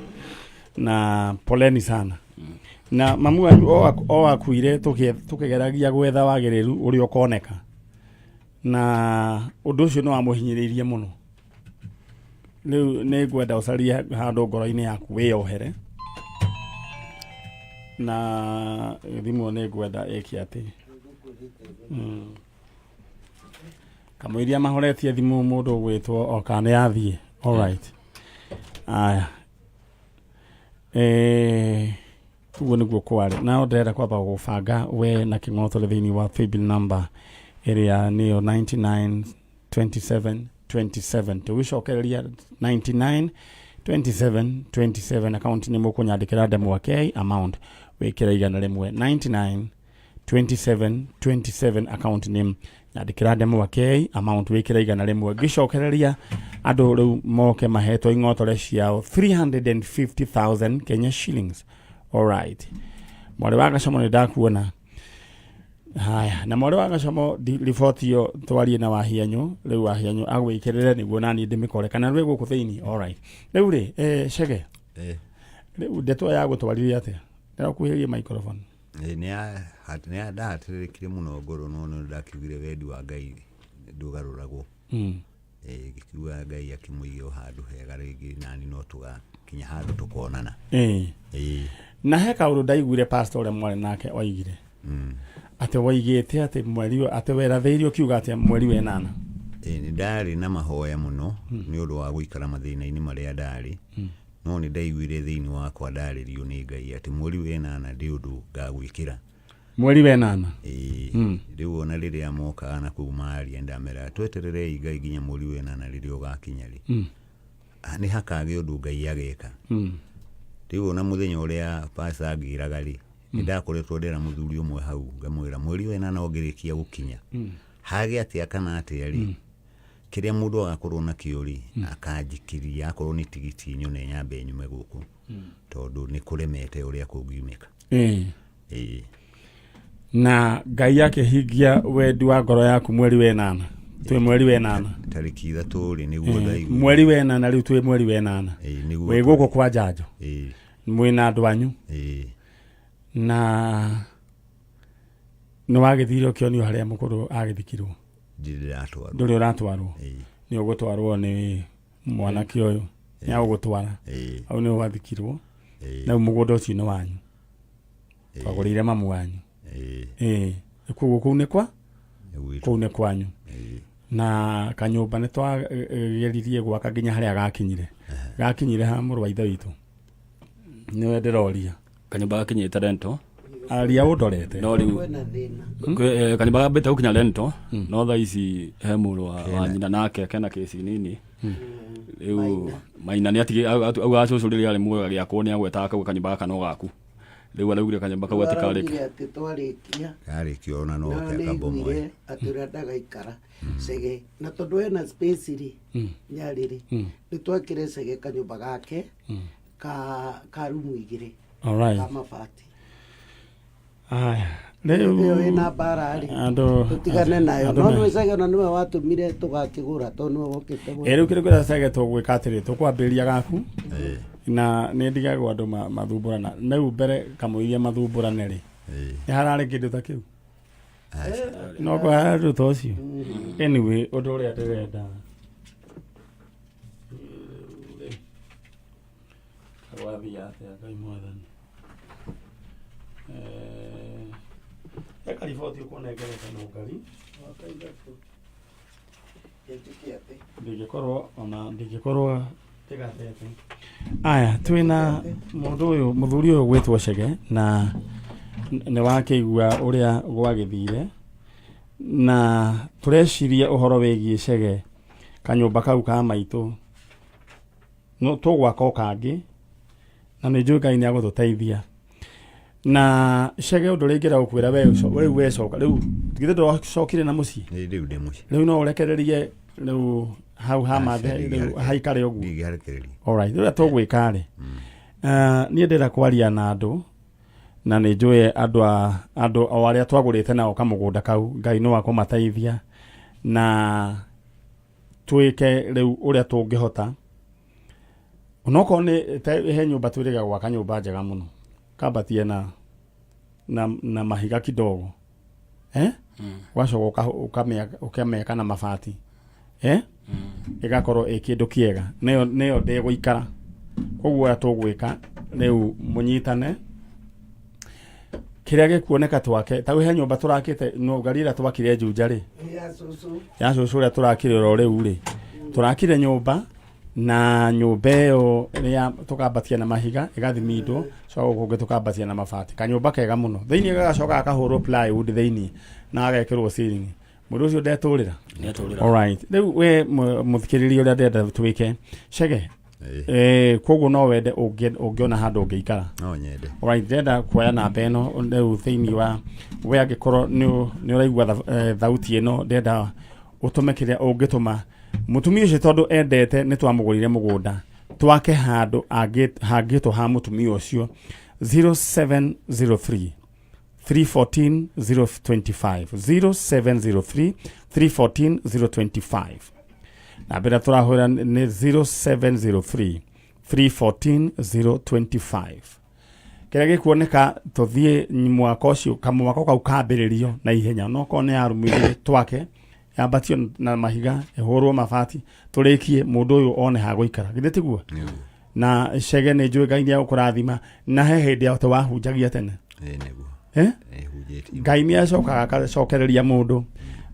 Na poleni sana. Na mamu wanyu o akuire tũkĩgeragia gwetha wagĩrĩru ũrĩa ũkoneka. Na ũndũ ũcio nĩ wamũhinyĩrĩirie mũno. Rĩu nĩ ngwenda ũcarie handũ ngoro-inĩ yaku wĩyohere. Na thimũ nĩ ngwenda ĩke atĩ. Kamũiria mahoretie thimũ mũndũ ũgwĩtwo oka nĩ athiĩ. All right. Aya. Ũguo nĩguo kwarĩ. Na ndĩrenda kwamba gũbanga we na kĩng'otore thĩinĩ wa paybill number ĩrĩa nĩyo 99 27 27. Tũgĩcokereria 99 27 27 account nĩ mũkũnyandĩkĩra ndemwa K amount wĩkĩre igana rĩmwe. 99 27 27 account name nyandĩkĩra ndemwa K amount wĩkĩre igana rĩmwe. Ngĩcokereria andũ rĩu moke mahetwo ing'otore ciao 350,000 Kenya shillings. All right. Mwarĩ wa Gacomo nĩ ndakuona. Haya, na mwarĩ wa Gacomo riboti ĩyo twarie na Wahianyũ, rĩu Wahianyũ agwĩkĩrĩre nĩguo naniĩ ndĩmĩkore kana rwĩ gũkũ thĩinĩ. All right. Rĩu rĩ, Chege. Rĩu ndeto ya gũtwarire atĩa? Ndĩrakuhĩrĩria microphone. Nĩ ndahatĩrĩrĩkire mũno ngoro, no nĩ ndakiugire wendi wa Ngai ndũgarũragwo. Ngĩkiuga Ngai akĩmũige o handũ hega rĩngĩ nani no tũgakinya handũ tũkonana. Na he kaũndũ ndaiguire pastor ũrĩa mwarĩ nake oigire. Atĩ woigĩte atĩ mweri ũyũ, atĩ werathĩirio ũkiuga atĩ mweri wa ĩnana. Nĩ ndarĩ na mahoya mũno nĩ ũndũ wa gũikara mathĩna-inĩ marĩa ndarĩ. No nĩ ndaiguire thĩinĩ wakwa ndarĩrio nĩ Ngai atĩ mweri wa ĩnana ndĩ ũndũ ngagwĩkĩra. Mweri wa ĩnana? Ĩĩ. Rĩu ona rĩrĩa mokaga na kũu maria ndameraga twetererei Ngai nginya mweri wa ĩnana rĩrĩa ũgakinya rĩ. Nĩ hakagĩa ũndũ Ngai ageka. Rĩu ona mũthenya ũrĩa pasta angĩraga rĩ, nĩ ndakoretwo ndĩra mũthuri ũmwe hau ngamwĩra mweri wa ĩnana ũngĩrĩkia gũkinya hage atĩa kana atĩa rĩ, kĩrĩa mũndũ agakorwo nakĩo rĩ, akanjikĩria akorwo nĩ tigiti nyone nyambe nyume gũkũ, tondũ nĩ kũremete ũrĩa kũngiumĩka. Ĩĩ. Na Ngai akĩhingia wendi wa ngoro yaku mweri wa ĩnana, twĩ mweri wa ĩnana. Tarĩki 3 rĩ, nĩguo ndaigua. Mweri wa ĩnana, rĩu twĩ mweri wa ĩnana. Ĩĩ, nĩguo. Wĩ gũkũ kwa njanjo. Ĩĩ. Mwĩna andũ anyu. Ĩĩ. Na nĩ wagĩthire ũkĩonio harĩa mũkũrũ agĩthikirwo? Ndirĩ ndĩratwarwo. Ndũrĩ ũratwarwo? Nĩ ũgũtwarwo nĩ mwanake ũyũ, nĩ agũgũtwara hau nĩ wathikirwo. Na rĩu mũgũnda ũcio nĩ wanyu, twagũrĩire mamu wanyu. Ĩĩ, koguo kũu nĩ kwa kũu nĩ kwanyu. Na kanyũmba nĩ twageririe gwaka nginya harĩa gakinyire, gakinyire ha mũrũ wa ithe witũ, nĩwe ndĩroria. Kanyũmba gakinyĩte rento. Aria ũndorete. No rĩu Kwĩna thĩna. Kanyũmba gambĩte gũkinya rento, no thaa ici he mũrũ wa nyina nake kena kĩci nini. Rĩu maina nĩ atigĩ augaga cũcũ rĩrĩa arĩ muoyo agĩakwo nĩ agwetaga akauga kanyũmba gaka no gaku. Rĩu araugire kanyũmba kau Araugire atikarĩke. atĩ twarĩkia. Karĩkia ona no No oke nĩ akabomoe. aiguire atĩ ũrĩa ndagaikara Cege, na tondũ ena space rĩ, nyarĩ rĩ, nĩ twakire Cege kanyũmba gake ka rumu 2 ka mabati. Aya, rĩu Ĩyo ĩna mbara rĩ, andũ tũtigane nayo. Andũ No nĩ Cege ona nĩwe watũmire tũgakĩgũra tondũ nĩwe wokĩte Ĩ, rĩu kĩrĩa kĩrĩa Cege tũgwĩka atĩrĩ, tũkwambĩrĩria gaku na nĩ ndigagwo andũ mathumbũrana rĩu mbere kamũiria mathumbũrane rĩ, nĩ hararĩ kĩndũ ta kĩu no kwa ũndũ ta ũcio. Anyway, ũndũ ũrĩa ndĩrenda gwathiĩ atĩa, Ngai mwathani. He kariboti ũkũnengerete nũngari. Ndingĩkorwo ona ndingĩkorwo ndĩgatete. Aya, twĩna mũndũ ũyũ, mũthuri ũyũ gwĩtwo Cege, na nĩ wakĩigua ũrĩa gwagĩthire, na tũreciria ũhoro wĩgiĩ Cege, kanyũmba kau ka maitũ no tũgwaka o kangĩ, na nĩ njũĩ Ngai nĩ agũtũteithia. Na Cege, ũndũ ũrĩa ingĩenda gũkwĩra we, rĩu wecoka rĩu githĩ ndwacokire na mũciĩ? Ĩĩ, rĩu ndĩ mũciĩ. Rĩu no ũrekererie rĩu hau hamathe Aca, rĩu haikare ũguo? Ndingĩharekereria. Alright, rĩrĩa tũgwĩka rĩ, niĩ ndĩrenda kwaria na andũ, na nĩ njũĩ andũ a andũ o arĩa twagũrĩte nao kamũgũnda kau, Ngai nĩ wa kũmateithia, na twĩke rĩu ũrĩa tũngĩhota, onokorwo nĩ he nyũmba twĩrĩga gwaka, nyũmba njega mũno, kambatie na mahiga kidogo, eh? Ũgacoka ũkamĩaka na mabati, eh? Ĩgakorwo ĩ kĩndũ kĩega, nĩyo nĩyo ndĩgũikara. Koguo ũrĩa tũgwĩka rĩu, mũnyitane kĩrĩa gĩkuoneka twake. Ta he nyũmba tũrakĩte no ngari ĩrĩa twakire Juja rĩ, Ya cũcũ. Ya cũcũ ũrĩa tũrakire oro rĩu rĩ, tũrakire nyũmba, na nyũmba ĩyo ya tũkambatia na mahiga, ĩgathimindwo, coka gũkũ kũngĩ tũkambatia na mabati, kanyũmba kega mũno thĩinĩ, gagacoka gakahũrwo plywood thĩinĩ na gagekĩrwo ceiling. Mũndũ ũcio ndetũrĩra. Nĩetũrĩra. Alright, rĩu we mũthikĩrĩria, ũrĩa ndĩrenda twĩke, Cege, koguo no wende ũngĩona handũ ũngĩikara? No nyende. Alright, ndĩrenda kuoya namba ĩno rĩu thĩinĩ wa we, angĩkorwo nĩ ũraigua thauti ĩno, ndĩrenda ũtũme kĩrĩa ũngĩtũma mũtumia ũcio, tondũ endete nĩ twamũgũrire mũgũnda, twake handũ hangĩtwo ha mũtumia ũcio. 0703 314 025, 0703 314 025. Namba ĩrĩa tũrahũra nĩ 0703 314 025. Kĩrĩa gĩkuoneka, tũthiĩ mwaka ũcio, kamwako kau kambĩrĩrio na ihenya, no korwo nĩ ya rumu 2 twake, yambatio na mahiga, ĩhũrwo mabati, tũrĩkie, mũndũ ũyũ one ha gũikara. Githĩ tiguo? Na Cege, nĩ njũĩ Ngai nĩ agũkũrathima, na he hĩndĩ ya wahunjagia tene. Ĩĩ, nĩguo. Eh? Nĩhunjĩtie. Ngai nĩ acokaga agacokereria mũndũ.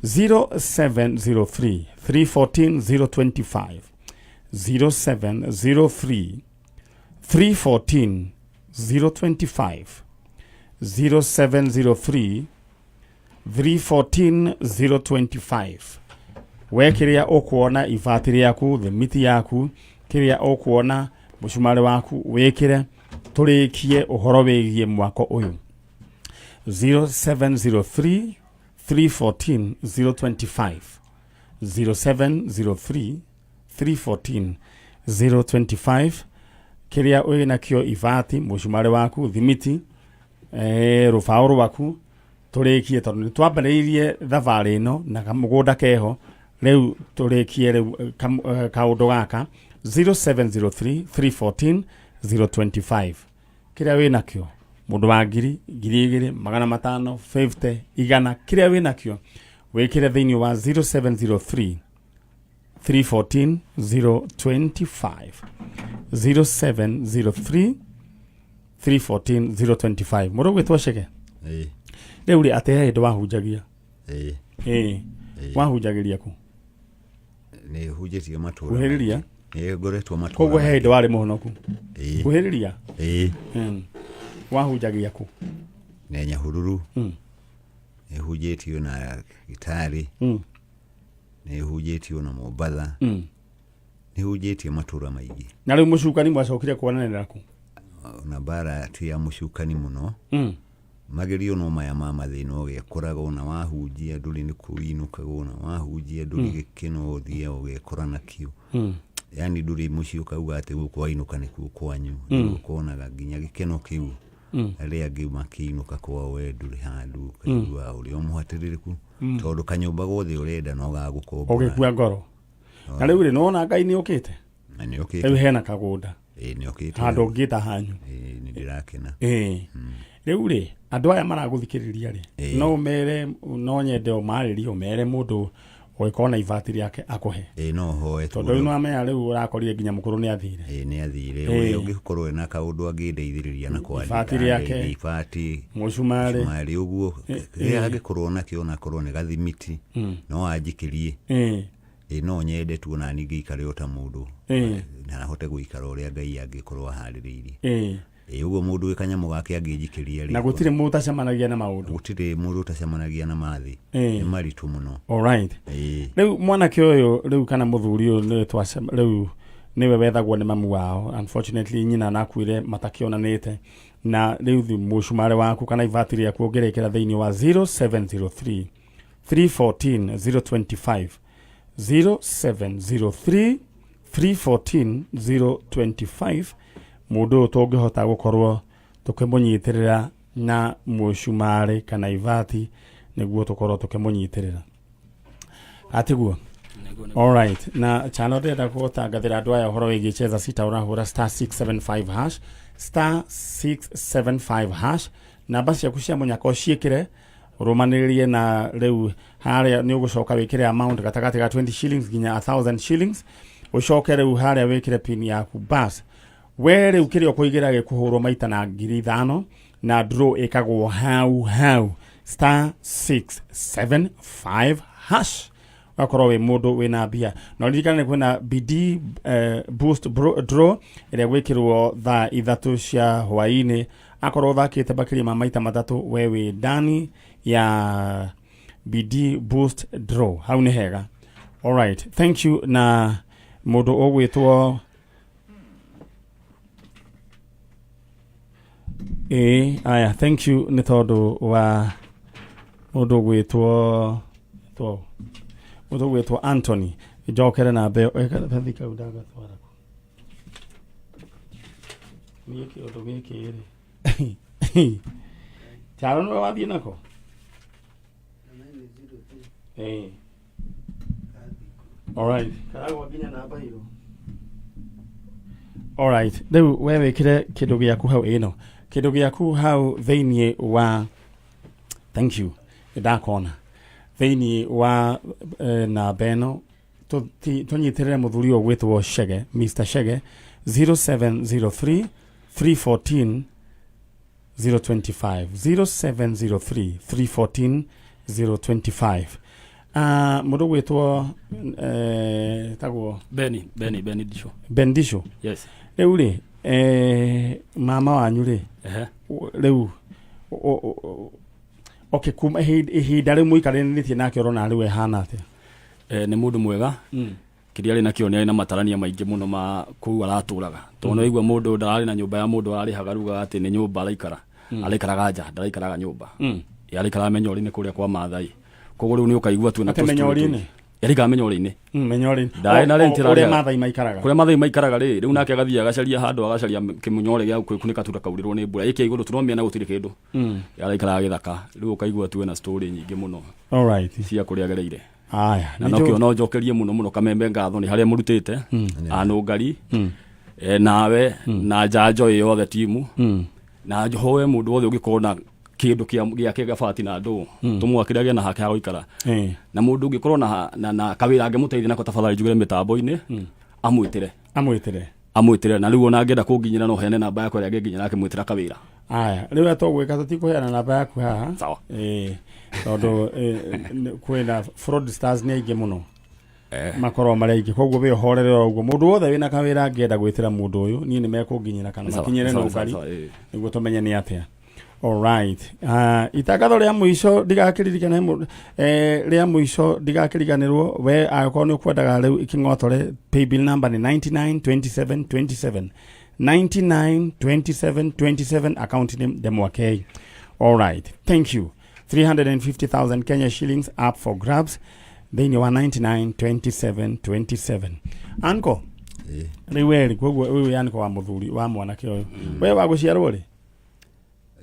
0703 314 025, 0703 314 025, 0703 314 025. We kĩrĩa ũkuona, ibati rĩaku, thimiti yaku, Kĩrĩa ũkuona mũcumarĩ waku wĩkĩre tũrĩkie ũhoro wĩgiĩ mwako ũyũ. 0703 314 025, 0703 314 025. Kĩrĩa wĩ nakĩo, ibati, mũcumarĩ waku, thimiti, rũbaũ rwaku, tũrĩkie tondũ nĩ twambĩrĩirie thabarĩ ĩno na kamũgũnda keho. Rĩu tũrĩkie rĩu kaũndũ gaka. 0703 314 025. Kĩrĩa wĩ nakĩo, mũndũ wa ngiri, 2000, 500, 50, 100, kĩrĩa wĩ nakĩo wĩkĩre thĩinĩ wa 0703 314 025, 0703 314 025. Mũndũ ũgwĩtwo Cege. Ĩĩ. Rĩu rĩ, atĩ he hĩndĩ wahunjagia? Ĩĩ. Ĩĩ. Ĩĩ. Wahunjagĩria kũ? Nĩ hunjĩtie matũra. Kuhĩrĩria. Nĩ ngoretwo matũra. Koguo he hĩndĩ warĩ mũhonoku? Ĩĩ. Kuhĩrĩria. Ĩĩ. Wahunjagia kũ? Nĩ Nyahururu. Nĩ hunjĩtio na gitari. Nĩ hunjĩtio na Mombatha. Nĩ hunjĩtie matũra maingĩ. Na rĩu mũcukani mwacokire kuonanĩra kũ? Ona mbara ti ya mũcukani mũno. Magerio no maya ma mathĩna ũgekoraga ona wahunjia ndũrĩ nĩ kũinũkaga, ona wahunjia ndũrĩ gĩkeno ũthiaga ũgekora nakĩo. Yani ndũrĩ mũciĩ ũkauga atĩ gũkũ wainũka nĩkuo kwanyu. Ũkonaga nginya gĩkeno kĩu arĩa angĩ makĩinũka kwao we ndũrĩ handũ, ũkaigua ũrĩ o mũhatĩrĩrĩku tondũ kanyũmba gothe ũrenda no gagũkombora. Ũgĩkua ngoro. Na rĩu rĩ, nĩwona Ngai nĩ ũkĩte? Na nĩ ũkĩte. Rĩu hena kagũnda. Ĩĩ, nĩ ũkĩte. Handũ ũngĩta hanyu. Ĩĩ, nĩ ndĩrakena. Ĩĩ. Rĩu rĩ, andũ aya maragũthikĩrĩria rĩ, no ũmere, no nyende ũmarĩrie, ũmere mũndũ ũgĩkorwo na ibati rĩake akũhe. Ĩĩ, no hoe. Tondũ rĩu nĩwamenya rĩu ũrakorire nginya mũkũrũ nĩ athire. Ĩĩ, nĩ athire. Ũrĩa ũngĩkorwo ena kaũndũ angĩndeithĩrĩria na kwandĩka Ibati rĩake. Ibati, mũcumarĩ, mũcumarĩ ũguo, kĩrĩa angĩkorwo nakĩo, onakorwo nĩ gathimiti, no anjikĩrie. Ĩĩ, no nyende tu ona niĩ ngĩikare o ta mũndũ na hote gũikara ũrĩa Ngai angĩkorwo aharĩrĩirie. Ĩĩ, ũguo mũndũ wĩ kanyamũ gake angĩnjikĩria rĩ. Na gũtirĩ mũndũ ũtacemanagia na maũndũ. Gũtirĩ mũndũ ũtacemanagia na mathĩ. Nĩ maritũ mũno. Alright. Ĩĩ. Rĩu mwanake ũyũ rĩu kana mũthuri ũyũ nĩwe rĩu nĩwe wethagwo nĩ mamu wao. Unfortunately nyina nakuire matakĩonanĩte. Na rĩu mũcumarĩ waku kana ibati rĩaku ũngĩrĩkĩra thĩinĩ wa 0703 314 025, 0703 314 025, mũndũ ũyũ tũngĩhota gũkorwo tũkĩmũnyitĩrĩra na mũcumarĩ kana ibati nĩguo tũkorwo tũkĩmũnyitĩrĩra, atiguo? Alright, na chano ndĩrenda gũtangathĩra andũ aya ũhoro wĩgiĩ Cheza Sita. Ũrahũra star 675 hash, star 675 hash, namba ciaku cia mũnyaka ũciĩkĩre ũrũmanĩrĩrie, na rĩu harĩa nĩ ũgũcoka wĩkĩre amount gatagatĩ ga 20 shillings nginya 1000 shillings. Ũcoke rĩu harĩa wĩkĩre pin yaku. Bas, we rĩu kĩrĩa ũkũigĩra gĩkũhũrwo maita na 5000, na draw ĩkagwo hau hau. Star 675 hash, ũgakorwo wĩ mũndũ wĩna mbia. Na ũririkane kwĩna BD boost draw ĩrĩa gwĩkĩrwo thaa 3 cia hwaĩ-inĩ. Akorwo ũthakĩte makĩria ma maita 3, we wĩ ndani ya BD boost draw. Hau nĩ hega. Alright, thank you. Na mũndũ ũgwĩtwo, ĩĩ, aya, thank you nĩ tondũ wa mũndũ ũgwĩtwo Anthony. Njokere na mbeo karatathi kau ndagatwara kũ? Niĩ kĩũndũ gĩkĩ rĩ, Charo, nĩwe wathiĩ nako? Ĩĩ. Alright. Karagwa nginya na mbairũ. Alright. Rĩu we wĩkĩre kĩndũ gĩaku hau ĩno. Kĩndũ gĩaku hau thĩinĩ wa, thank you. Ndakona. Thĩinĩ wa namba ĩno tũnyitĩrĩre mũthuri ũyũ ũgwĩtwo Chege, Mr. Chege, 0703 314 025, 0703 314 025. Mũndũ ũgwĩtwo tagwo Beni Disho. Ben Disho. Yes. Rĩu rĩ, mama wanyu rĩ, rĩu okay, kuma ihinda rĩu mũikaranĩtie nake, ũrona rĩu ehana atĩa? Nĩ mũndũ mwega. Kĩrĩa arĩ nakĩo nĩ arĩ na matarania maingĩ mũno ma kũu aratũraga tondũ mm. waigua mũndũ ndararĩ na nyũmba ya mũndũ ararĩhaga ruga atĩ nĩ nyũmba araikara mm. araikaraga nja ndaraikaraga nyũmba mm. araikaraga menyori-inĩ kũrĩa kwa Maathai koguo rĩu nĩ ũkaigua tu na Atĩ Menyori-inĩ? Araikaraga menyori-inĩ Mm, menyori Ndarĩ na rent Ũrĩa ĩrarĩhaga. Maathai maikaraga kũrĩa Maathai maikaraga rĩ rĩu nake agathiĩ agacaria handũ agacaria kĩmũnyore gĩa kwĩkunĩka tu ndakaurĩrwo nĩ mbura ĩkĩa igũrũ tu no mĩena gũtirĩ kĩndũ Mm. araikaraga gĩthaka rĩu ũkaigua tu ena story nyingĩ mũno Alright. cia kũrĩa agereire Aya, na nĩ nokĩo njũ- no njokerie mũno mũno kamembe ngatho nĩ harĩa mũrutĩte Mm. anũngari Mm. eh, nawe na njanjo ĩ yothe timu Mm. na hoe mũndũ wothe ũngĩkorwo na kĩndũ kĩa- gĩake gabati na ndũ Mm. tũmwakĩre agĩe na hake ha gũikara Eh. na mũndũ ũngĩkorwo na, na, na kawĩra angĩmũteithia nako tafadhali njugĩre mĩtambo-inĩ amwĩtĩre amwĩtĩre amwĩtĩre na rĩu ona angĩenda kũnginyĩra no heane namba yakwa ĩrĩa angĩnginyĩra akĩmwĩtĩra kawĩra aya rĩu atũgwĩka tũtikũheana namba yaku haha sawa ĩĩ tondũ kwĩna fraudsters nĩ aingĩ mũno makorwo marĩ aingĩ koguo wĩ ũhorere o ũguo mũndũ wothe wĩna kawĩra angĩenda gwĩtĩra mũndũ ũyũ niĩ nĩ mekũnginyĩra kana Sawa, makinyĩre sawa, nũngari sawa, ĩĩ. nĩguo tũmenye nĩ atĩa Alright. Uh, itangatho rĩa mũico ndigakĩririkane mũ- eh, rĩa mũico ndigakĩriganĩrwo we angĩkorwo nĩ ũkwendaga rĩu kĩng'otore paybill number nĩ 992727 992727 account nĩ Ndemwa K. Alright. Thank you. 350,000 Kenya shillings up for grabs thĩinĩ wa 992727 anko rĩu eri koguo ũyũ anko wa mũthuri wa mwanake ũyũ we wa gũciarwo rĩ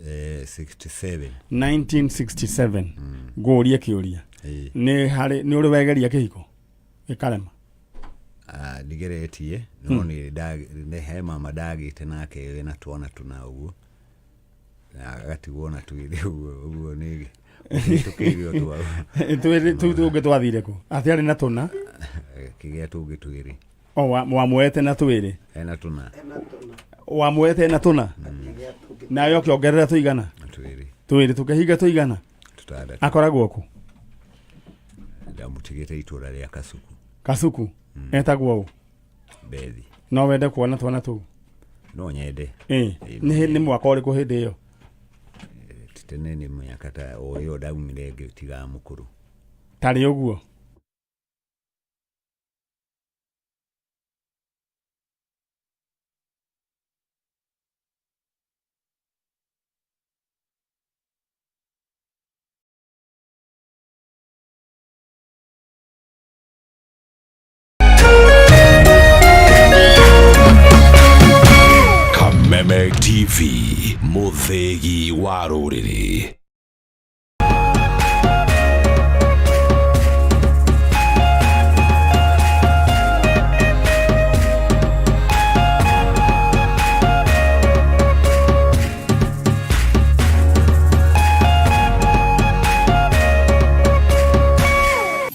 Eh, 67 1967 ngũrie kĩũria Ĩĩ. nĩ harĩ nĩ ũrĩ wegeria kĩhiko gĩkarema Ah, ndigeretie no nĩ nda- nĩ he mama ndagĩte nake wĩna twana tũna ũguo na agatigwo na twĩrĩ ũguo ũguo nĩ tũkĩirio twa twĩrĩ tũu tũngĩ twathire kũ atĩ arĩ na tũna kĩgĩa tũngĩ twĩrĩ o wamuoete na twĩrĩ ena tũna wamuoete na tũna nawe ũkĩongerera tũigana twĩrĩ twĩrĩ tũkĩhinga tũigana tũtandatũ akoragwo kũ ndamũtigĩte itũra rĩa kasuku kasuku etagwo ũ bethi no wende kuona twana tũu no nyende Ĩ, nĩ nĩ mwaka ũrĩkũ hĩndĩ ĩyo Ti tene nĩ mĩaka ta o ĩyo ndaumire ngĩtiga mũkũrũ tarĩ ũguo Kameme TV, mũthĩgi wa rũrĩrĩ.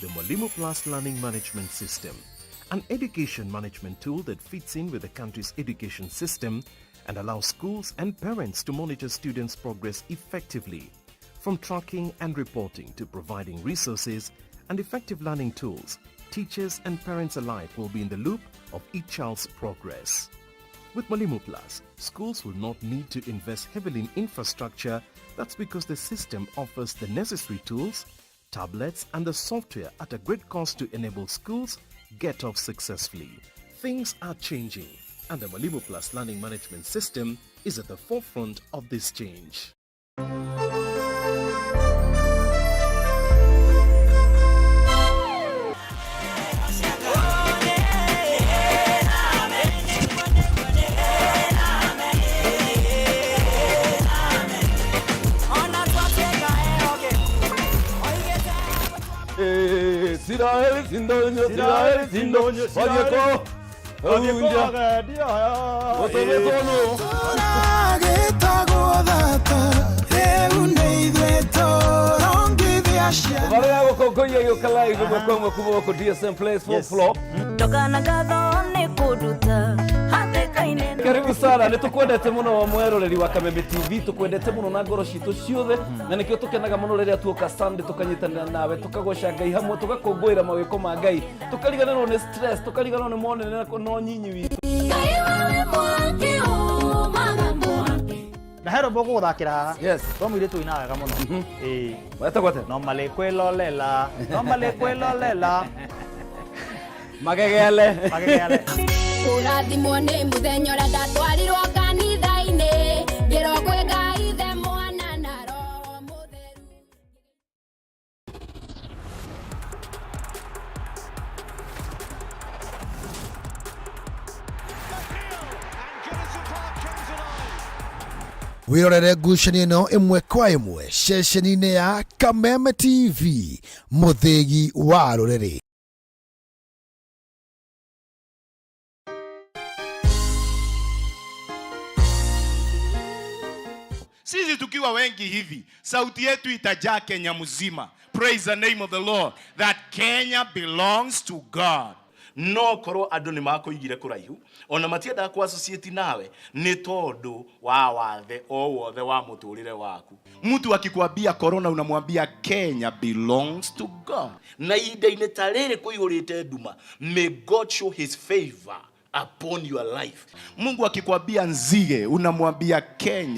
The Mwalimu Plus Learning Management System, an education management tool that fits in with the country's education system and allows schools and parents to monitor students' progress effectively. From tracking and reporting to providing resources and effective learning tools, teachers and parents alike will be in the loop of each child's progress. With Mwalimu Plus, schools will not need to invest heavily in infrastructure. That's because the system offers the necessary tools, tablets and the software at a great cost to enable schools get off successfully. Things are changing and the Mwalimu Plus Learning Management System is at the forefront of this change. Isiraeli sindonyo, Isiraeli sindonyo, wathiĩ kũ? Gũtũmĩtwo nũ? Tũragĩtagwo thata rĩu nĩ ithuĩ tũrongithia ciana Barĩa gũkũngũiya gĩũka live ĩmwe kwa ĩmwe kuma gũkũ DSM Place fourth floor. Ndoka ngatho nĩ kũnduta hatĩka-inĩ Karibu sana nä tå kwendete må no mweroreri wa Kameme TV tå kwendete må no na ngoro citå ciothe na nä kä o tå kenaga må no rä rä a tuoka Sunday tå kanyitanä ra nawe tå kagoca Ngai hamwe tå gakångå ä ra mawä ma Ngai tå kariganä rwo nä stress tå kariganä rwo nä monene no nyinyi witå na he rwĩmbo ngũgũthakĩra haha yes rwa mũirĩtu ũinaga wega mũno ĩĩ wetagwo atĩa no malĩ kwĩlolela no malĩ kwĩlolela Magegele. Magegele. Kũrathimwo nĩ mũthenya ũrĩa ndatwarirwo kanitha-inĩ ngĩrwo kwĩ Ngai Ithe Mwana na Roho Mũtheru. Wĩrorere ngucanio ĩno ĩmwe kwa ĩmwe ceceni-inĩ ya Kameme TV mũthĩgi wa rũrĩrĩ. Sisi tukiwa wengi hivi, sauti yetu itajaa Kenya mzima. Praise the name of the Lord that Kenya belongs to God. No korwo andũ nĩ makũigire kũraihu ona matiendaga kũ associate nawe nĩ tondũ wa wathe o wothe wa mũtũrĩre waku. Mtu akikwambia corona unamwambia Kenya belongs to God. Na ihinda-inĩ ta rĩrĩ kũihũrĩte nduma, may God show his favor upon your life. Mungu akikwambia nzige unamwambia Kenya